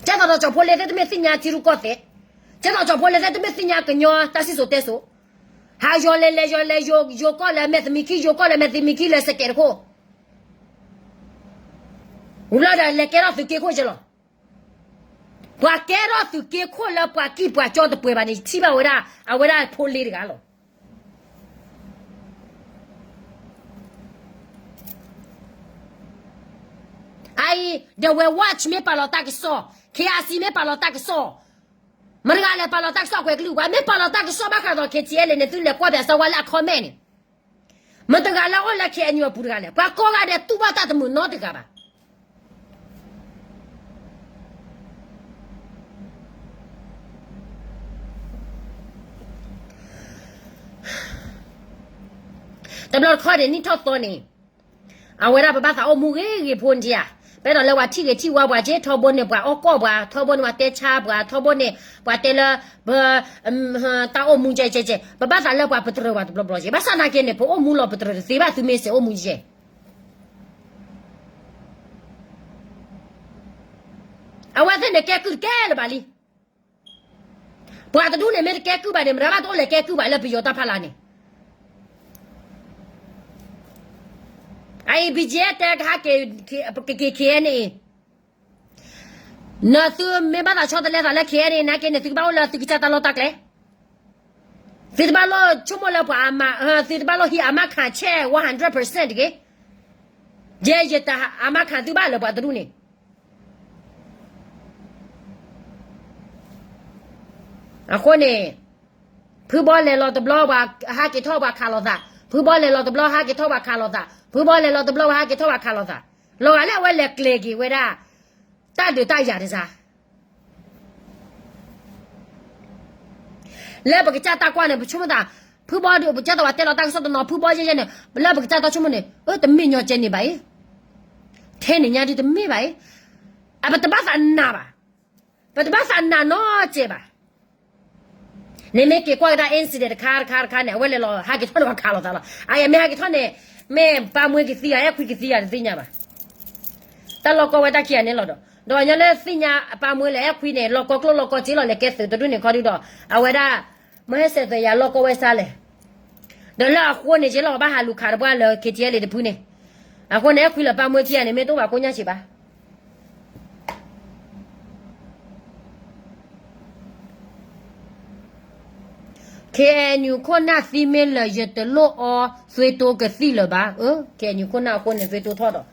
ကဲသိးဒီးကၠီဖိလ့သ့ၣ်တမ့ၢ်သ့ၣ်ညါထံရူၢ်ကီၢ်သဲး, ကဲသိးကၠီဖိလ့သ့ၣ်တမ့ၢ်သ့ၣ်ညါကညီတၢ်စံၣ်စိၤတဲစိၤ, ဟးယီၤလဲၤလဲၤယီၤလဲၤယိၤ ယိၤကီၢ်လၢမဲာ်သမံၤခံ ယိၤကီၢ်လၢမဲာ်သမံၤခံ လဲၤစကဲးတခိၣ်, ဝံၤလီၤဒီးလဲၤကဲထီၣ်သုးက့ခိၣ်ကလီၤ. ပှၤကဲထီၣ်သုးက့ခိၣ်လၢပှၤကံၢ်ပှၤကၠီတပှဲၤဘၣ်န့ၣ် ထံၣ်ဘၣ်ဝဲဒၣ် အဝဲဒၣ်ဖိလ့တဂၤလီၤ. အအံၤ ဒီးဝဲ watch မ့ၢ်ပာ်လီၤတၢ်ကစီၣ်, KIC မ့ၢ်ပာ်လီၤတၢ်ကစီၣ်, မတၤတဂၤလဲၤပာ်လီၤတၢ်ကစီၣ်ကွဲးကလုၢ် ပှၤမ့ၢ်ပာ်လီၤတၢ်ကစီၣ်ဘၣ်ဃးဒီး KTLA န့ၣ် သုလဲၤကွၢ်ပၠးစၢဝါလၢအ comment န့ၣ်, မတၤတဂၤလၢအိၣ်လၢ KNU အပူၤတဂၤလဲၣ်, ပှၤကိးဂၤဒဲးတူၢ်ဘၣ်တၢ်တမုာ်နီတဂၤဘၣ်. တဘျီတခီန့ၣ် နံၣ်ထီၣ်သီန့ၣ် အဝဲဒၣ်ပဘၣ်သးအိၣ်မူဂ့ၤဂ့ၤဖိန့ၣ်ဧါ, ပအဲၣ်ဒိးလၢပှၤထံၣ်ဂ့ၤထံၣ်ဝါပှၤက့ ထီဘိန့ၣ် ပှၤအီၣ်ကီၢ်ပှၤ, ထီဘိန့ၣ် ပှၤတဲဆါပှၤ, ထီဘိန့ၣ် ပှၤတဲလၢ ပ တၢ်အိၣ်မူကဲကဲကဲ, ပဘၣ်သးလၢပှၤပတြၢၤပှၤတဘျီဘျီကဲ, ဘၣ်ဆၣ်သနာ်က့န့ၣ် ပအိၣ်မူလီၤပတြၢၤတသ့ဘၣ် သုမ့ၢ်စဲးအိၣ်မူယဲၢ် အဝဲသ့ၣ်န့ၣ်ကဲကုၢ်တကဲလၢၤဘၣ်လံ. ပှၤတဒူၣ်န့ၣ်မ့ၢ်တကဲကုၢ်ဘၣ်န့ၣ် မတၤဘၣ်တအိၣ်လဲၤကဲကုၢ်ဘၣ်လၢပယီၤတၢ်ဖီလာ်န့ၣ်. အအံၤ BGF တဲကဟဲက့ၤ က့ၤ KNA, နသုမ့ၢ်ဘၣ်သးဆီတလဲသးလၢ KNA နာ်က့န့ၣ် သုကဘၣ်အိၣ်လၢသုကစၢ်တၢ်လီၢ်တၢ်ကျဲ, သုတဘၣ်လိၣ်ဆိကမိၣ်လၢပှၤအမၤ, သုတဘၣ်လိၣ်ဟံးအမါခးဆဲး one hundred percent တက့ၢ်. ယဲယတအမါခးသုဘၣ်လၢပှၤတဒူၣ်န့ၣ် အဃိန့ၣ် ဖုဘီလဲၤလီၤတဘျီပှၤဟးက့ၤထီၣ်ပှၤခးလိာ်သး, ဖုဘီလဲၤလီၤတဘျီဟးက့ၤထီၣ်ပှၤခးလိာ်သး, ဖုဘီလဲၤလီၤတဘျီပှၤဟးက့ၤထီၣ်ပှၤခးလိာ်သး, လီၤဂာ်လၢအဝဲလဲၤကျဲၤက့ၤဝဲဒၣ် တၢ်ဒုးတၢ်ယၤတစါ လၢပကစၢ်တၢ်ကွၢ်န့ၣ် ပဆိကမိၣ်သး ဖုဘီဒုး ပကစၢ်သးဝဲတဲလီၤတၢ်ကစီၣ်တနီၤ ဖုဘီယဲၢ်ယဲၢ်န့ၣ် လၢပကစၢ်တၢ်ဆိကမိၣ်န့ၣ် အၢ တမ့ၢ်ညီကဲန့ၣ်ဘၣ်အံၤ ထဲန့ၣ်ညါဒုးတမ့ၢ်ဘၣ်အံၤ အပတဘၣ်သးနာ်ဘၣ် ပတဘၣ်သးနာ်နီတစဲးဘၣ် န့ၣ်မ့ၢ်က့ၤကွၢ်ကဒါ incident တခါတခါတခါန့ၣ် အဝဲလဲၤလီၤ ဟးက့ၤထီၣ်န့ၣ် ပှၤခးလိာ်သးလီၤ အအံၤမ့ၢ်ဟးက့ၤထီၣ်န့ၣ် မ့ၢ်ပၢ်မွေးကသံဧါ အဲၣ်ခွံကသံဧါ တသ့ၣ်ညါဘၣ် တၢ်လီၢ်ကီဝဲတၢ်ခံဂၤန့ၣ်လီၤဒီး ဒီးညီလၢသ့ၣ်ညါအပၢ်မွေးလဲၤအဲၣ်ခွံန့ၣ် လီၢ်ကီကျိၣ်လီၢ်ကီစ့လီၤ လဲၤကဲသုးတဒူၣ်န့ၣ်ခီဒုဒီး အဝဲဒၣ် မၢဟဲစဲးသွဲးယၤလီၢ်ကီဝဲစါလဲၣ် ဒီးလၢအဃိန့ၣ် ယလီၤဘၣ်ဟးလူၤခးတပှၢ်လၢ KTLA တဖုန့ၣ် အဃိန့ၣ် အဲၣ်ခွံလၢပၢ်မွေးခံဂၤန့ၣ် မ့ၢ်တအိၣ်ဘၣ်ကိးညါစံးဘၣ် KNU ခိၣ်နၢ်သံမ့ၢ်လၢာ် ယတလိၣ်အီသွ့တိကသံၣ်လၢၤဘၣ်. အၢ KNU ခိၣ်နၢ်အဃိန့ၣ် သွ့တိထီၣ်ဒီး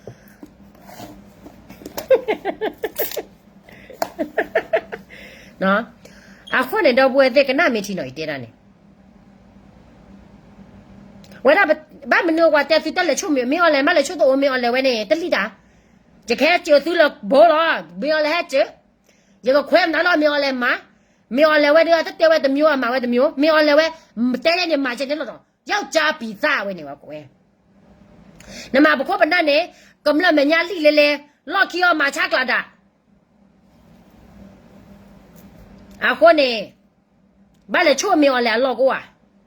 အဃိန့ၣ် ဒီပုၢ်ဝဲၢ်သ့ၣ်ကနၣ်မ့ၢ်ထံနီၤ ယတဲဒၣ်န့ၣ် ဝဲဒၣ် ဘၣ်မနုၤပှၤတဲသုတၢ်လဲၤဆိၣ်မ့ၢ် မ့ၢ်အီၤလဲၤမးလဲၤဆိၣ်တအိၣ် မ့ၢ်အီၤလဲၤဝဲန့ၣ် တလံၣ်တၢ် ယကဟဲစၢၤသုလၢဘိလီၤ မ့ၢ်အီၤလဲၤဟဲစၢၤ ယကခွဲးမတၤလီၤ မ့ၢ်အီၤလဲၤမၤ မ့ၢ်အီၤလဲၤဝဲဒၣ် တတဲဝဲတမံၤအမၤဝဲတမံၤ မ့ၢ်အီၤလဲၤဝဲ တဲယဲန့ၣ်မၤကဲန့ၣ်လီၤဒီး ယဝ်ၢ်ကၠါပံၤသၣ်ဝဲန့ၣ်ဝဲကိးဝဲ နမၤပခိၣ်ပနၢ်န့ၣ် ကမျၢၢ်မဲာ်ညါလံၣ်လဲၤလဲၤ လီၢ်ခံအီၤမၤဆါကျးဒၣ် အဃိန့ၣ် ဘၣ်လဲၤဆိၣ်မ့ၢ်အီၤလဲၤအလီၢ်ကအိၣ်ဧါ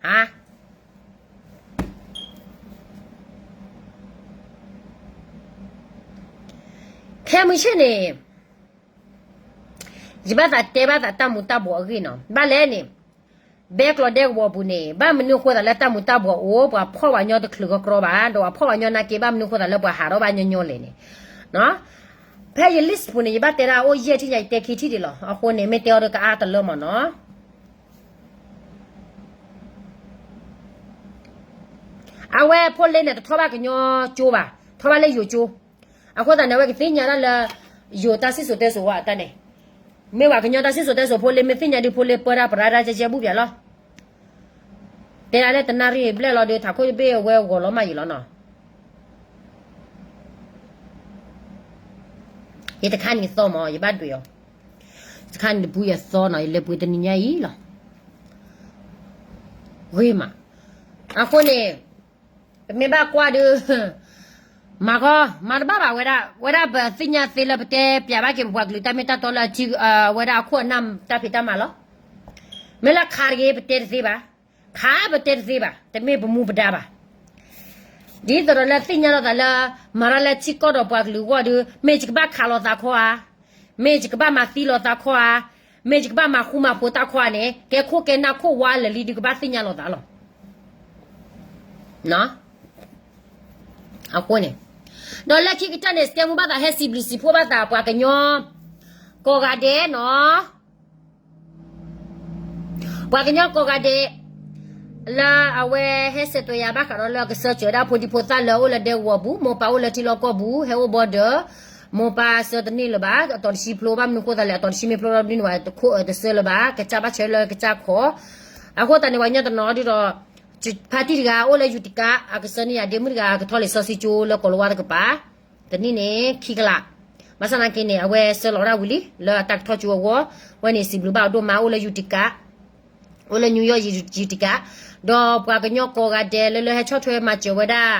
ဟါ ခဲမုၢ်ဆ့ၣ်န့ၣ် ယဘၣ်သးတဲဘၣ်သးတၢ်မူၤတၢ်ဘှီးအဂ့ၢ်နီၤ ဘၣ်လဲၣ်န့ၣ် ဘဲကျီးဒဲကဝီၤပူၤန့ၣ် ဘၣ်မနုၤဃိသးလၢတၢ်မူၤတၢ်ဘှီးအိၣ် ပှၤဖီၣ်ပှၤညီတချုးကီကရီဘၣ် ဒီးပှၤဖီၣ်ပှၤညီနာ်က့ ဘၣ်မနုၤဃိသးလၢပှၤဟးထီၣ်ဘၣ်ညီညီလဲၣ်န့ၣ် ဖဲယ list ပူၤန့ၣ် ယဘၣ်တဲဒၣ်အိၣ်ယဲၢ်ထံၣ်ညါ ယတဲခံထံၣ်ဒံးလီၤ အဃိန့ၣ် မ့ၢ်တဲအီၤဒီးကအါတလၢမၢ်နီၤ အဝဲဖိလ့န့ၣ် တထီၣ်ဘၣ်ကညီကၠိဘၣ် ထီၣ်ဘၣ်လၢယိၤကၠိ အဃိသတးန့ၣ် အဝဲကသ့ၣ်ညါတၢ်လၢ ယိၤတၢ်စံၣ်စိၤတဲစိၤဝဲအတၢ်န့ၣ် မ့ၢ်ပှၤကညီတၢ်စံၣ်စိၤတဲစိၤဖိလ့ မ့ၢ်သ့ၣ်ညါဒုးဖိလ့ပၢတၢ်ပရၢတၢ်ကဲကဲဘူၣ်ဘၣ်လီၤ တဲဒၣ်လၢတနၣ်ရံၣ်ဘျဲၣ်လီၤဒီး ထးခိၣ်တဘ့ၣ်အဝဲဂီၤလီၤမးယံာ်လီၤနီၤ ယတခါန့ၣ်သီမး ယဘၣ်ဒွဲၣ်အီၤ တခါန့ၣ်တပူၤယသီနီၤ ယလဲၤပှ့ၤတနံၤညါအံၤလီၤ ဂ့ၤမး အဃိန့ၣ် ပမ့ၢ်ဘၣ်ကွၢ်ဒီး မၤဃီ မၤတဘၣ်ဘၣ်ဝဲဒၣ် ဝဲဒၣ်ပသ့ၣ်ညါသ့လၢပတဲပျးဘၣ်က့ၤပပှၤကလုာ်တၢ်မ့ၢ်တၢ်တီလၢအထံ ဝဲဒၣ်အခိၣ်အနၢ်တၢ်ဖံးတၢ်မၤလီၤ မ့ၢ်လၢခးတဂ့ၤ ပတဲတသ့ဘၣ် ခးပတဲတသ့ဘၣ် တမ့ၢ်ပမူပဒါဘၣ် ဒ်သိးဒီးလၢသ့ၣ်ညါလီၤသးလၢ မၤတၢ်လၢထံကီၢ်ဒီးပှၤကလုာ်အဂီၢ်ဒီး မ့ၢ်ယကဘၣ်ခးလိာ်သးခီဧါ, မ့ၢ်ယကဘၣ်မၤသံလိာ်သးခီဧါ, မ့ၢ်ယကဘၣ်မၤဃူမၤဖိးတၢ်ခီဧါန့ၣ် ကဲခိၣ်ကဲနၢ်ခိၣ်ဝါလၢာ်လံဒုးကဘၣ်သ့ၣ်ညါလိာ်သးလီၤ. အဃိန့ၣ် ဒီးလၢခံကတၢၢ်န့ၣ် စကဲမူဘၣ်သးဟဲစံးဘျုးစံးဖှိၣ်ဘၣ်သးပှၤကညီ ကိးဂၤဒဲးနီၤ ပှၤကညီကိးဂၤဒဲး လၢအဝဲဟဲစဲးသွဲၣ်ယၤဘၣ်ဃးဒီးလၢကစၢၢ်စၢၤဒၣ်ဖိဒံဖိသၣ်လၢအိၣ်လၢဒဲကဝီၤပူၤ မိၢ်ပၢ်အိၣ်လၢထံလီၢ်ကီၢ်ပူၤ ဟဲအိၣ် border မိၢ်ပၢ်ဆှၢတန့ၢ်လၢၤဘၣ် အတီၤတဆံဖျိဘၣ်မနုၤဃိသတးလဲၣ် အတီၤတဆံမ့ၢ်ဖျိထီၣ်ဒ်န့ၣ်ဝဲ တခိၣ်အတဆှၢလၢၤဘၣ် ကစၢ်ဘၣ်ဆှၢလၢကစၢ်ခီ အဃိသတးန့ၣ် ပှၤကညီတနီၤဒုးဒီး ဖါတံၢ်တဂၤအိၣ်လၢယူၤတကး အကဆှၢန့ၢ်ယၤဒ့မုၣ်တဂၤ ကထီၣ်လံာ်စီဆှံကၠိလၢကိးလၤဝါတကပၤ တနံၣ်န့ၣ် ခံကလး ဘၣ်ဆၣ်သနာ်က့န့ၣ် အဝဲဆှၢလီၤဝဲဒၣ်ဝံၤလံ လၢအတၢ်ကထီၣ်ကၠိအဂီၢ် အဝဲန့ၣ်စံးဘျုးဘၣ်အဒိၣ်မး အိၣ်လၢယူၤတကး အိၣ်လၢ New York ယူၤတကး ဒီးပှၤကညီကိးဂၤဒဲးလၢလၢဟဲဆီၣ်ထွဲမၤစၢၤဝဲဒၣ်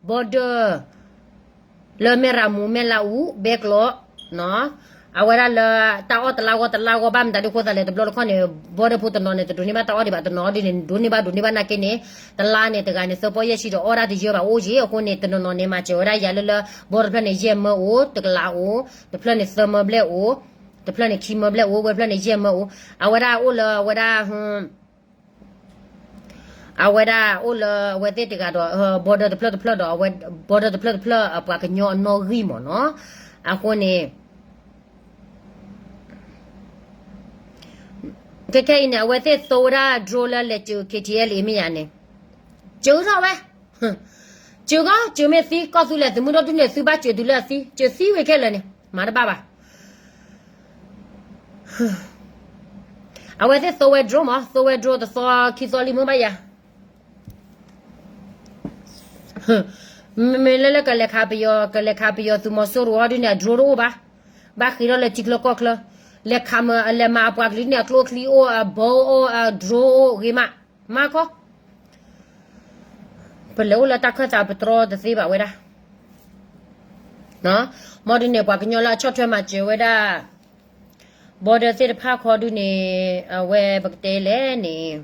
border လၢမဲၢ်ရမူမဲၢ်လးအူ ဘဲကျိး အဝဲဒၣ်လၢတၢ်အီၣ်တလါဂီၢ်တလါဂီၢ်ဘၣ်မတၤဒုးဃိသတးလဲၣ် တဘျီတခီၣ်န့ၣ် border ဖိတနီၤန့ၣ် တဒိးန့ၢ်ဘၣ်တၢ်အီၣ်ဒံးဘၣ် တနီၤဒုးန့ၣ် ဒိးန့ၢ်ဘၣ်ဒိးန့ၢ်ဘၣ်နာ်က့န့ၣ် တလါန့ၣ် တဂၤန့ၣ် သၢပီၢ်ယဲၢ်ဆံဒီး အီၣ်ဒၣ်တယၢဘၣ်အိၣ်က့ၤ အဃိန့ၣ် တနီၤနီၤန့ၣ် မၤစၢၤဝဲဒၣ်ယၤလၢလၢ border တဖျၢၣ်န့ၣ် ယဲၢ်မၢအိၣ် တကလးအိၣ် တဖျၢၣ်န့ၣ် သၢမၢဘျဲၣ်အိၣ် တဖျၢၣ်န့ၣ် ခံမၢဘျဲၣ်အိၣ် ဝဲတဖျၢၣ်န့ၣ် ယဲၢ်မၢအိၣ် အဝဲဒၣ်အိၣ်လၢအဝဲဒၣ် အဝဲဒၣ်အိၣ်လၢအဝဲသ့ၣ်တဂၤဒီး border တဖျၢၣ်တဖျၢၣ်ဒီး အဝဲ border တဖျၢၣ်တဖျၢၣ် ပှၤကညီအနီၣ်ဂံၢ်မ့ၢ်နီၤ အဃိန့ၣ် ခဲခဲအံၤန့ၣ် အဝဲသ့ၣ်သိဝဲဒၣ် drone လၢလဲၤစၢၤ KTLA မ့ၢ်ယၤန့ၣ် စၢၤထီၣ်ဝဲ စၢၤကီး စၢၤမ့ၢ်သံ ကီၢ်သူလ့ၤသုးမုၢ်ဒိၣ်ဒုးန့ၣ် သုဘၣ်စၢၤတုၤလၢအသံ စၢၤသံဝံၤခဲလၢာ်န့ၣ် မၤတဘၣ်ဘၣ် အဝဲသ့ၣ်သိဝဲ drone မး သိဝဲ drone တသီခံသီလံမ့ၢ်ဘၣ်ယၤ မ့မ့ၢ်လၢလၢကလဲၤခးပယီၤ ကလဲၤခးပယီၤသုးမီၤစိရိၤဟီဒုးန့ၣ် အ drone တအိၣ်ဘၣ် ဘၣ်ဃ့ထီၣ်လၢထံချၢကီၢ်ချၢ, လဲၤခးမၢ လဲၤမၤအပှၤကလုာ်န့ၣ် အကျိချံအိၣ် အဘီအိၣ် အdroneအိၣ်ဂ့ၤမး, မၤခီ ပလဲၤအိၣ်လၢတၢ်ခၢၣ်သးပတြီတသ့ဘၣ်ဝဲဒၣ်, မ်ဒုးန့ၣ် ပှၤကညီလၢအဆီၣ်ထွဲမၤစၢၤဝဲဒၣ် border သ့ၣ်တဖၣ်ခီဒုးန့ၣ် အဝဲပကတဲလဲၣ်န့ၣ်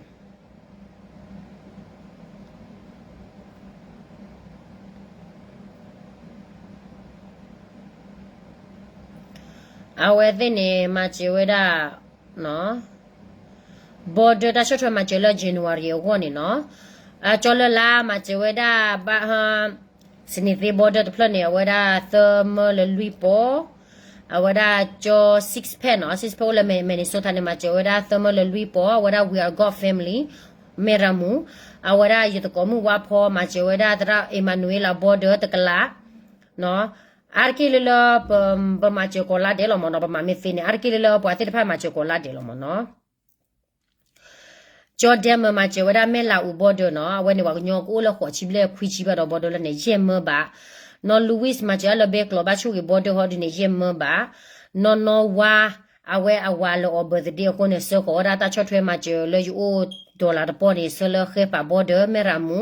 အဝဲသ့ၣ်န့ၣ် မၤစၢၤဝဲဒၣ် border တၢ်ဆီၣ်ထွဲမၤစၢၤလၢ January အဂီၢ်န့ၣ်နီၤ, အကၠီလၢ်လါမၤစၢၤဝဲဒၣ် ဘၣ် စနေသ့ border တဖျၢၣ်န့ၣ် အဝဲဒၣ်သၢမၢလၢလွံၢ်ပီၢ်, အဝဲဒၣ်ကၠီ six pack နီၤ, six pack အိၣ်လၢ Minnesota န့ၣ် မၤစၢၤဝဲဒၣ်သၢမၢလၢလွံၢ်ပီၢ်, အဝဲဒၣ် We Are God Family မဲၢ်ရၤမူ, အဝဲဒၣ်ယသကိးမုၣ်ဝါဖီ မၤစၢၤဝဲဒၣ်သရၣ် Emmanuel border တကလး, အါတက့ၢ်လၢလၢ ပမၤစၢၤကိးလါဒဲးလီၤမ့ၢ်နီၤ, ပမၤမ့ၢ်သ့န့ၣ် အါတက့ၢ်လၢလၢပှၤသ့ၣ်တဖၣ်မၤစၢၤကိးလါဒဲးလီၤမ့ၢ်နီၤ. ကၠီဒဲမၢမၤစၢၤဝဲဒၣ်မဲၢ်လးအူ border နီၤ, အဝဲန့ၣ်ပှၤကညီကအိၣ်လၢဃိးဆံဘျဲၣ်ခွံဆံဘၣ်ဒီး border လၢန့ၣ် ယဲၢ်မၢဘၣ်, နီၢ် Louis မၤစၢၤလၢဘဲကျိးဘၣ်ဆိၣ်ဂ့ၤ border ဟီဒုးန့ၣ် ယဲၢ်မၢဘၣ်, နီၢ်နီၢ်ဝါ အဝဲအဝၤလၢအီၤ birthday အဃိန့ၣ် ဆှၢဃီၤဝဲဒၣ်တၢ်ဆီၣ်ထွဲမၤစၢၤလၢယအိၣ် dollar တပီၢ်န့ၣ် ဆှၢလၢဃဲပာ် border မဲၢ်ရၤမူ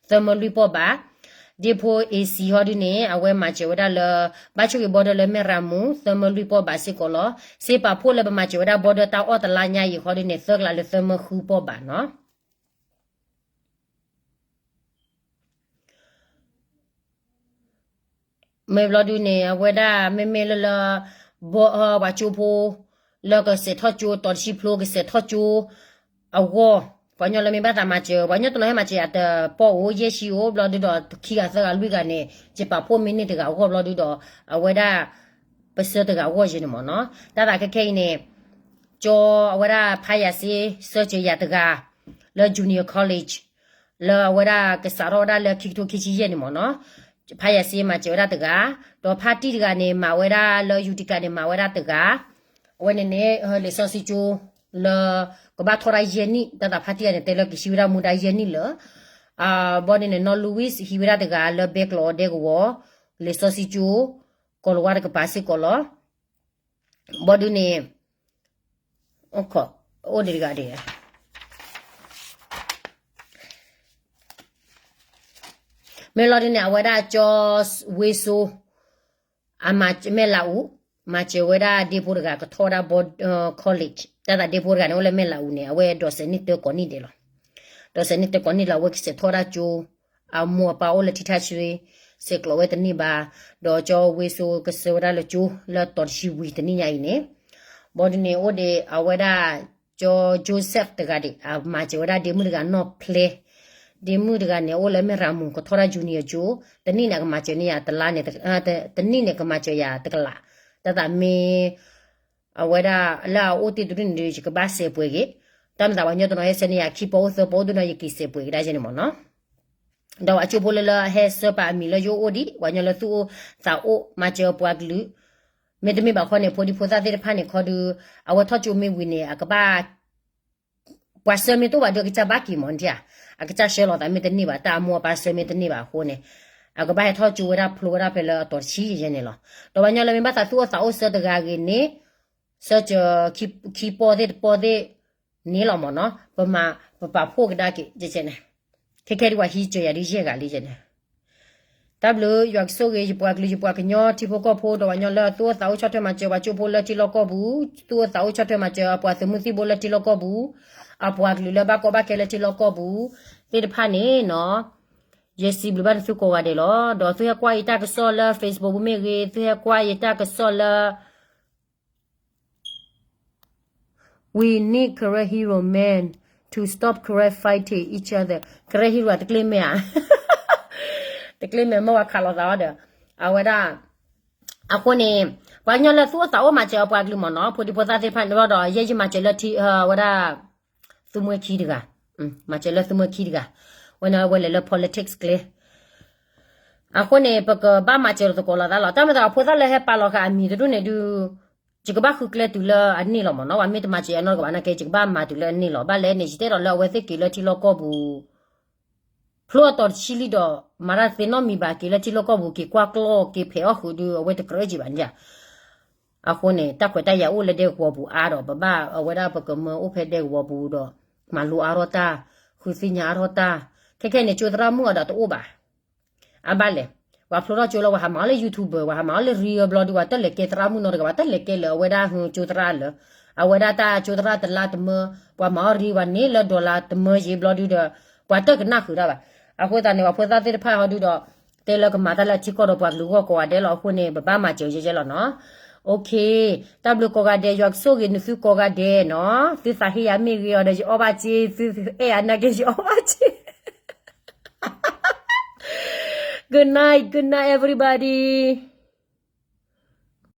သၢမၢလွံၢ်ပီၢ်ဘၣ်, ဒ့ဖိ AC ဟီဒုးန့ၣ် အဝဲမၤစၢၤဝဲဒၣ်လၢ ဘၣ်ဆိၣ်ဂ့ၤ border လၢမဲၢ်ရၤမူ သၢမၢလွံၢ်ပီၢ်ဘၣ်စ့ၢ်ကီးလီၤ. စ့ပာ်ဖှိၣ်လၢပမၤစၢၤဝဲဒၣ် border တၢ်အီၣ်တလါညါအံၤဃီဒုးန့ၣ် သၢကလးလၢသၢမၢဃုပီၢ်ဘၣ်နီၤ. မ့ၢ်ဘျီဒုးန့ၣ် အဝဲဒၣ်မ့မ့ၢ်လၢလၢ ပှၤကၠိဖိ လၢကစဲးထီၣ်ကၠိ တီၤတဆံဖျိ ကစဲးထီၣ်ကၠိအဂီၢ်, ပှၤကညီလၢမ့ၢ်ဘၣ်သးမၤစၢၤ ပှၤကညီတနီၤဟဲမၤစၢၤယၤတပီၢ်အိၣ် ယဲၢ်ဆံအိၣ်ဘျီဒုးဒီး ခံဂၤသၢဂၤလွံၢ်ဂၤန့ၣ် ယပာ်ဖှိၣ်မ့ၢ်န့ၢ်တဂၤအဂီၢ်ဘျီဒုးဒီး အဝဲဒၣ် ပဆှၢတဂၤအဂီၢ်ယဲန့ၣ်မ့ၢ်နီၤ. တၢ်သးခဲခဲအံၤန့ၣ် ကၠီအဝဲဒၣ်ဖးယၤစ့ ဆှၢစၢၤယၤတဂၤ လၢ junior college လၢအဝဲဒၣ်ကစးထီၣ်ဝဲဒၣ်လၢခံကထိခံဆံယဲၢ်န့ၣ်မ့ၢ်နီၤ. ဖးယၤစ့မၤစၢၤဝဲဒၣ်တဂၤ, ဒီးဖါတံၢ်တဂၤန့ၣ် မၤဝဲဒၣ်လၢ Utica န့ၣ် မၤဝဲဒၣ်တဂၤ, အဝဲန့ၣ်န့ၣ် လံာ်စီဆှံကၠိ လၢ ကဘၣ်ထီၣ်ဒၣ်ယဲၢ်နံၣ်, တၢ်သးဖါတံၢ်တဂၤန့ၣ် တဲလၢကဟံးဝဲဒၣ်မူဒါယဲၢ်နံၣ်လၢ ဘီဒုးန့ၣ် နီၢ် Louis ဟံးဝဲဒၣ်တဂၤလၢဘဲကျိးအီၤဒဲကဝီၤ လံာ်စီဆှံကၠိ ကီၤလၤဝါတကပၤစ့ၢ်ကီးလီၤ. ဘီဒုးန့ၣ် အိၣ်ဒံးတဂၤဒံး မ့ၢ်လီၤဒုးန့ၣ် အဝဲဒၣ်ကၠီဝ့စိ အမၤမဲၢ်လးအူ မၤစၢၤဝဲဒၣ်ဒ့ဖိတဂၤကထီၣ်ဝဲဒၣ် college တၢ်သးဒ့ဖိတဂၤန့ၣ် အိၣ်လၢမဲၢ်လးအူန့ၣ် အဝဲဒိးစဲးန့ၢ်တၢကိးနံၣ်ဒဲးလီၤ. ဒိးစဲးန့ၢ်တၢကိးနံၣ်လီၤ အဝဲကစဲးထီၣ်ဝဲဒၣ်ကၠိ အမိၢ်အပၢ်အိၣ်လၢထံထၣ်ဆှ့ ဆဲးကျိးဝဲတန့ၢ်ဘၣ်, ဒီးကၠီဝ့စိကဆှၢဝဲဒၣ်လၢကၠိ လၢတီၤတဆံဝံၤတနံၣ်ညါအံၤန့ၣ်, ဘီဒုးန့ၣ် အိၣ်ဒံးအဝဲဒၣ် ကၠီ Joseph တဂၤဒံး အမၤစၢၤဝဲဒၣ်ဒ့မုၣ်တဂၤနီၢ်ဖျဲ, ဒ့မုၣ်တဂၤန့ၣ် အိၣ်လၢမဲၢ်ရၤမူ ကထီၣ်ဒၣ် junior ကၠိ, တနံၣ်န့ၣ် ကမၤစၢၤန့ၢ်ယၤတလါန့ၣ်, တနံၣ်န့ၣ် ကမၤစၢၤယၤတကလး, တၢ်သးမ့ၢ် အဝဲဒၣ်လၢအအိၣ်တ့ၢ်တရူၣ်န့ၣ်ဒီး ယကဘၣ်စဲးပှဲၤဂ့ၤ, တၢ်မၤသးပှၤကညီတနီၤဟဲဆှၢန့ၢ်ယၤခံပီၢ်အိၣ်သၢပီၢ်အိၣ်ဒုးနီၤ ယက့ၤစဲးပှဲၤကဒါယဲန့ၣ်မ့ၢ်နီၤ. ဒီးပှၤကၠိဖိလၢလၢဟဲဆှၢပာ်အမံၤလၢယအိၣ်ဒံး ပှၤကညီလၢသူၣ်အိၣ်သးအိၣ်မၤစၢၤပှၤကလုာ်, မ့တမ့ၢ်ဘၣ်ခီန့ၣ် ဖိဒံဖိသၣ်သ့ၣ်တဖၣ်န့ၣ်ခီဒုး အဝဲထီၣ်ကၠိမ့ၢ်ဝံၤန့ၣ် အကဘၣ် ပှၤဆှၢမ့ၢ်တအိၣ်ဘၣ်ဒီး အကစၢ်ဘၣ်က့ၤမ့ၢ်န့ၣ်ဧါ, အကစၢ်ဆှၢလီၤသးမ့ၢ်တန့ၢ်ဘၣ် တၢ်အမိၢ်အပၢ်ဆှၢမ့ၢ်တန့ၢ်ဘၣ်အဃိန့ၣ်, အကဘၣ်ဟဲထီၣ်ကၠိဝဲဒၣ်ဖျိဝဲဒၣ်ဖဲလၢအတီၤတဆံယဲန့ၣ်လီၤ. ဒီးပှၤကညီလၢမ့ၢ်ဘၣ်သးသူၣ်အိၣ်သးအိၣ်ဆှၢတဂၤဂ့ၤန့ၣ်, ဆှၢစၢၤခံပီၢ်သ့ၣ်တပီၢ်သ့ၣ် န့ၣ်လီၤမ့ၢ်နီၤ, ပမၤ ပပာ်ဖှိၣ်ကဒါက့ၤန့ၣ်, ခဲခဲဒုးပှၤဟံးစၢၤယၤဒုးယဲၢ်ဂၤလံယဲန့ၣ်. တၢ်ဘျုး ယွၤကဆိၣ်ဂ့ၤ ယပှၤကလုာ် ယပှၤကညီထံဖိကီၢ်ဖိ ဒီးပှၤကညီလၢသူၣ်အိၣ်သးအိၣ်ဆီၣ်ထွဲမၤစၢၤ ပှၤကၠိဖိလၢထံလီၢ်ကီၢ်ပူၤ, သူၣ်အိၣ်သးအိၣ်ဆီၣ်ထွဲမၤစၢၤ အပှၤသုးမုၢ်သံၣ်ဘိလၢထံလီၢ်ကီၢ်ပူၤ, အပှၤကလုာ်လၢဘၣ်ကီဘၣ်ခဲလၢထံလီၢ်ကီၢ်ပူၤ သ့ၣ်တဖၣ်န့ၣ်နီၤ, ယစံးဘျုးဘၣ်နသုကိးဂၤဒဲးလီၤ. ဒီးသုဟဲကွၢ်ယတၢ်ကစီၣ်လၢ Facebook ပူၤမ့ၢ်ဂ့ၤ, သုဟဲကွၢ်ယတၢ်ကစီၣ်လၢ We need Karen hero men to stop Karen fighting each other. Karen hero တကျ့မဲာ်ဧါ, တကျ့မဲာ်မ့ၢ်ဝဲခးလိာ်သးအီၤဒီး, အဝဲဒၣ်, အဃိန့ၣ်, ပှၤကညီလၢသူၣ်အိၣ်သးအိၣ်မၤစၢၤအပှၤကလုာ်မ့ၢ်နီၤ, ဖိဒံဖိသၣ်သ့ၣ်တဖၣ်န့ၣ်ဒီး ယဲယမၤစၢၤလၢထံ, အဝဲဒၣ်, သုမှဲခံတဂၤ, မၤစၢၤလၢသုမှဲခံတဂၤ, ဝဲန့ၣ်ဝဲလဲၤလၢ politics ကျဲ အဃိန့ၣ် ပကဘၣ်မၤစၢၤသကိးလိာ်သးလီၤ. တၢ်မၤသးဖိသၣ်လၢဟဲပာ်လီၤဃာ်အမံၤတဒူၣ်န့ၣ်ဒုး, ယကဘၣ်ဃုကျဲတုၤလၢအန့ၢ်လီၤမ့ၢ်နီၤ, ပှၤမ့ၢ်တမၤစၢၤယၤနီတကပၤနာ်က့ ယကဘၣ်မၤတုၤလၢအန့ၢ်လီၤ. ဘၣ်လဲၣ်န့ၣ် ယတဲဒီးလၢအဝဲသ့ၣ်က့ၤလၢထံလီၢ်ကီၢ်ပူၤ ဖျိအတီၤတဆံလံဒီး မၤတၢ်သ့နီတမံၤဘၣ်, က့ၤလၢထံလီၢ်ကီၢ်ပူၤ က့ၤကွၢ်ကျီၢ် က့ၤဖဲးအီၣ်ဃုာ်ဒီး အဝဲတကြၢးက့ၤဘၣ်န့ၣ်ဧါ. အဃိန့ၣ် တၢ်ခွဲးတၢ်ယာ်အိၣ်လၢဒဲကဝီၤပူၤအါဒီး ပဘၣ်အဝဲဒၣ်ပကမၢအိၣ်ဖဲဒဲကဝီၤပူၤဒီး မၤလိအါထီၣ်တၢ်, ဃုသ့ၣ်ညါအါထီၣ်တၢ်, ခဲခဲန့ၣ် ကၠိသရၣ်မုၣ်အီၤဒီးတအိၣ်ဘၣ်. အဘၣ်လဲၣ်, ပှၤဖျိထီၣ်ကၠိလီၤ ပှၤဟးမၤအီၤလၢ YouTuber ပှၤဟးမၤအီၤလၢ reel ဘျီဒုး ပှၤတလဲၤကဲသရၣ်မုၣ်နီတဂၤ ပှၤတလဲၤကဲလၢၤ အဝဲဒၣ်ဟူကၠိသရၣ်လၢၤ, အဝဲဒၣ်တၢ်ကၠိသရၣ်တလါတမၢ, ပှၤမၤအီၤ reel ပှၤန့ၢ်လၢ dollar တမၢယ့ဘျီဒုးဒီး ပှၤတကနၣ်ဃုာ်တၢ်ဘၣ်. အဃိသတးန့ၣ် ပှၤဖိသၣ်သ့ၣ်တဖၣ်ဟီဒုးဒီး တဲလၢကမၤတၢ်လၢအထံကီၢ်ဒီးပှၤကလုာ်ဂီၢ်ကိးဂၤဒဲးလီၤ. အဃိန့ၣ် ပဘၣ်မၤစၢၤယဲယဲလီၤနီၤ. Okay, တၢ်ဘျုးကိးဂၤဒဲး ယွၤကဆိၣ်ဂ့ၤနသုကိးဂၤဒဲးနီၤ. သုသးဟ့ယၤမ့ၢ်ဂ့ၤအီၤဒီး ယအီၣ်ဘၣ်စ့, သုအဲၣ်ယၤနာ်က့ ယအီၣ်ဘၣ်စ့. Good night, good night everybody.